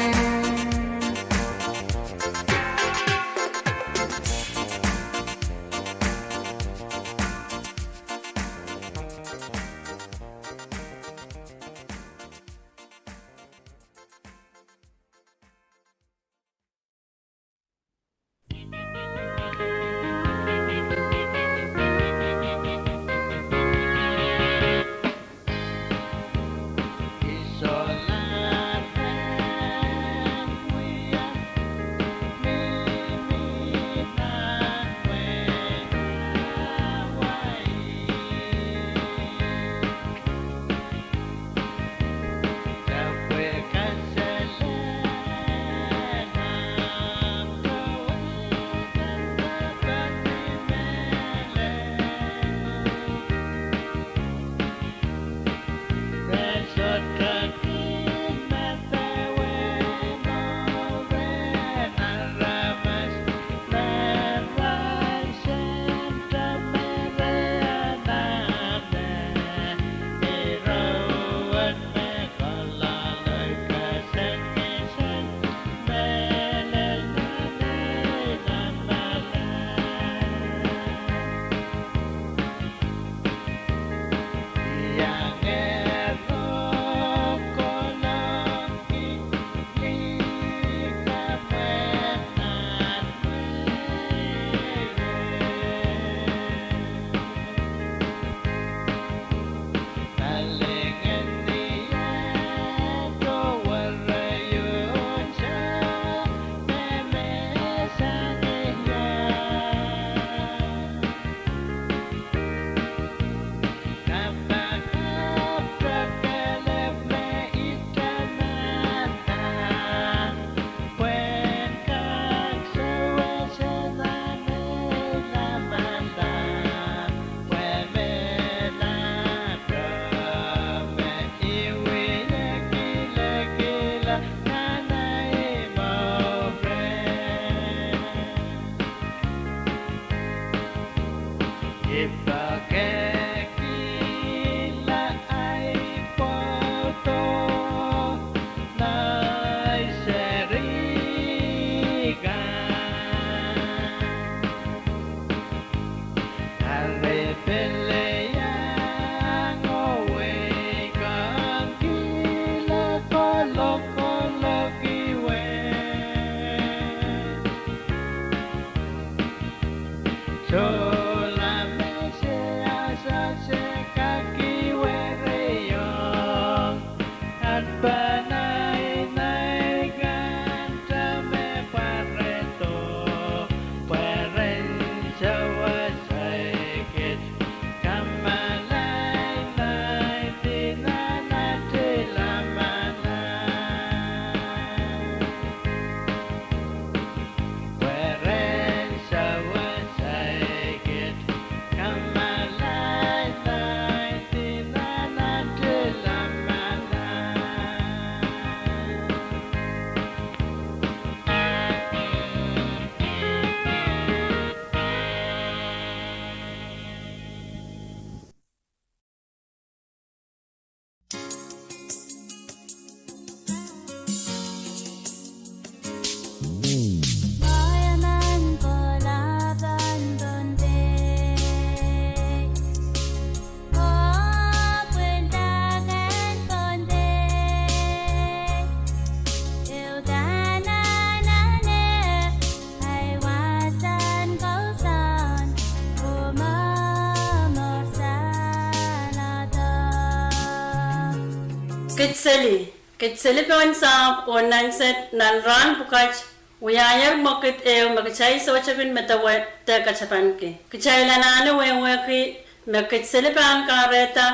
Kitseli, kitseli pohn sahpw oh nan sehd nan rahn pwukat wiahier mwekid ehu me kitail sohte kin medewe de katapanki. Kitail anahne wehwehki me kitseli pahn kahrehda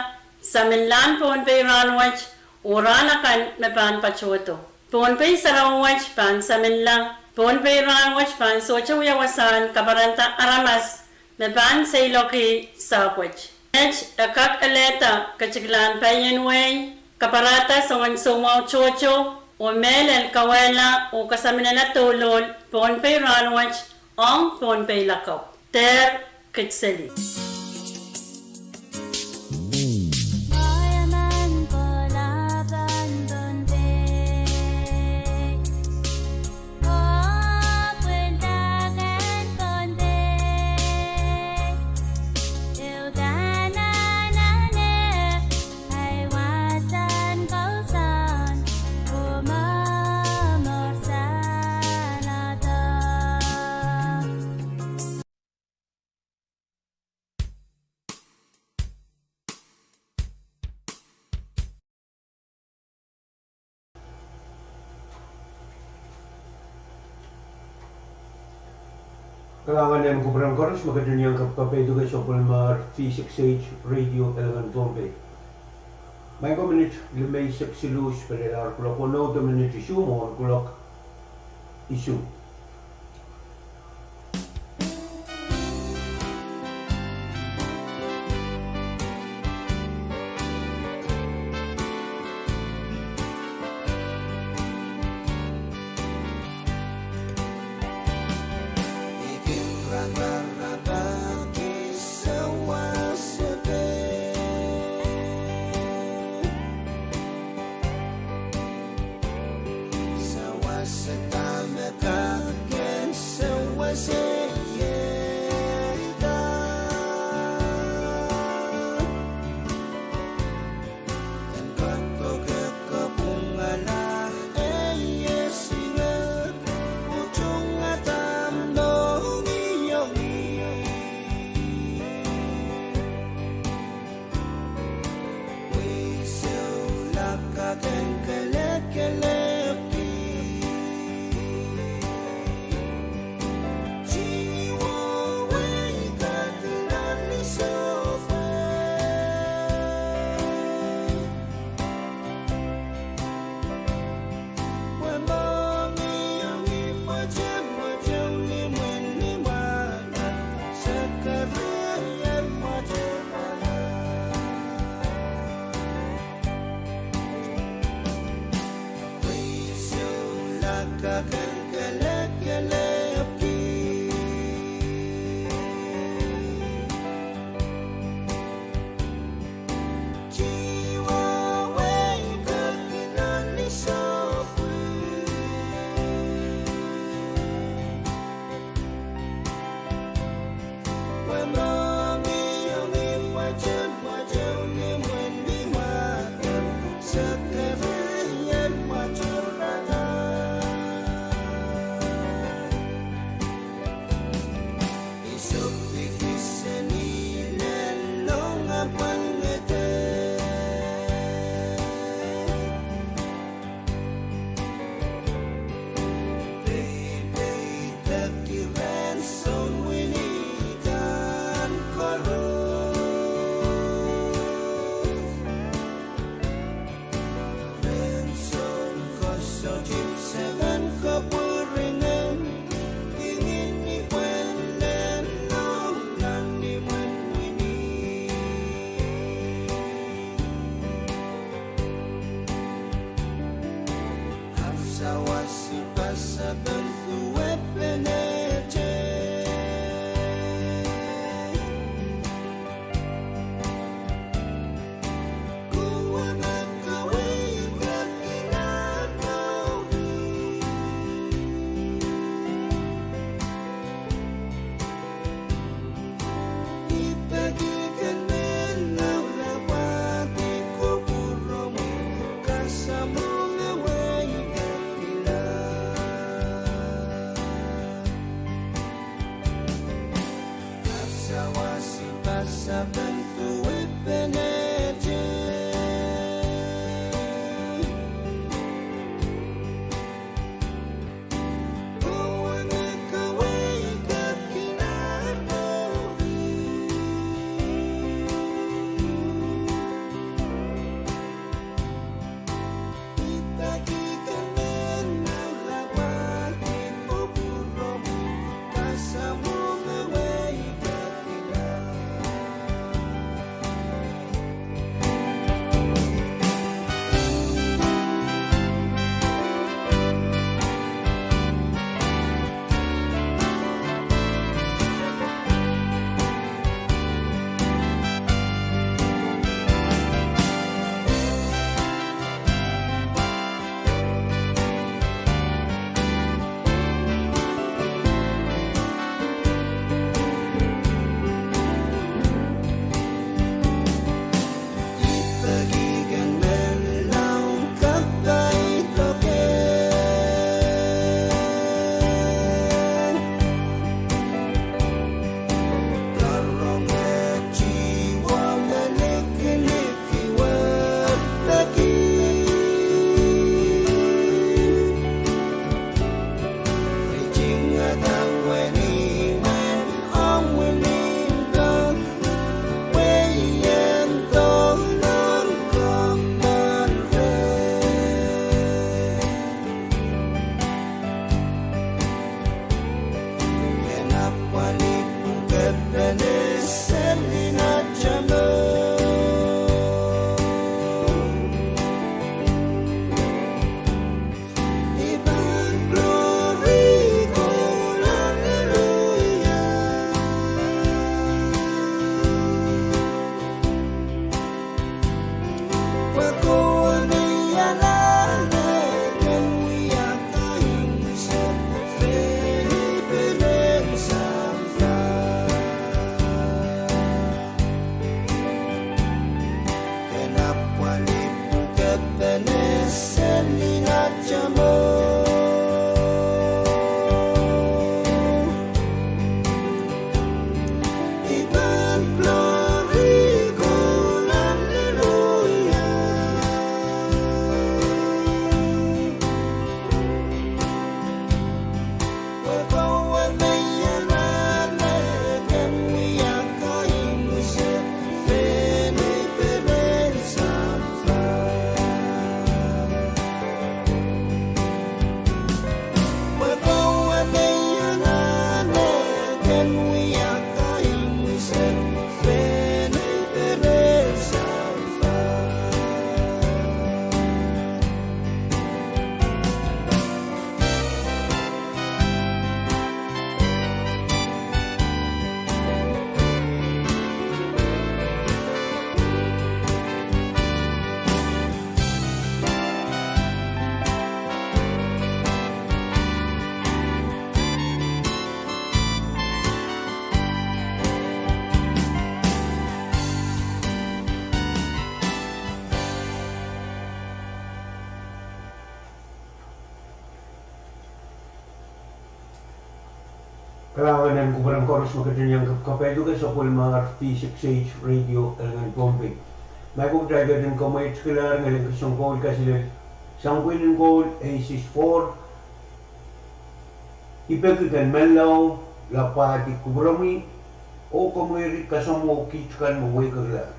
saminlahn Pohnpei rahnwet oh rahn akan me pahn patohdo. Pohnpei sarawi wet pahn saminla. Pohnpei rahnwet pahn sohte wia wasahn kaparanda aramas me pahn seiloakih sahpwet. Met e kak elehda ketiklahn paien wehi, kaparada soangen soumwahu tohto, Oh mehlel kauwehla oh kasaminala douluhl Pohnpei rahnwet ong Pohnpei lakapw. Dehr kitseli. Kalahngan en kupwuren koaros me ketin iang kap- kapeidek sounpwong me V six H Radio Eleven Pohnpei. Maing ko, minit limeisek siluh pil lel ar kuloak weneu de minit isuh mwohn kuloak isuh. Kalahngan en kupwuren koaros me ketin iang kepkapai duke sapwellimomwi V six H Radio Elngen Pohnpei. Ma ko kitail ketin komweitkihla ngilen kesempwal koul kaselel sang pwihn en koul ACES four, I peki ken menlau lapwahdi kupwuromwi oh komwihwei kasamwo kiht kan me weikirlahr.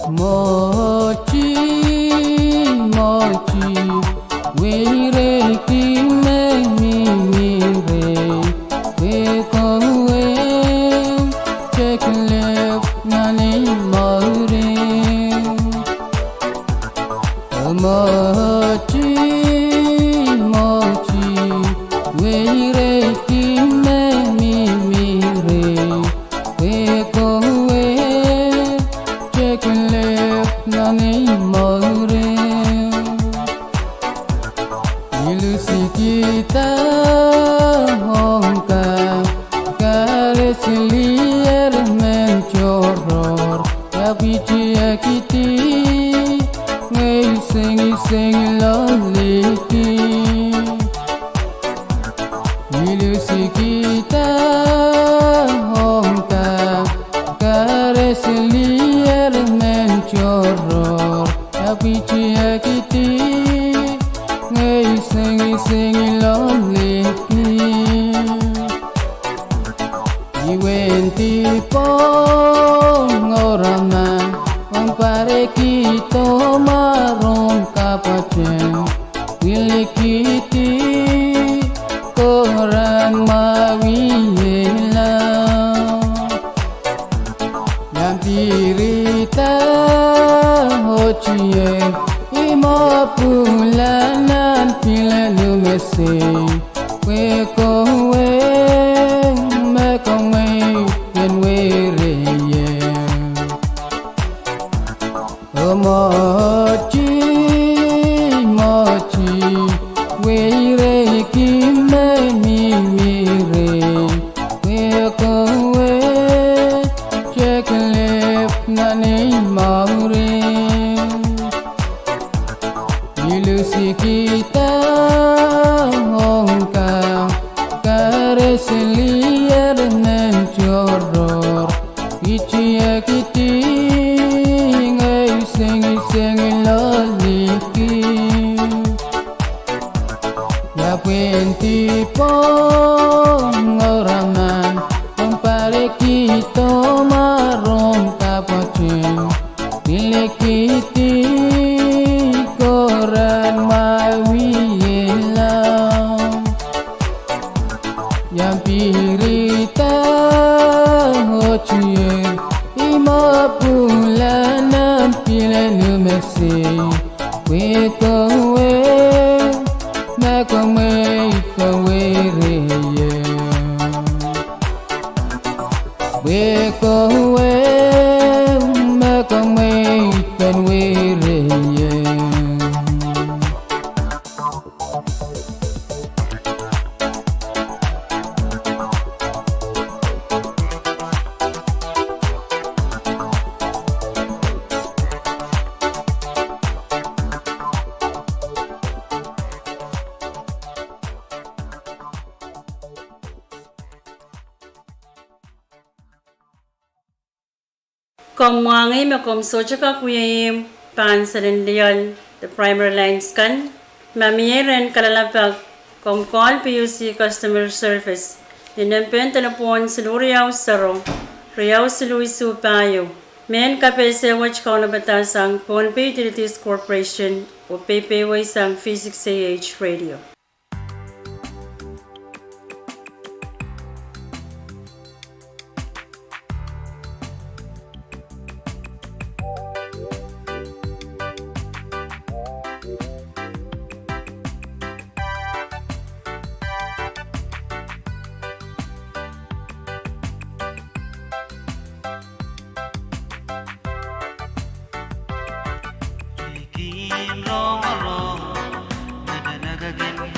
Mwohti, mwohti, weirei ki me mihmi rehi, pwe kowe teklep nan ei mour. Mwohti, mwohti, weirei ki me mihmi rehi, pwe kowe teklep nan ei mour. Ilusikihda ong kak kahrehselier men tohrohr, ia pwihti ekidi ngehi sengiseng loaliki. Ilusikihda ong kak kahrehselier men tohrohr, ia pwihti ekidi ngehi sengiseng loaliki. I wendi pwohng ouraman, ong pwareki dohmwarohng kapwateng, pwilikihdi koran mwawiela. Iang pirida oh tieng, I mwo pwuhla nan pilen umesei, pwe kowe me komwei ken wereier. Oh mwohti, mwohti, weirei ki me mihmi rehi, pwe kowe teklep nan ei mour. Ilusikihda ong kak kahrehselier men tohrohr, pwihti ekidi ngehi sengiseng loaliki. Ia wendi pwohng ouraman, ong pwareki dohmwarohng kapwateng, pwilikihdi koran mwawiela. Iang pirida oh tieng, I mwo pwuhla nan pilen umesei, pwe kowe me komwei ken wereier. Pwe kowe me komwei ken wereier. Komw mwahngih me komw sohte kak wia ihmw pahn selen lioal de primary lines kan. Ma mie rehn kalelapak, komw call P U C customer service ni nempehn delepwohn siluh riau sero, riau siluh isuh pahieu. Mehn kapehse wet kaunopada sang Pohnpei Utilities Corporation oh peipehiwei sang V six A H Radio. Kihkihn rongorong, medemedekin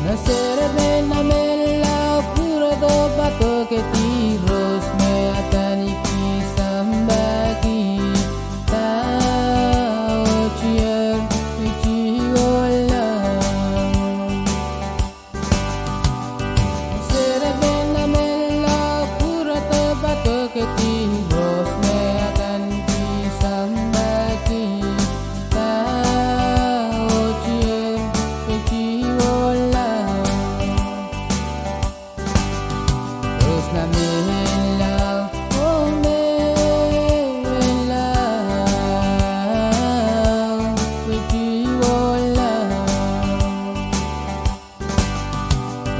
Serepen amen lao pwurodo padokedi Ros me adaneki sampah ki, pahn otier piti wohla. Serepen amen lao pwurodo padokedi Ros me adaneki sampah ki, pahn otier piti wohla. Ros namen lao, oh men lao, piti wohla.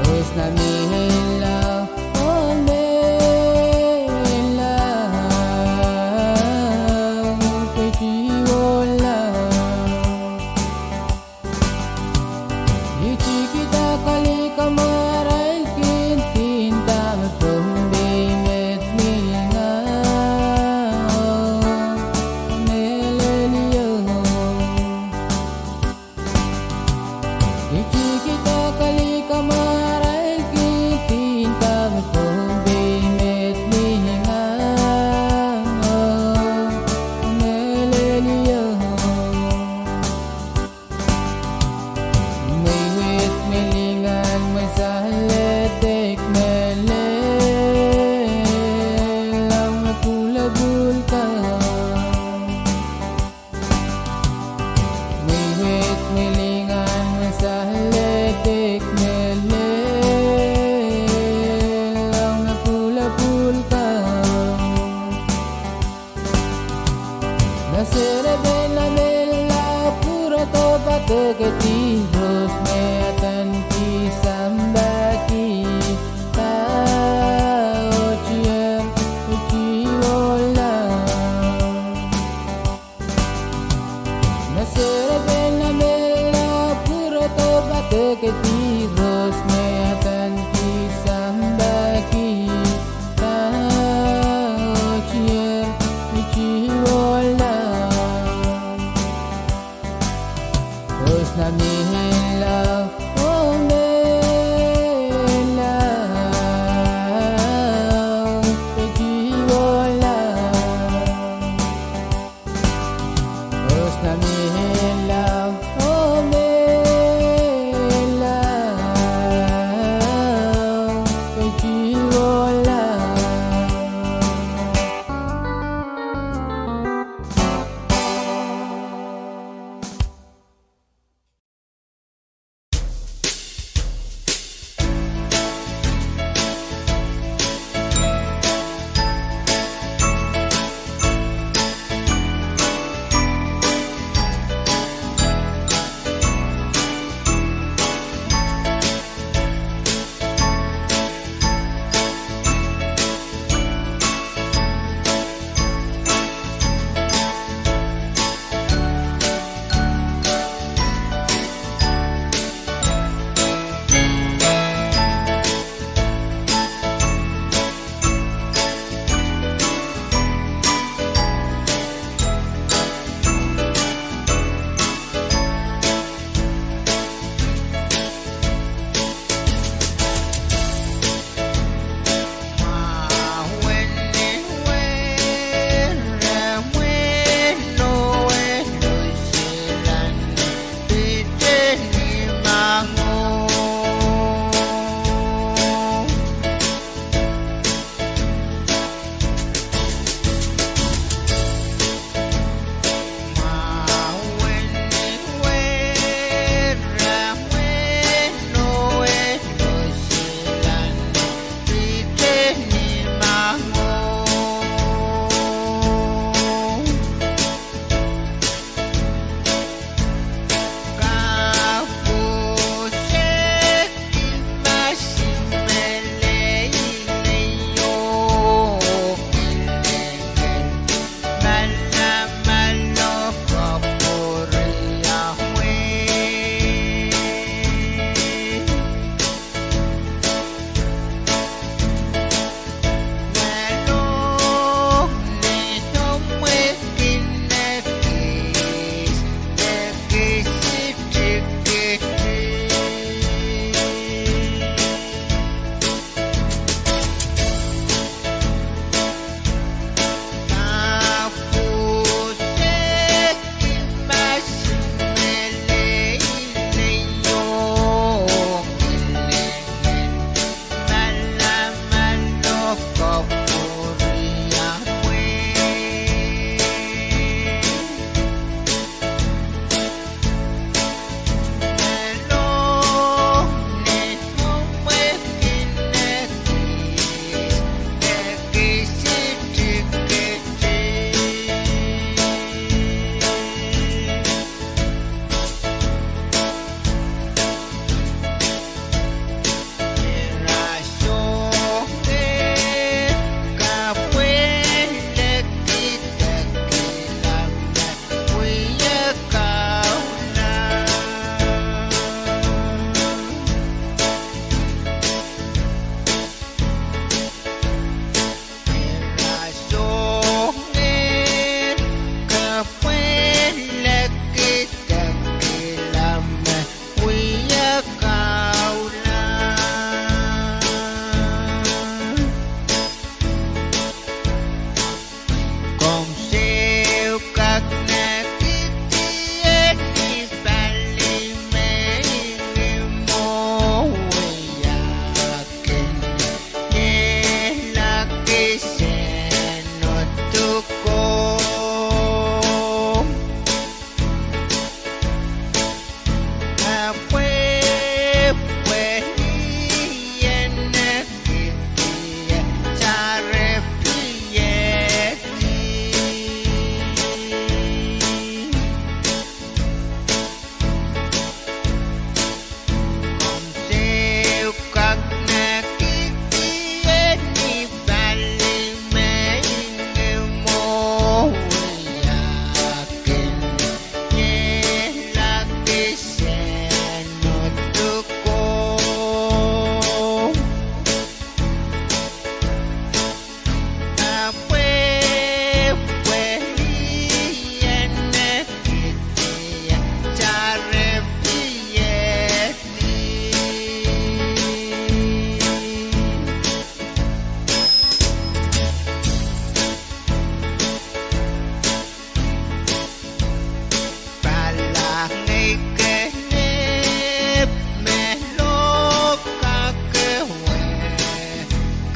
Ros namen lao, oh men lao, piti wohla. Itikida kalikamwarail kin nda me Pohnpei met mih ngao, mehlelio. Itikida kalikamwarail kin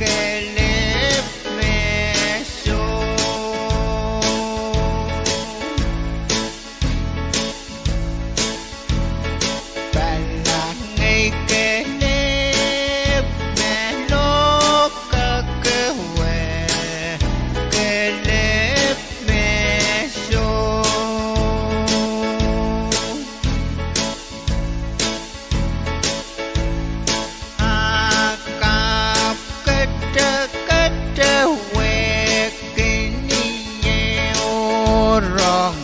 kelehpw me soh. Pahla ngehi kelehpw me lokeke wet, kelehpw me soh. A kapw ketekete wehkin ie oh rohng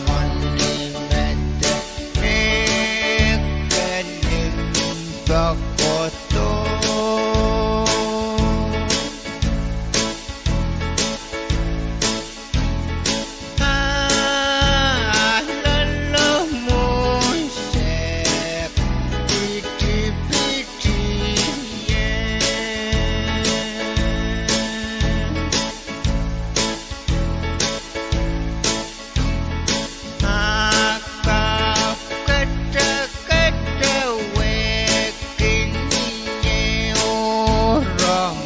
ni medek, nehkehn limpoak kohdo. A loalomw oh sehk pitipiti ie. A kapw ketekete wehkin ie oh rohng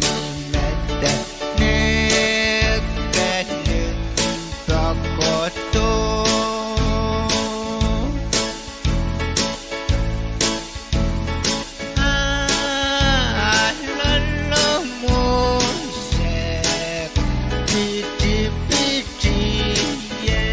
ni medek, nehkehn limpoak kohdo. A loalomw oh sehk pitipiti ie.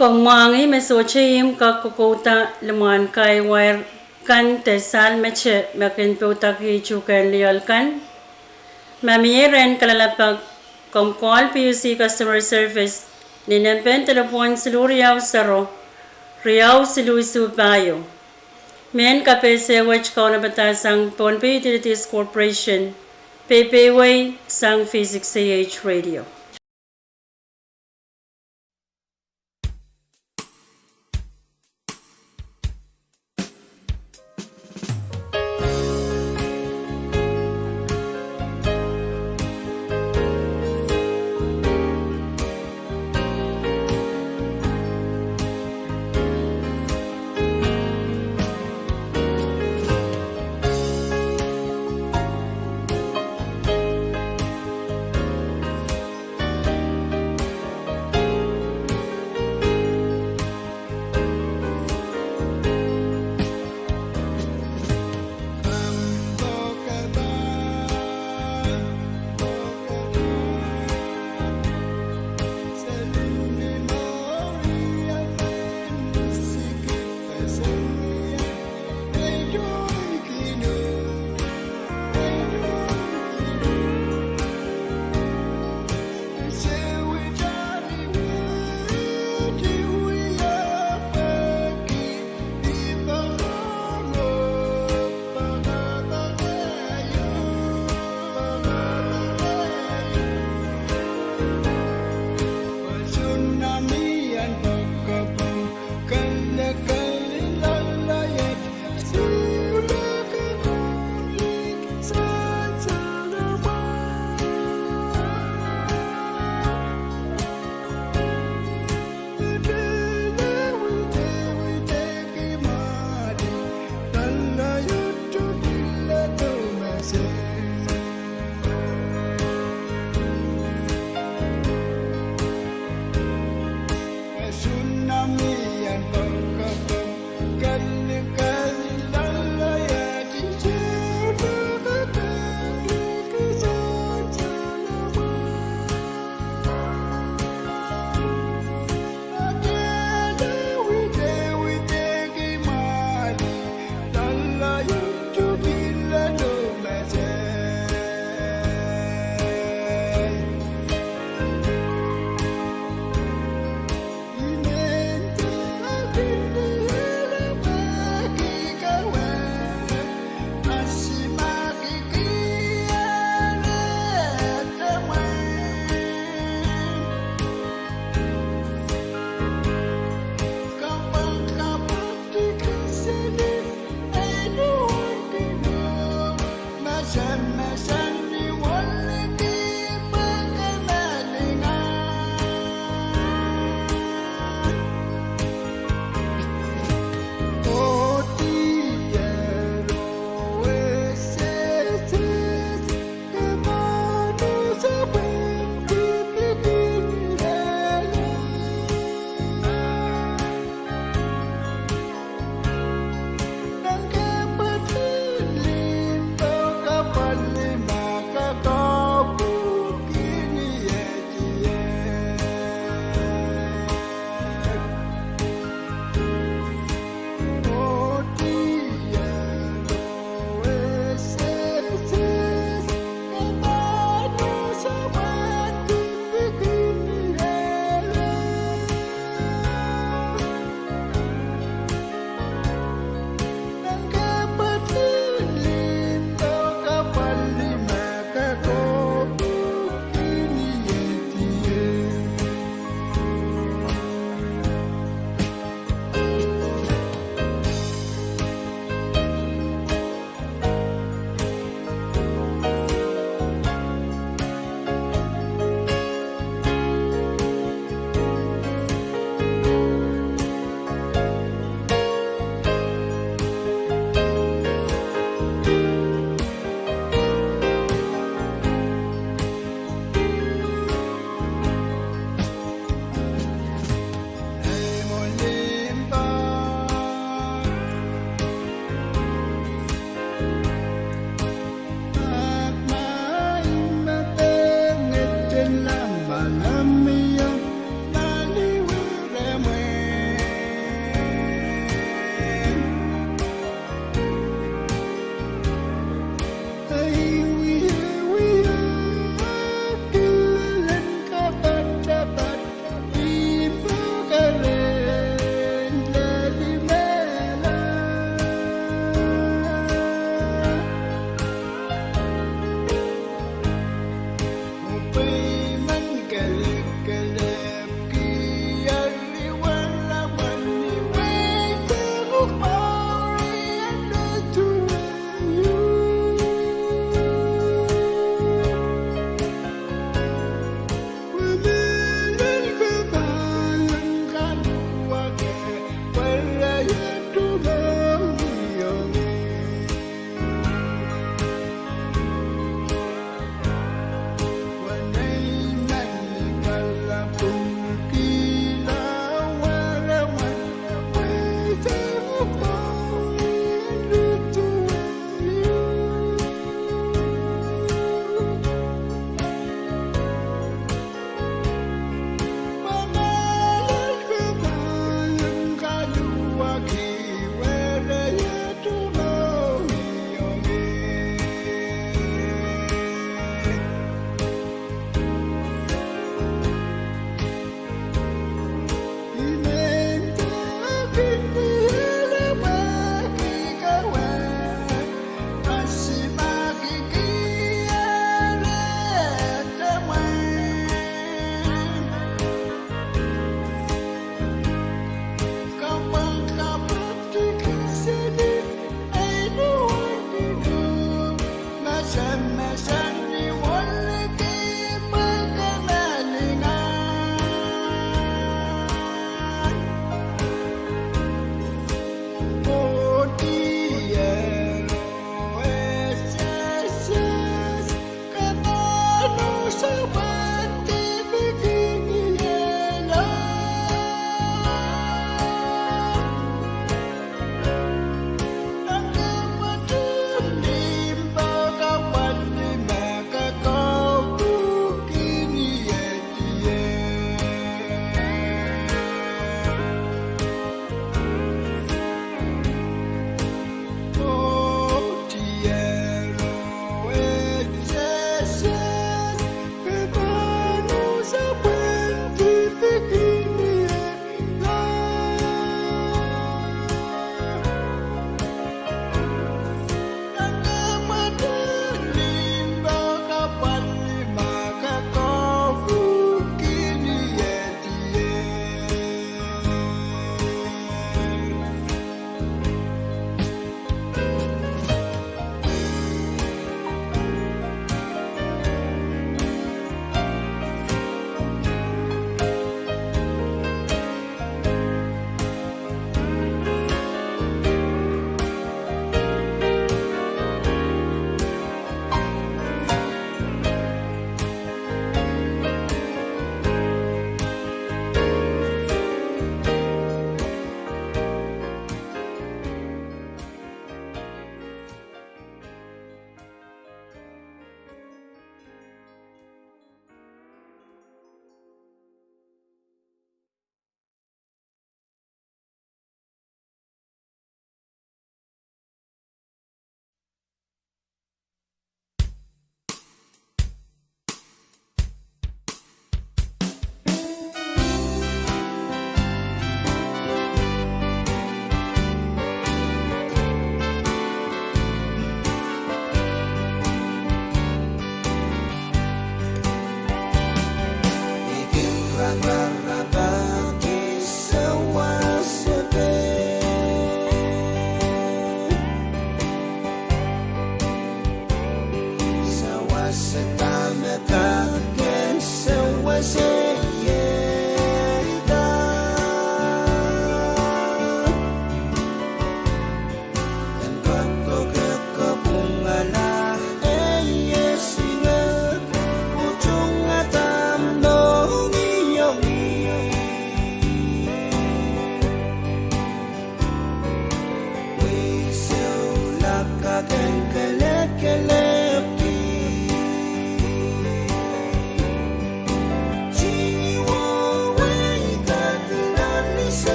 Komw mwahngih me sohte ihmw kak kokouda limwahn kahi wair kan de sahl mete me kin poudakih tuhkehn lioal kan. Ma mie rehn kalelapak, komw call P U C Customer Service ni nempehn delepwohn siluh riau sero, riau siluh isuh pahieu. Mehn kapehse wet kaunopada sang Pohnpei Utilities Corporation, peiwei sang V six A H Radio.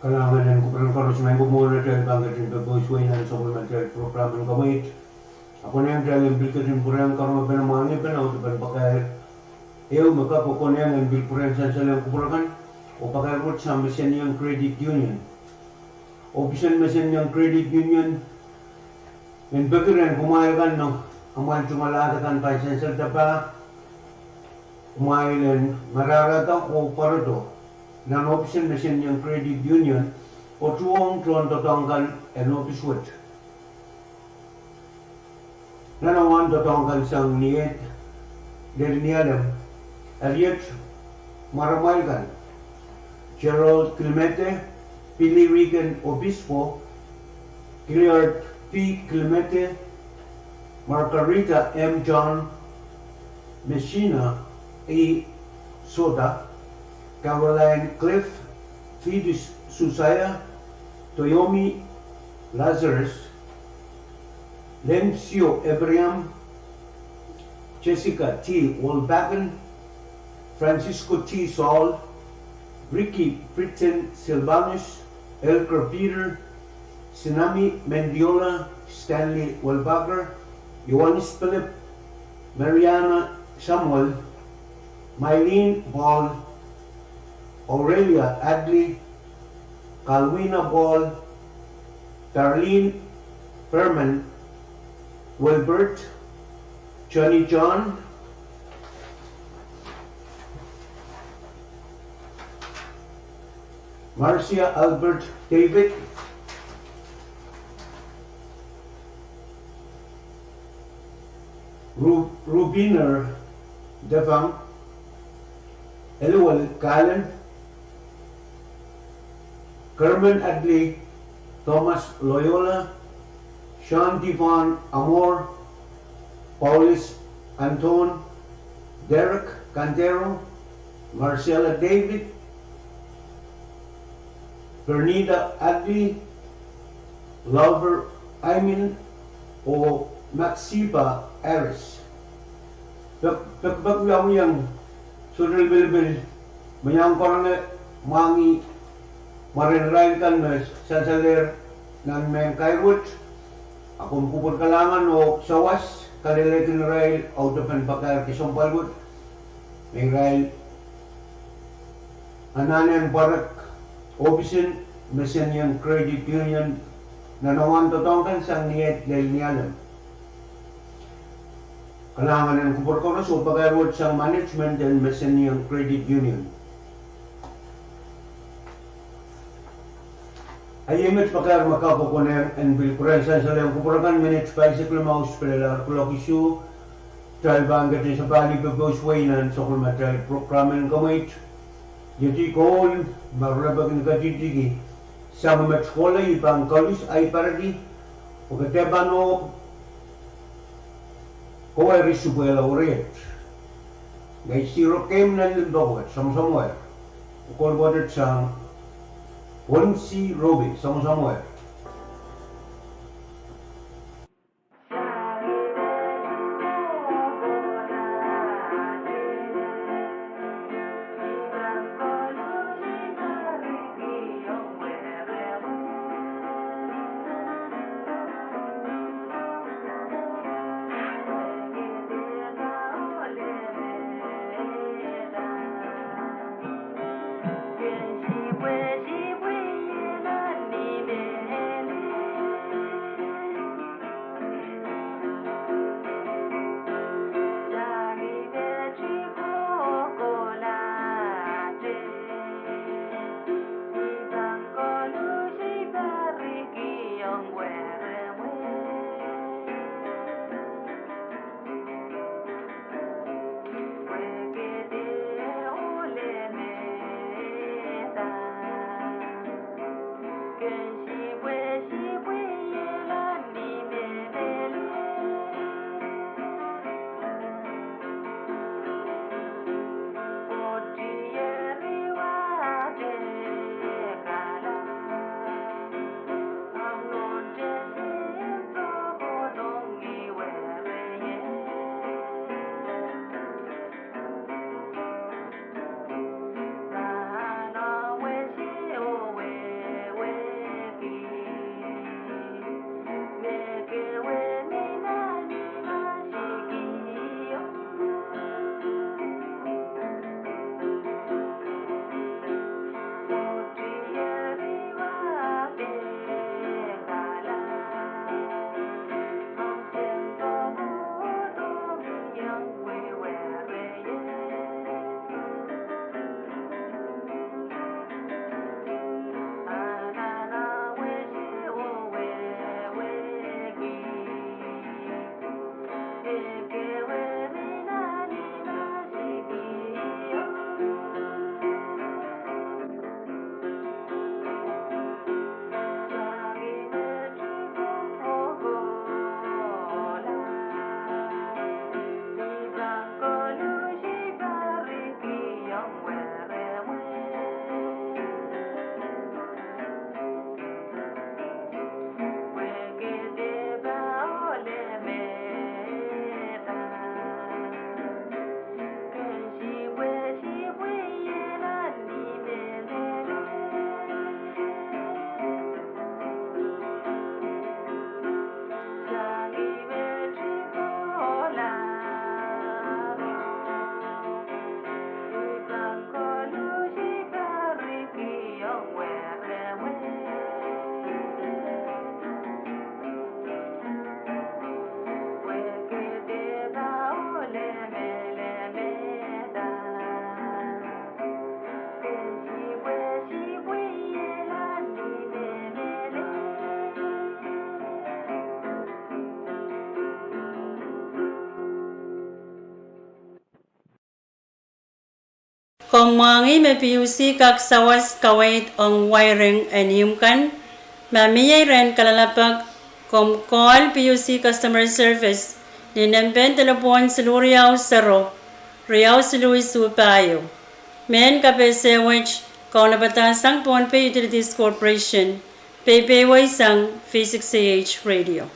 Kalahngan en kupwuren koaros, maing ko mwohn atail pahn ketin pepous wei nan sapwellimatail program en kaweid. A konehng atail en pil ketin pwurehng karonge pene mwahngih pene audepen pakair ehu me kak konehng en pil pwurehng sansalehng kupwur akan, oh pakair wet sang Mesenieng Credit Union. Ohpis en Mesenieng Credit Union en peki rehn kumwail kan me amwail tungoal ahd akan pahn sansalda pah, kumwail en mararahda oh pwarodo nan ohpis en Mesenieng Credit Union, oh tuhwong tohn doadoahk kan en ohpis wet. Nan awa en doadoahk kan sang Niehd lel Nialem, Harriet Mwaramwail kan, Gerald Kilmete, Billy Regan Obispo, Gilliard P. Kilmete, Margarita M. John, Messina E. Soda, Caroline Cliff, Fides Susaya, Toyomi Lazarus, Lencio Abraham, Jessica T. Wolbakken, Francisco T. Saul, Ricky Britton Silvanus, Elker Peter, Sinami Mendiola, Stanley Wolbaker, Johannes Philip, Mariana Samuel, Mylene Paul, Aurelia Adley, Calwina Paul, Darlene Berman, Wilbert, Johnny John, Marcia Albert David, Ru-, Rubiner Devang, Eliwel Kalen, Kerman Adley, Thomas Loyola, Sean Devon Amor, Paulus Anton, Derek Cantero, Marcella David, Bernita Adley, Lover Aimin, oh Maxiba Harris. Pek-, pekipek wiawiong sohte lipilipil me iang karonge mwahngih mwaren irail kan me sansalehr nan mehn kair wet. A komw kupwur kalahngan oh sawas kalelekin irail audepen pakair kesempwal wet, me irail anahne pwarek ohpis en Mesenieng Credit Union nan awa en doadoahk kan sang Niehd lel Nialem. Kalahngan en kupwur koaros oh pakair wet sang management en Mesenieng Credit Union. A iei met pakair me kak konehng en pil pwurehng sansalehng kupwur akan. Minit pahisek limau spelelahr kuloak isuh, kitail pahn ketin sapahl pepous wei nan sapwellimatail program en kaweid. Iet koul me re pahn kin ketidiki sang met kohla, I pahn kalus ahi paradi, pwe ke dehr pahn kawehri supwehla weriet. Ngehi siro keimw nan limpoak wet, samwsamwer. Kolpwotet sang Wensi Robi, samwsamwer. Mwahngih me PUC kak sawas kaweid ong wiring en ihmw kan. Ma mie rehn kalelapak, komw call PUC Customer Service ni nempehn delepwohn siluh riau sero, riau siluh isuh pahieu. Mehn kapehse wet kaunopada sang Pohnpei Utilities Corporation, peipeweisang V six A H Radio.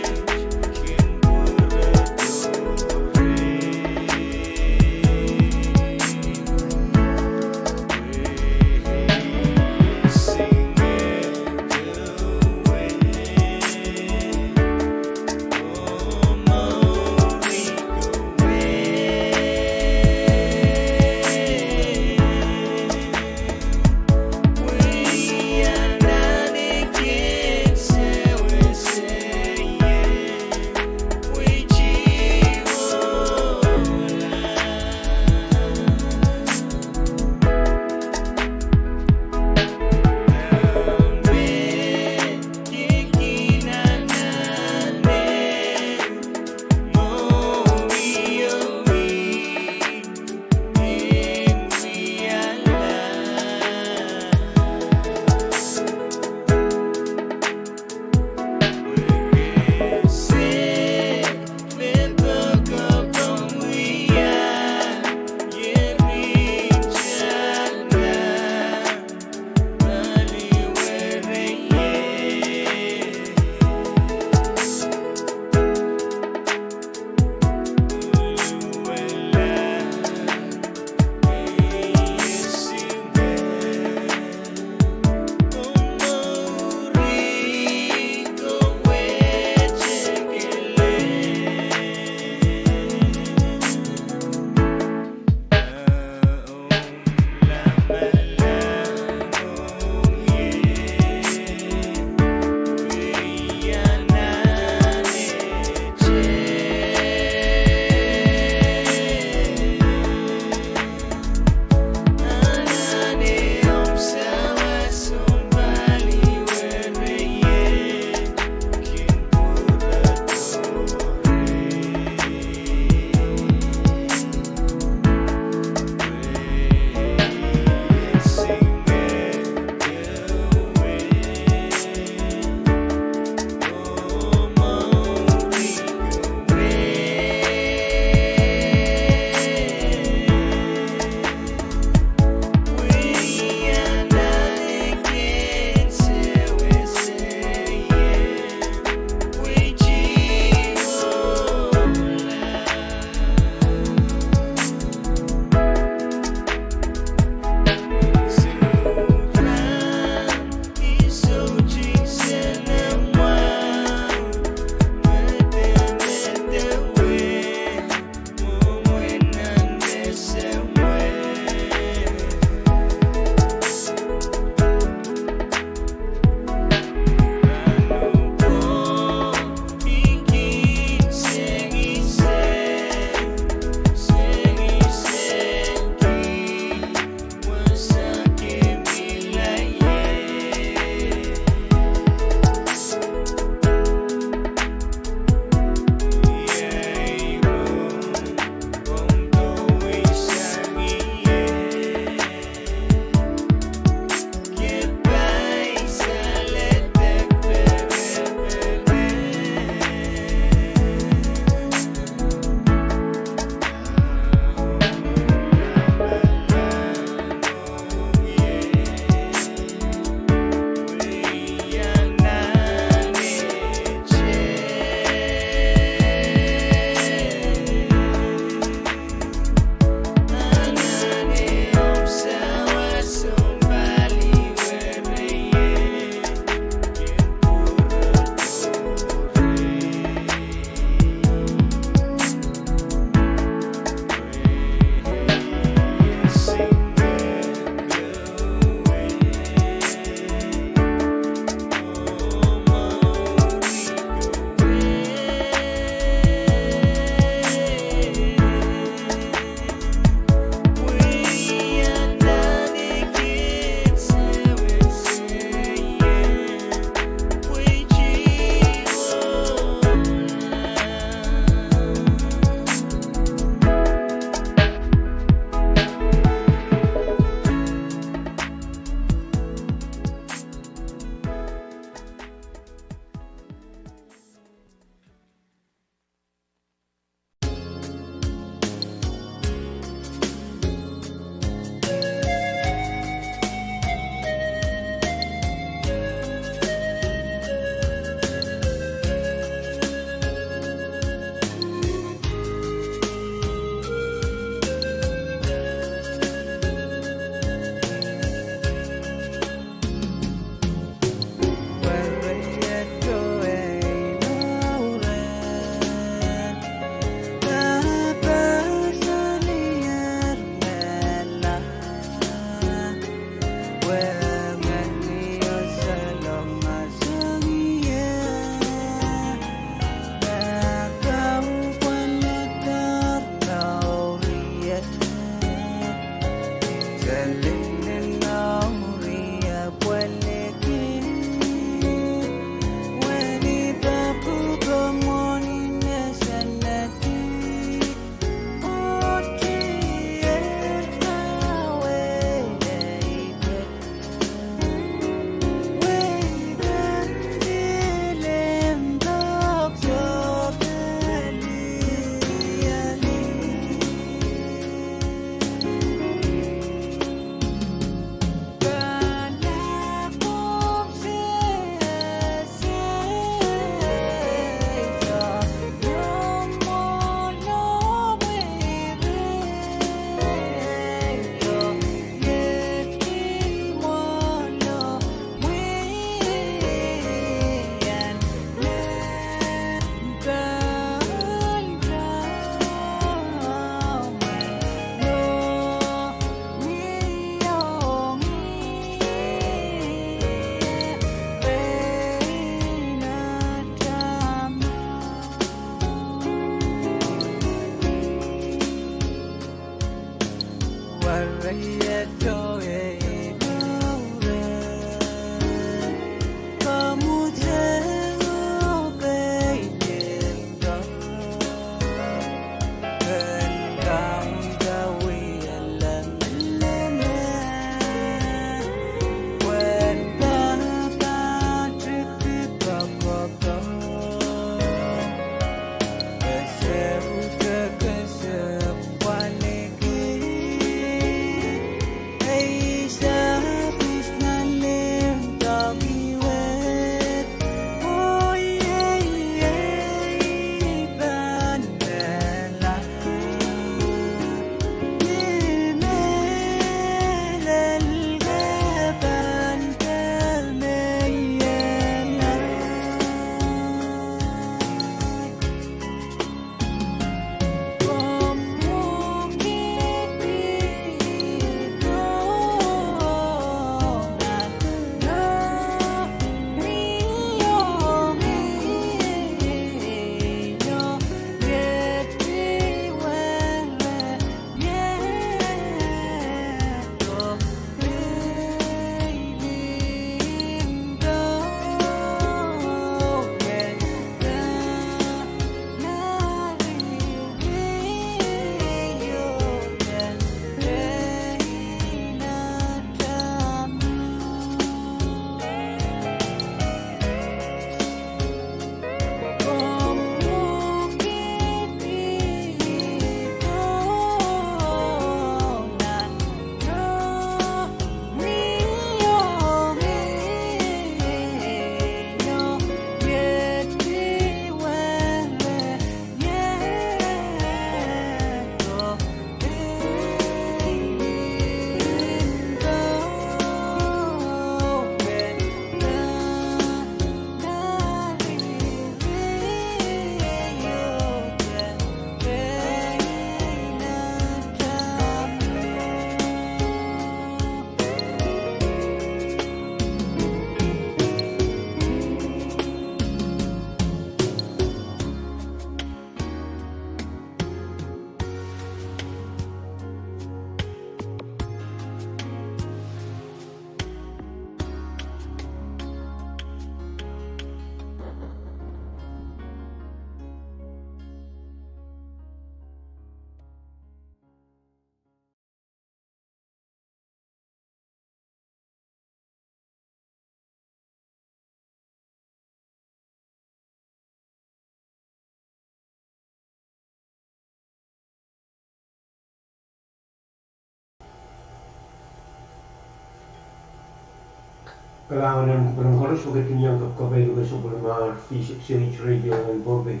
Kalahngan en kupwuren koaros pwe ketin iang kapkapai luke sapwellimatail Sage Radio en Pohnpei.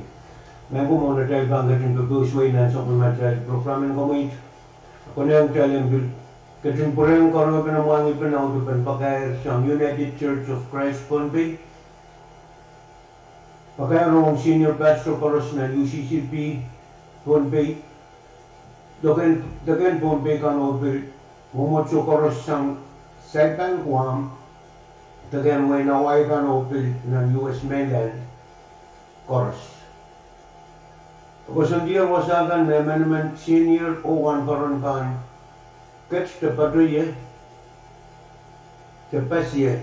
Maing ko, mwohn atail pahn ketin pepeusuwei nan sapwellimatail program en komwi, konehng kitail en pil ketin pwurehng karonge pene mwahngih pene audepen pakair sang United Church of Christ Pohnpei. Pakair ong senior pastor koaros nan U C C P Pohnpei, deke, deke en Pohnpei kan oh pil mwomwohdiso koaros sang Saipan, Guam, deke en wehin Hawaii kan oh pil nan U S mainland koaros. Koasoandier wasa kan me emenemen senior oh wahnpoaron pahn ket de patohie de pasie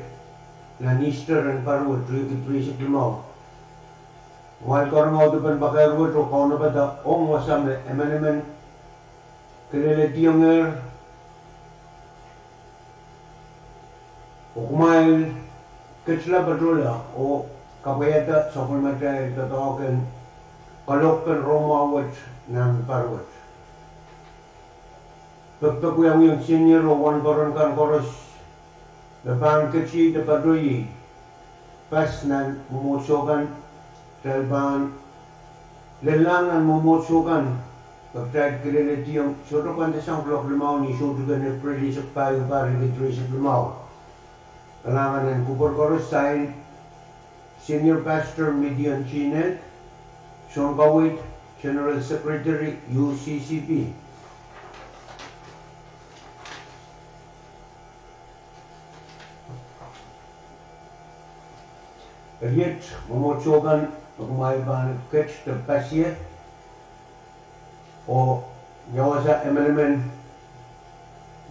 nan Easter en pahr wet, riekid rieisek limau. Kumwail karonge audepen pakair wet oh kaunopada ong wasa me emenemen kilelehdiengehr, oh kumwail ketila patohla oh kapwaiada sapwellimatail doadoahk en kalohkpen rongamwahu wet nan pahr wet. Pekipek wiawiong senior oh wahnpoaron kan koaros me pahn ketiei de patohie pas nan mwomwohdiso kan. Kitail pahn lellahng nan mwomwohdiso kan, pwe kitail kilelehdiong sohte pwandasang kuloak limau ni soutik en Epreil eisek pahieu, pahr riekid rieisek limau. Kalahngan en kupwur koaros, sain, Senior Pastor Midian Chinek, sounkaweid General Secretary U C C P. Eri iet mwomwohdiso kan me kumwail pahn ket de pasie, oh ia wasa emenemen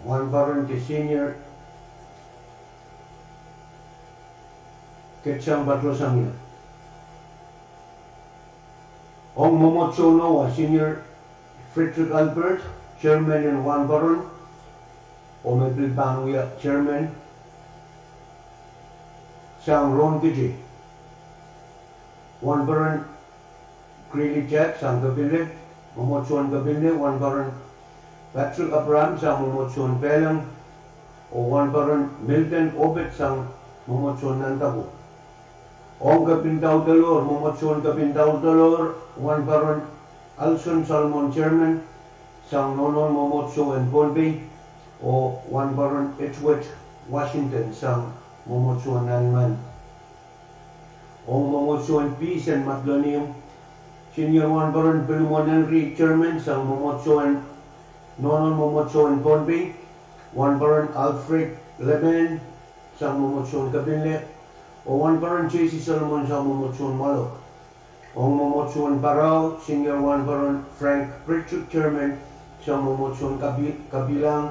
wahnpoaron de senior ketsang patohsang ie. Ong mwomwohdiso nowa, senior Frederick Albert, chairman en wahnpoaron, oh me pil pahn wia chairman sang Rohnkiti. Wahnpoaron Greeley Jack sang Kepinle, mwomwohdiso en Kepinle, wahnpoaron Patrick Abraham sang mwomwohdiso en Pehleng, oh wahnpoaron Milton Obed sang mwomwohdiso en Nantaku. Ong Kepindaudelohr, mwomwohdiso en Kepindaudelohr, wahnpoaron Alson Solomon chairman sang nohnohn mwomwohdiso en Pohnpei, oh wahnpoaron Edward Washington sang mwomwohdiso en Naniman. Ong mwomwohdiso en Peace en Madolenihmw, senior wahnpoaron Philemon Henry chairman sang mwomwohdiso en, nohnohn mwomwohdiso en Pohnpei, wahnpoaron Alfred Leman sang mwomwohdiso en Kepinle, oh wahnpoaron J C Solomon sang mwomwohdiso en Mwalok. Ong mwomwohdiso en Pahrao, senior wahnpoaron Frank Pritchard chairman sang mwomwohdiso en Kapi-, Kapilang,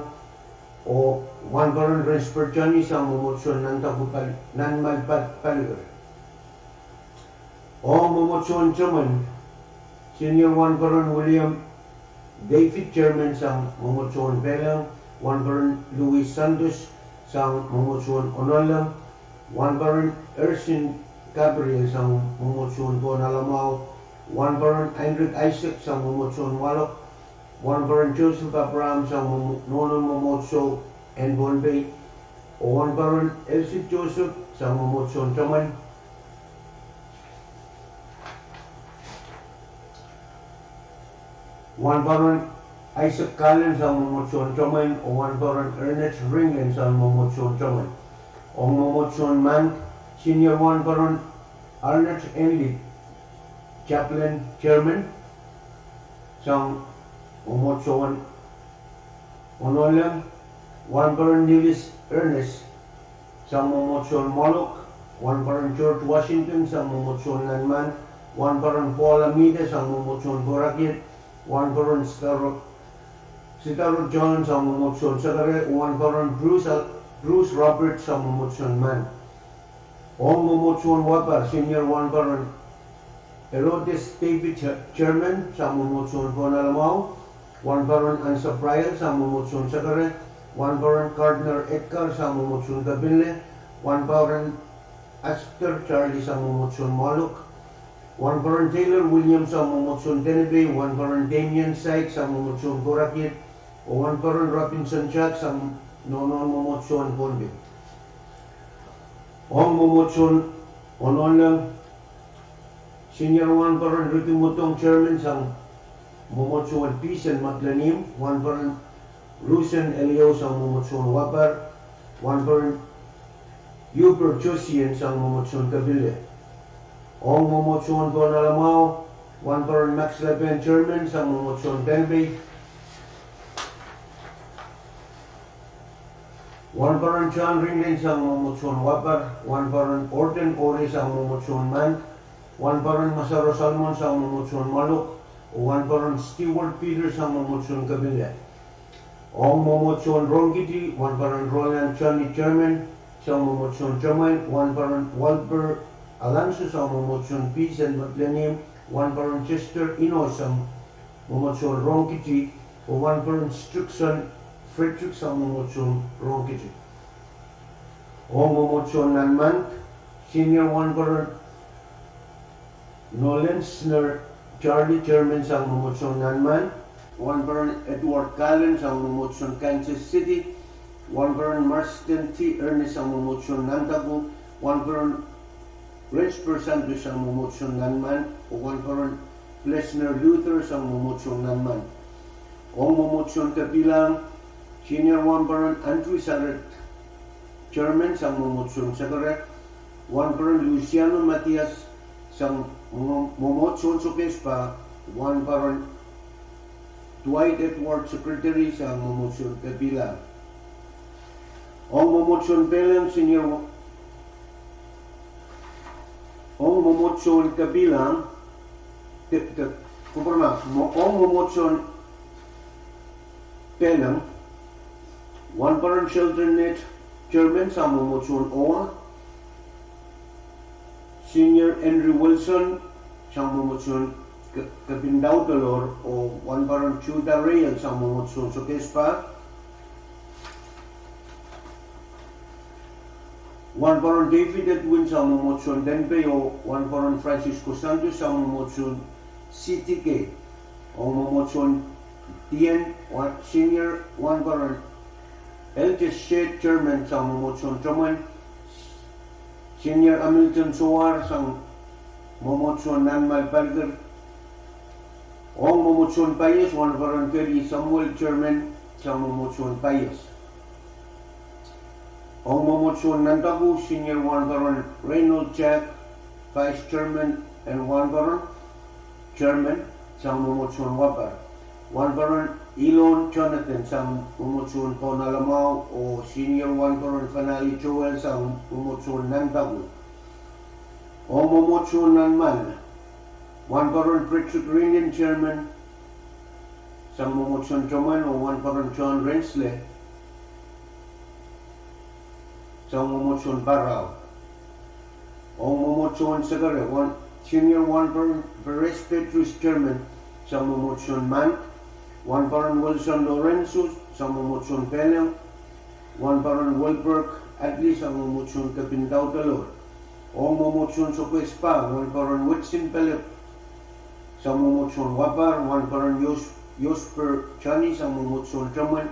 oh wahnpoaron Rensburg Johnny sang mwomwohdiso en Nantaku Pal-, Nanimal Pal-, Paliker. Ong mwomwohdiso en Temen, senior wahnpoaron William David chairman sang mwomwohdiso en Pehleng, wahnpoaron Louis Santos sang mwomwohdiso en Ononleng, wahnpoaron Ersin Gabriel sang mwomwohdiso en Pohnalamaw, wahnpoaron Heinrich Isaac sang mwomwohdiso en Mwalok, wahnpoaron Joseph Abraham sang mwomwo-, nohnohn mwomwohdiso en Pohnpei, oh wahnpoaron Elsie Joseph sang mwomwohdiso en Temen, wahnpoaron Isaac Cullen sang mwomwohdiso en Temen, oh wahnpoaron Ernest Ringland sang mwomwohdiso en Temen. Ong mwomwohdiso en Mand, senior wahnpoaron Arnett Enley, chaplain chairman sang mwomwohdiso en Ononleng, wahnpoaron Nilis Ernest sang mwomwohdiso en Mwalok, wahnpoaron George Washington sang mwomwohdiso en Naniman, wahnpoaron Paul Amide sang mwomwohdiso en Korakiet, wahnpoaron Sitaro, Sitaro John sang mwomwohdiso en Sekere, wahnpoaron Bruce, Bruce Roberts sang mwomwohdiso en Mand. Ong mwomwohdiso en Wapar, senior wahnpoaron Herodes David, chairman sang mwomwohdiso en Pohnalamaw, wahnpoaron Ansa Prial sang mwomwohdiso en Sekere, wahnpoaron Gardner Edgar sang mwomwohdiso en Kepinle, wahnpoaron Aster Charlie sang mwomwohdiso en Mwalok, wahnpoaron Taylor Williams sang mwomwohdiso en Tehnepei, wahnpoaron Damian Sykes sang mwomwohdiso en Korakiet, oh wahnpoaron Robinson Jack sang nohnohn mwomwohdiso en Pohnpei. Ong mwomwohdiso en Ononleng, Senior Wahnparon Ricky Mutong, Chairman sang mwomwohdiso en Peace and Madlanim, Wahnparon Rusen Eliou sang mwomwohdiso en Wapar, Wahnparon Hubert Josien sang mwomwohdiso en Kapila. Ong mwomwohdiso en Pohnala Mwahu, Wahnparon Max Lapen, Chairman sang mwomwohdiso en Pohnpei, Wahnparon John Ringling sang mwomwohdiso en Wapar, Wahnparon Orton Ore sang mwomwohdiso en Mand, Wahnparon Masaro Salmon sang mwomwohdiso en Mwalok, oh Wahnparon Stewart Peter sang mwomwohdiso en Kapila. Ong mwomwohdiso en Rongkiti, Wahnparon Roland Johnny, Chairman sang mwomwohdiso en Temen, Wahnparon Walper Alonso sang mwomwohdiso en Peace and Madlanim, Wahnparon Chester Inos sang mwomwohdiso en Rongkiti, oh Wahnparon Strickson Frederick sang mwomwohdiso en Rongkiti. Ong mwomwohdiso en Nanmand, Senior Wahnparon Nolensner Charlie, Chairman sang mwomwohdiso en Nanmand, Wahnparon Edward Kallen sang mwomwohdiso en Kansas City, Wahnparon Marsden T. Ernest sang mwomwohdiso en Nantaku, Wahnparon Rensburg Santos sang mwomwohdiso en Nanmand, oh Wahnparon Plesner Luther sang mwomwohdiso en Nanmand. Ong mwomwohdiso en Kapilang, Senior Wahnparon Andrew Saret, Chairman sang mwomwohdiso en Sakarek, Wahnparon Luciano Mathias sang mwomwohdiso en Sokehs Pah, Wahnparon Dwight Edward, Secretary sang mwomwohdiso en Kapilang. Ong mwomwohdiso en Peleng, Senior Wa-, ong mwomwohdiso en Kapilang, te, te, kupwurma, mwo-, ong mwomwohdiso en Peleng, Wahnparon Shelter Net, Chairman sang mwomwohdiso en Oa, Senior Henry Wilson sang mwomwohdiso en Ke-, Kepindaudolor, oh Wahnparon Judah Rayel sang mwomwohdiso en Sokehs Pah, Wahnparon David Edwin sang mwomwohdiso en Pohnpei, oh Wahnparon Francisco Santos sang mwomwohdiso en C T K. Ong mwomwohdiso en Dien, Wa-, Senior Wahnparon L J Shedd, Chairman sang mwomwohdiso en Temen, Senior Hamilton Sowar sang mwomwohdiso en Nanmal Palikir. Ong mwomwohdiso en Paias, Wahnparon Keri Samuel, Chairman sang mwomwohdiso en Paias. Ong mwomwohdiso en Nantaku, Senior Wahnparon Reynold Jack, Vice Chairman en Wahnparon, Chairman sang mwomwohdiso en Wapar, Wahnparon Elon Jonathan sang mwomwohdiso en Pohnala Mwahu, oh Senior Wahnparon Fanali Joel sang mwomwohdiso en Nantaku. Ong mwomwohdiso en Nanmal, Wahnparon Frederick Ringin, Chairman sang mwomwohdiso en Temen, oh Wahnparon John Rensley sang mwomwohdiso en Parau. Ong mwomwohdiso en Sakarek, Senior Wahnparon Perez Petrus, Chairman sang mwomwohdiso en Mand, Wahnparon Wilson Lorenzo sang mwomwohdiso en Peleng, Wahnparon Wilberg Adley sang mwomwohdiso en Kepindaudolor. Ong mwomwohdiso en Sokehs Pah, Wahnparon Whitson Pelep sang mwomwohdiso en Wapar, Wahnparon Yos-, Yosper Johnny sang mwomwohdiso en Temen,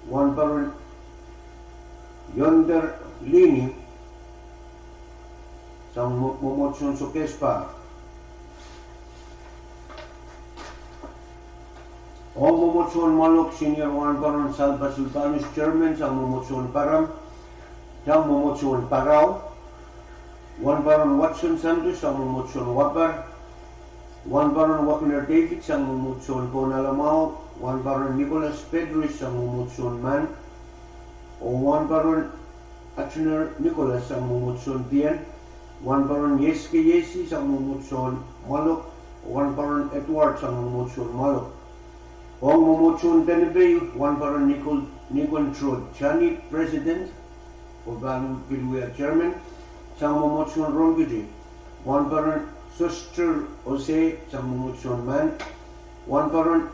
Wahnparon Yonder Lini sang mwo-, mwomwohdiso en Sokehs Pah. Ong mwomwohdiso en Mwalok, Senior Wahnparon Salpa Silvanus, Chairman sang mwomwohdiso en Param, sang mwomwohdiso en Parau, Wahnparon Watson Santos sang mwomwohdiso en Wapar, Wahnparon Wagner David sang mwomwohdiso en Pohnala Mwahu, Wahnparon Nicholas Petrus sang mwomwohdiso en Mand, oh Wahnparon Atner Nicholas sang mwomwohdiso en Dien, Wahnparon Yeske Yesi sang mwomwohdiso en Mwalok, Wahnparon Edward sang mwomwohdiso en Mwalok. Ong mwomwohdiso en Pohnpei, Wahnparon Nikon, Nikon Trod Johnny, President, oh pahn pil wia Chairman, sang mwomwohdiso en Rongkiti, Wahnparon Soster Ose sang mwomwohdiso en Mand, Wahnparon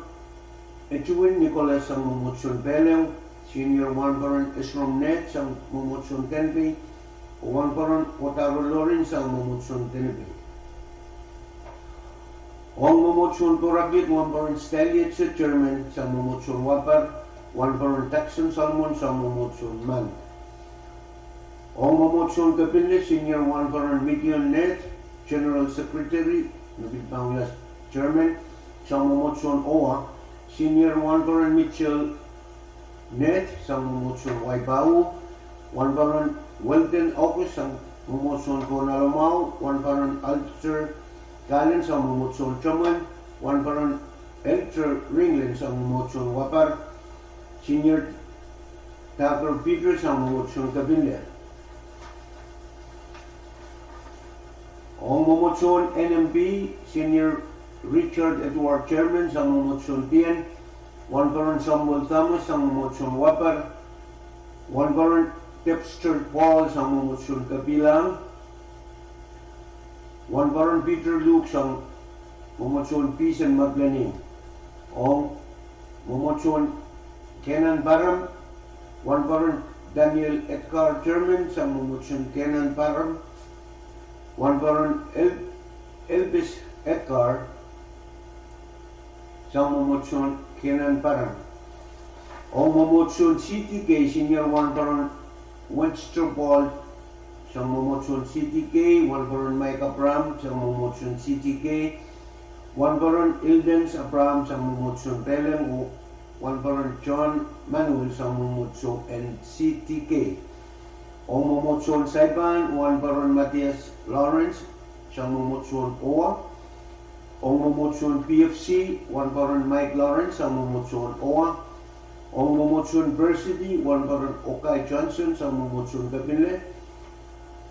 Edwin Nicholas sang mwomwohdiso en Peleng, Senior Wahnparon Esrom Ned sang mwomwohdiso en Pohnpei, oh Wahnparon Kotaro Lorin sang mwomwohdiso en Pohnpei. Ong mwomwohdiso en Poraklihk, Wahnparon Stanley H. Chairman sang mwomwohdiso en Wapar, Wahnparon Takson Salmon sang mwomwohdiso en Mand. Ong mwomwohdiso en Kepinle, Senior Wahnparon Midion Ned, General Secretary, me pil pahn wia Chairman, sang mwomwohdiso en Oa. Senior Wahnparon Mitchell Ned, sang mwomwohdiso en Waipahu. Wahnparon Weldon August, sang mwomwohdiso en Pohnalomau. Wahnparon Alter Kalen, sang mwomwohdiso en Tomwen. Wahnparon Elter Ringlen, sang mwomwohdiso en Wapar. Senior Tucker Peters, sang mwomwohdiso en Kepinle. Ong mwomwohdiso en N M P, Senior Richard Edward, Chairman, sang mwomwohdiso en Dien. Wahnparon Samuel Thomas, sang mwomwohdiso en Wapar. Wahnparon Dexter Paul, sang mwomwohdiso en Kepilang. Wahnparon Peter Luke, sang mwomwohdiso en Pisen Maplaning. Ong mwomwohdiso en Kenan Param, Wahnparon Daniel Edgar, Chairman, sang mwomwohdiso en Kenan Param. Wahnparon El-, Elvis Edgar, sang mwomwohdiso en Kenan Param. Ong mwomwohdiso en C T K, Senior Wahnparon Winster Paul, sang mwomwohdiso en C T K. Wahnparon Mike Abraham, sang mwomwohdiso en C T K. Wahnparon Ildens Abraham, sang mwomwohdiso en Peleng, oh Wahnparon John Manuel, sang mwomwohdiso en C T K. Ong mwomwohdiso en Saipan, Wahnparon Matthias Lawrence, sang mwomwohdiso en Oa. Ong mwomwohdiso en P F C, Wahnparon Mike Lawrence, sang mwomwohdiso en Oa. Ong mwomwohdiso en Varsity, Wahnparon Okai Johnson, sang mwomwohdiso en Kepinle.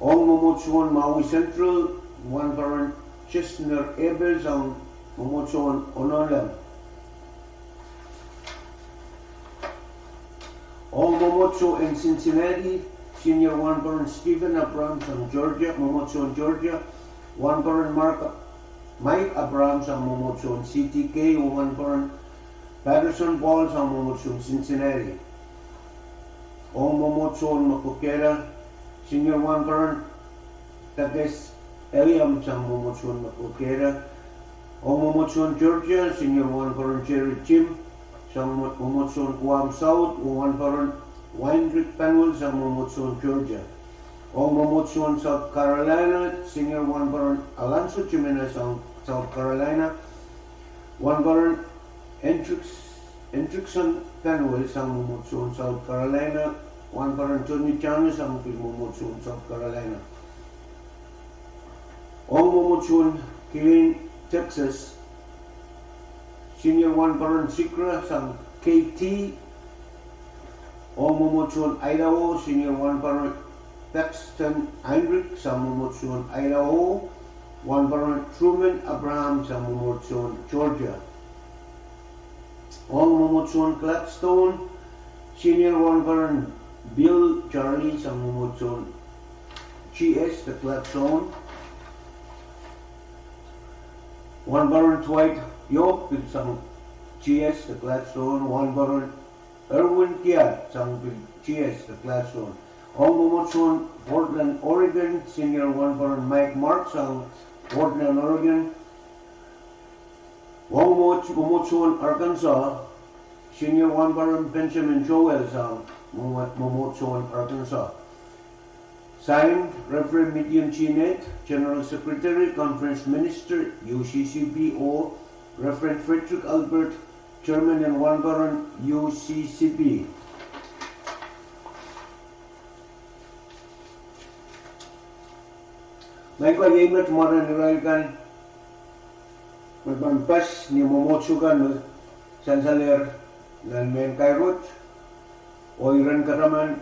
Ong mwomwohdiso en Maui Central, Wahnparon Chesner Abel, sang mwomwohdiso en Ononleng. Ong mwomwohdiso en Cincinnati, Senior Wahnparon Stephen Abraham, sang Georgia, mwomwohdiso en Georgia. Wahnparon Mark, Mike Abraham, sang mwomwohdiso en C T K, oh Wahnparon Patterson Paul, sang mwomwohdiso en Cincinnati. Ong mwomwohdiso en Maquoketa, Senior Wahnparon Takes Eliam, sang mwomwohdiso en Maquoketa. Ong mwomwohdiso en Georgia, Senior Wahnparon Jerry Jim, sang mwomwohdiso en Guam South, oh Wahnparon Weinrich Panuel, sang mwomwohdiso en Georgia. Ong mwomwohdiso en South Carolina, Senior Wahnparon Alonzo Jimena, sang South Carolina. Wahnparon Hendricks-, Hendrickson Panuel, sang mwomwohdiso en South Carolina. Wahnparon Tony Chana, sang pil mwomwohdiso en South Carolina. Ong mwomwohdiso en Killeen, Texas, Senior Wahnparon Sigra, sang K T. Ong mwomwohdiso en Idaho, Senior Wahnparon Paxton Heinrich, sang mwomwohdiso en Idaho. Wahnparon Truman Abraham, sang mwomwohdiso en Georgia. Ong mwomwohdiso en Gladstone, Senior Wahnparon Bill Charlie, sang mwomwohdiso en G S de Gladstone. Wahnparon Dwight York, pil sang G S de Gladstone. Wahnparon Erwin Kiad, sang pil G S de Gladstone. Ong mwomwohdiso en Portland, Oregon, Senior Wahnparon Mike Mark, sang Portland, Oregon. Ong mwomwohdiso en Arkansas, Senior Wahnparon Benjamin Joel, sang mwomwohdiso en Arkansas. Signed, Reverend Midian G. Ned, General Secretary, Conference Minister, U C C P, oh Reverend Frederick Albert, Chairman en Wahnparon U C C P. Maing ko, iei met mwaren irail kan me pahn pas ni mwomwohdiso kan me sansalehr nan mehn kairot, oh iren kataman,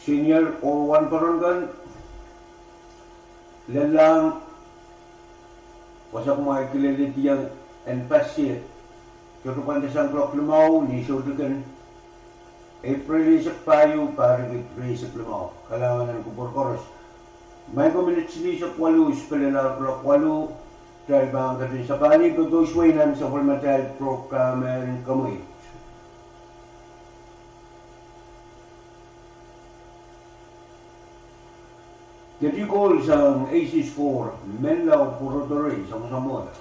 senior oh wahnparon kan, lellahng wasa kumwail kilelediong en pas ie, sohte pwandasang kuloak limau ni soutik en April eisek pahieu, pahr riekid rieisek limau. Kalahngan en kupwur koaros. Maing ko, minit silihsek waluh, spelelahr kuloak waluh, kitail pahn ketin sapahl pwe kousoan nan sapwellimatail program en Kumwail. Ketiket sang ACES four, Menlau Pwurodo Reh, samwasamwada.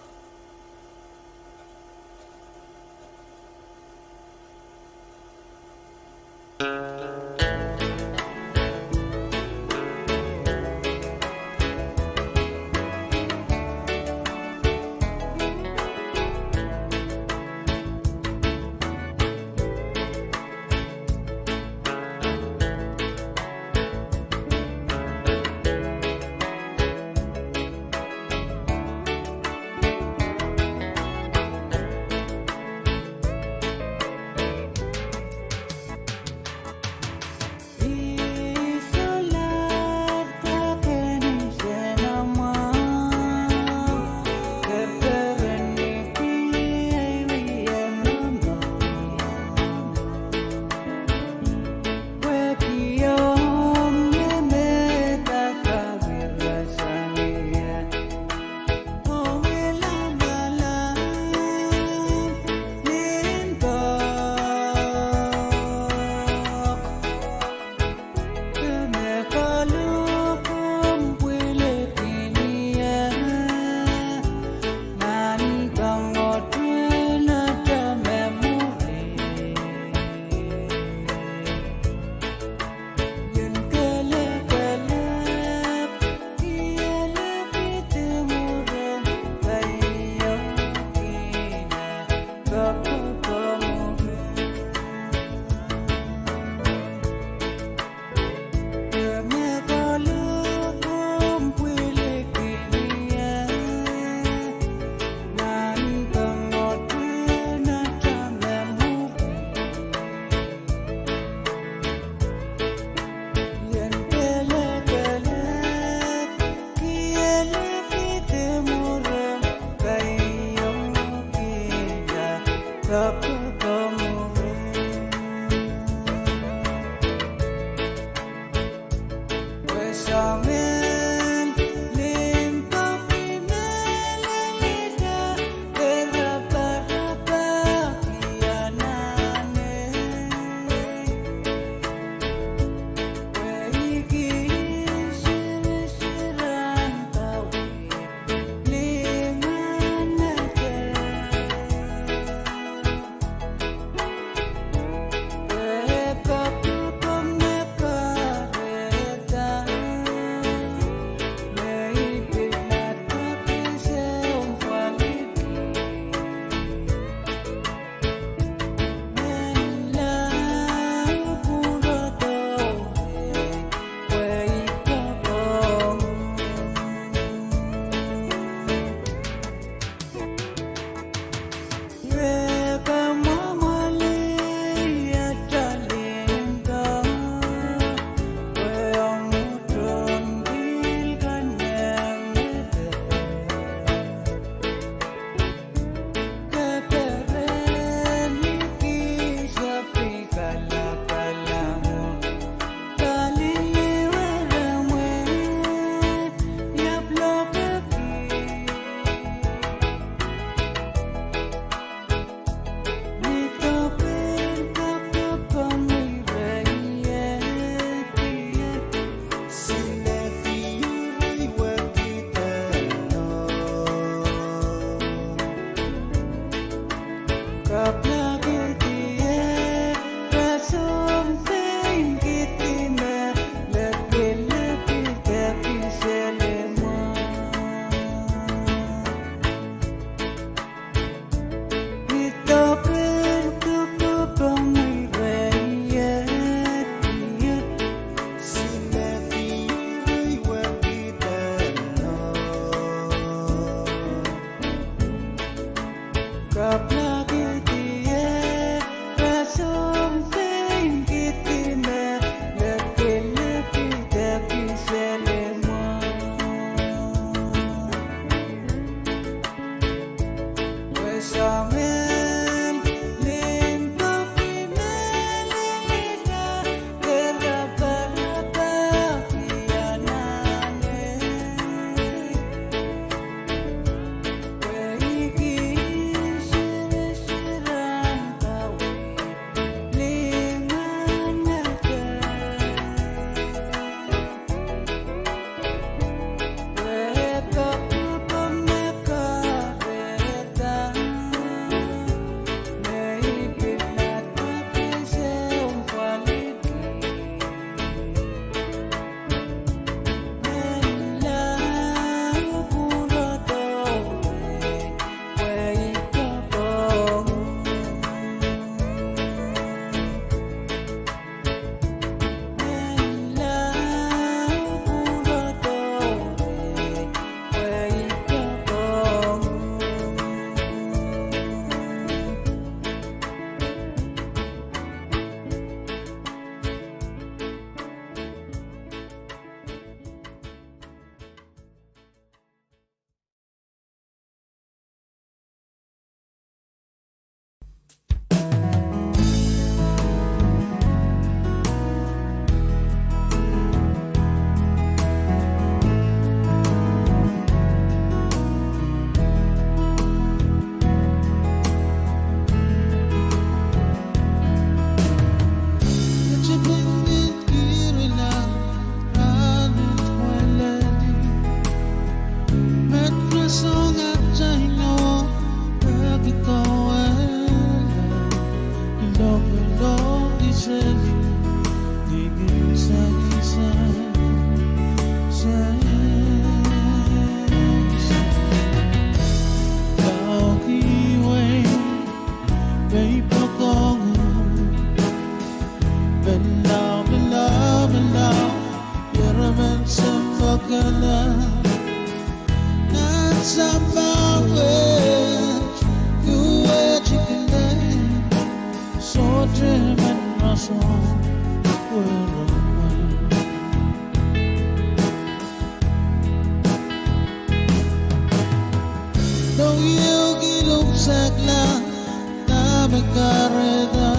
kahrehda,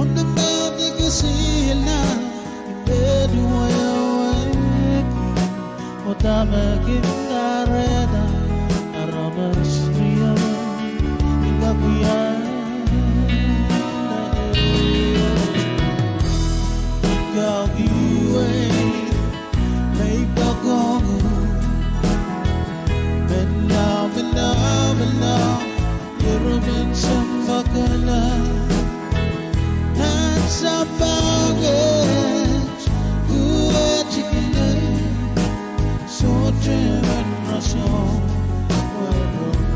omw me mehdi kisihla, I pid wehwehki, oh dahme kin kahrehda, aramas riau, I kak wia. I kak iwei, me I poakohng, menlau, menlau, menlau, ire men sampah kala, nan sampah wet, kuwet I kihong, sohte men rasehng, wehwehki.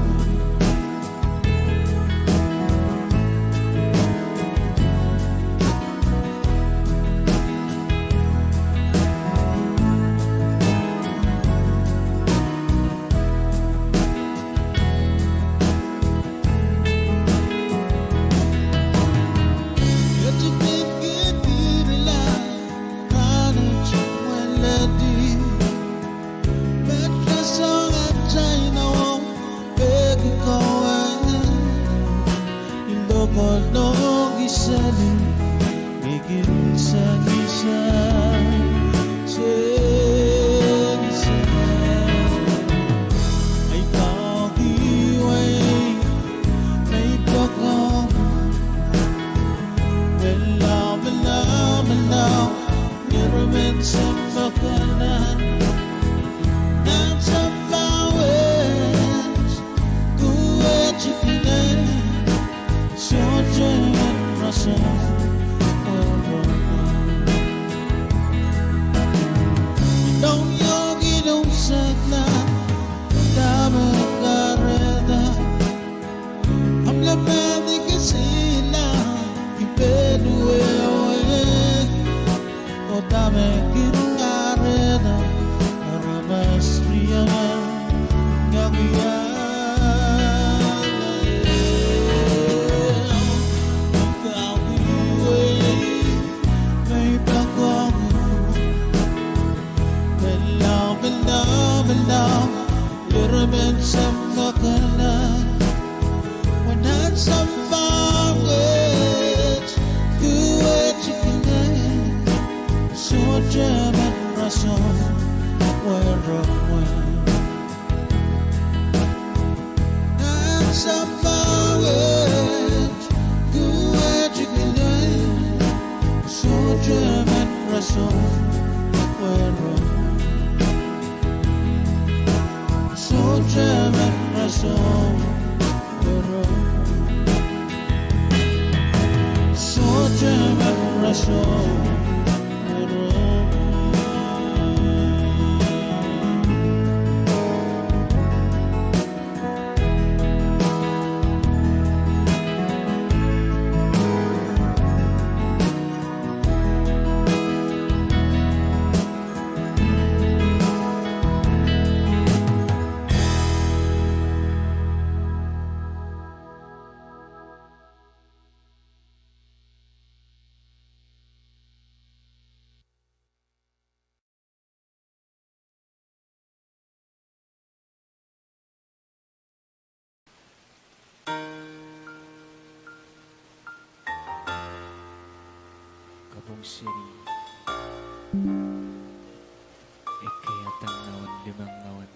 Peki kowe, I lokolok kisali, I kin sansal, sansal. I kak iwei, me I poakohng, menlau, menlau, menlau, ire men sampah kala, nan sampah wet, kuwet I kihong, sohte men rasehng, wehwehki. Nohno, I nohn sehla, dahme kahrehda, omw me mehdi kisihla, I pid wehwehki, oh dahme kin kahrehda, aramas riau, I kak wia. I kak iwei, me I poakohng, menlau, menlau, menlau, ire men sampah kala, nan sampah wet, kuwet I kihong, sohte men rasehng, wehwehki. Nan sampah wet, kuwet I kihong, sohte men rasehng, wehwehki. Sohte men rasehng, wehwehki. Sohte men rasehng, wehwehki. Kapwung seri, ekei adangaun limengau en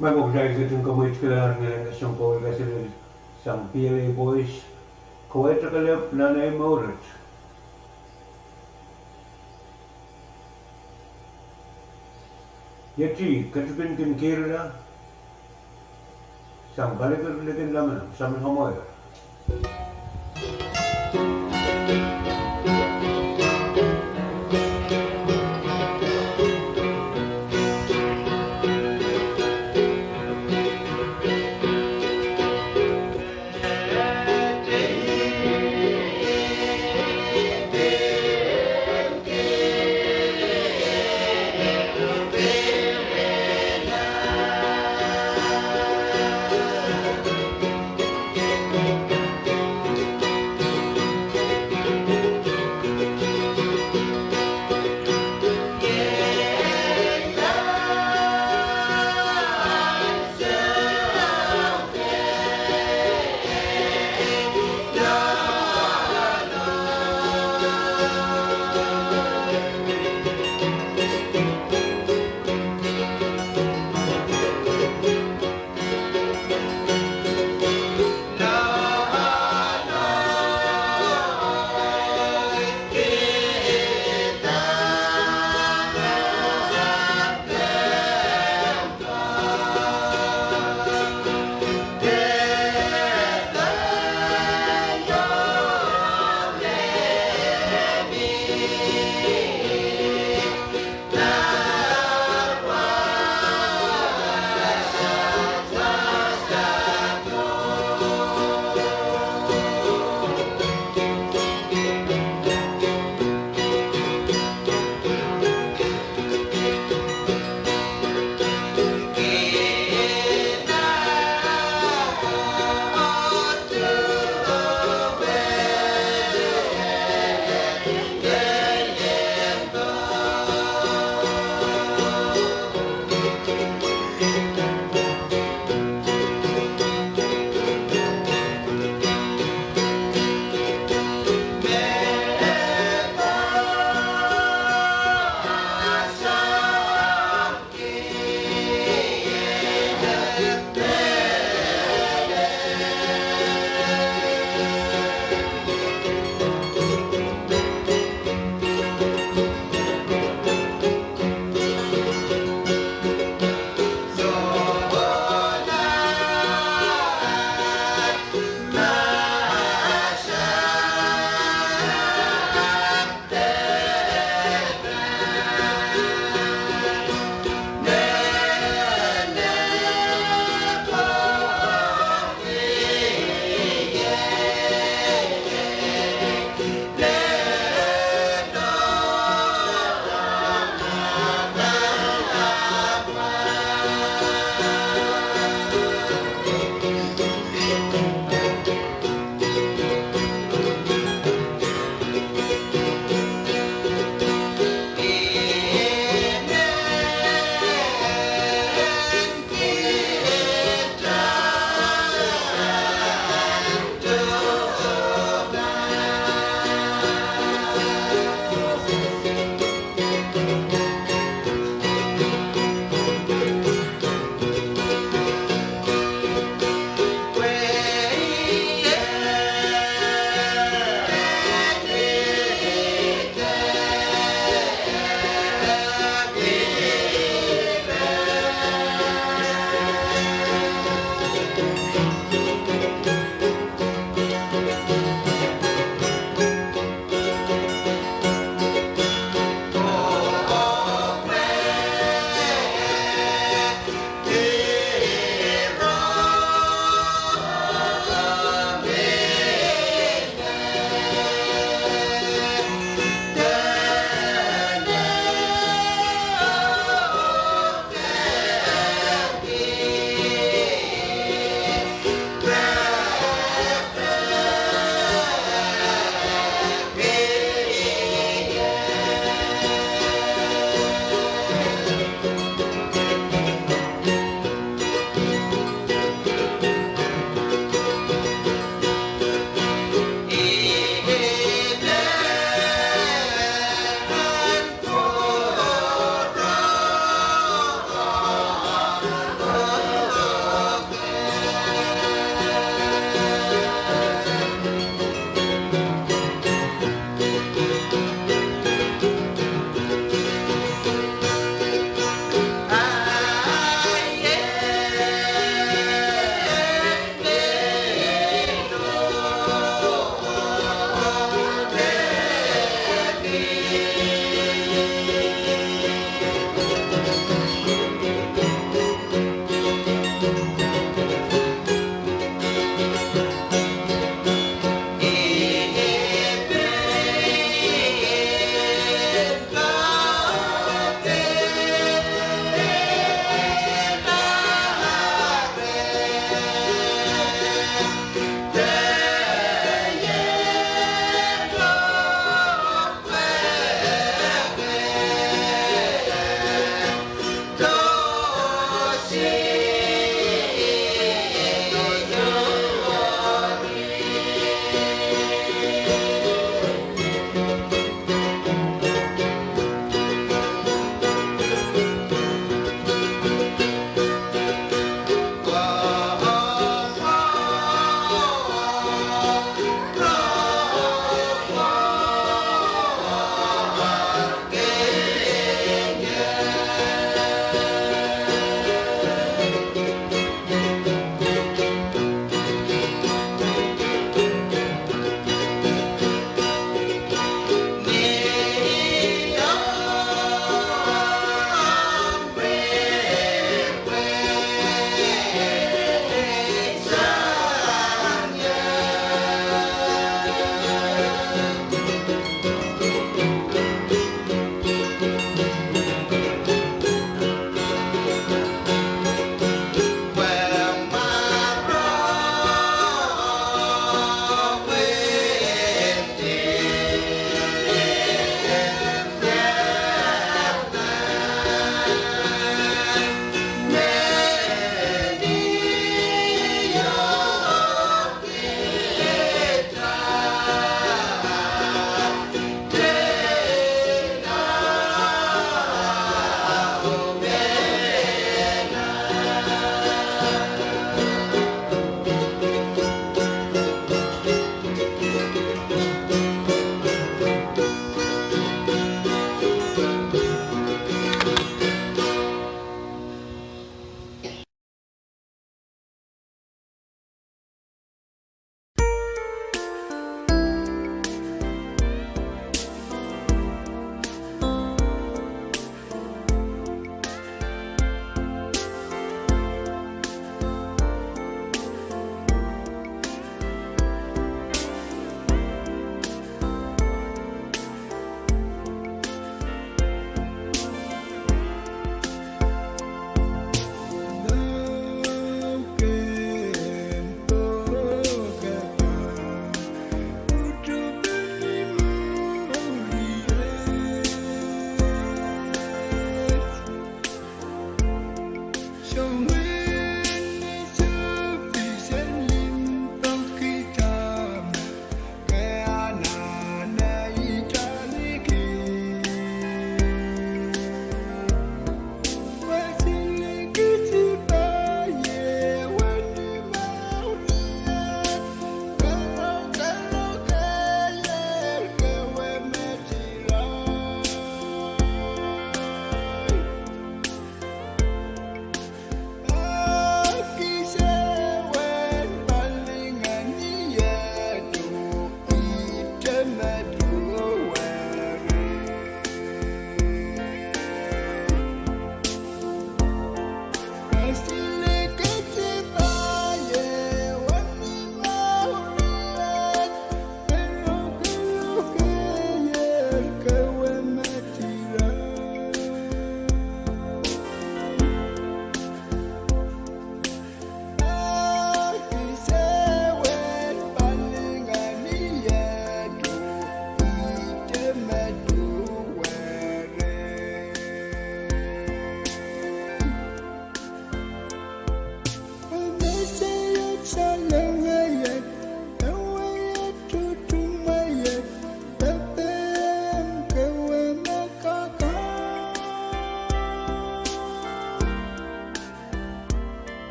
Ma komw kitail ketin kamweitkihla ngehn kesempwal kaselel sang P L A Boys, Kawehte Kelehpw nan Ei Mour Wet. Ieti ketipin kin kihrla sang Palikir Likin Lamalam, Samin Homoir.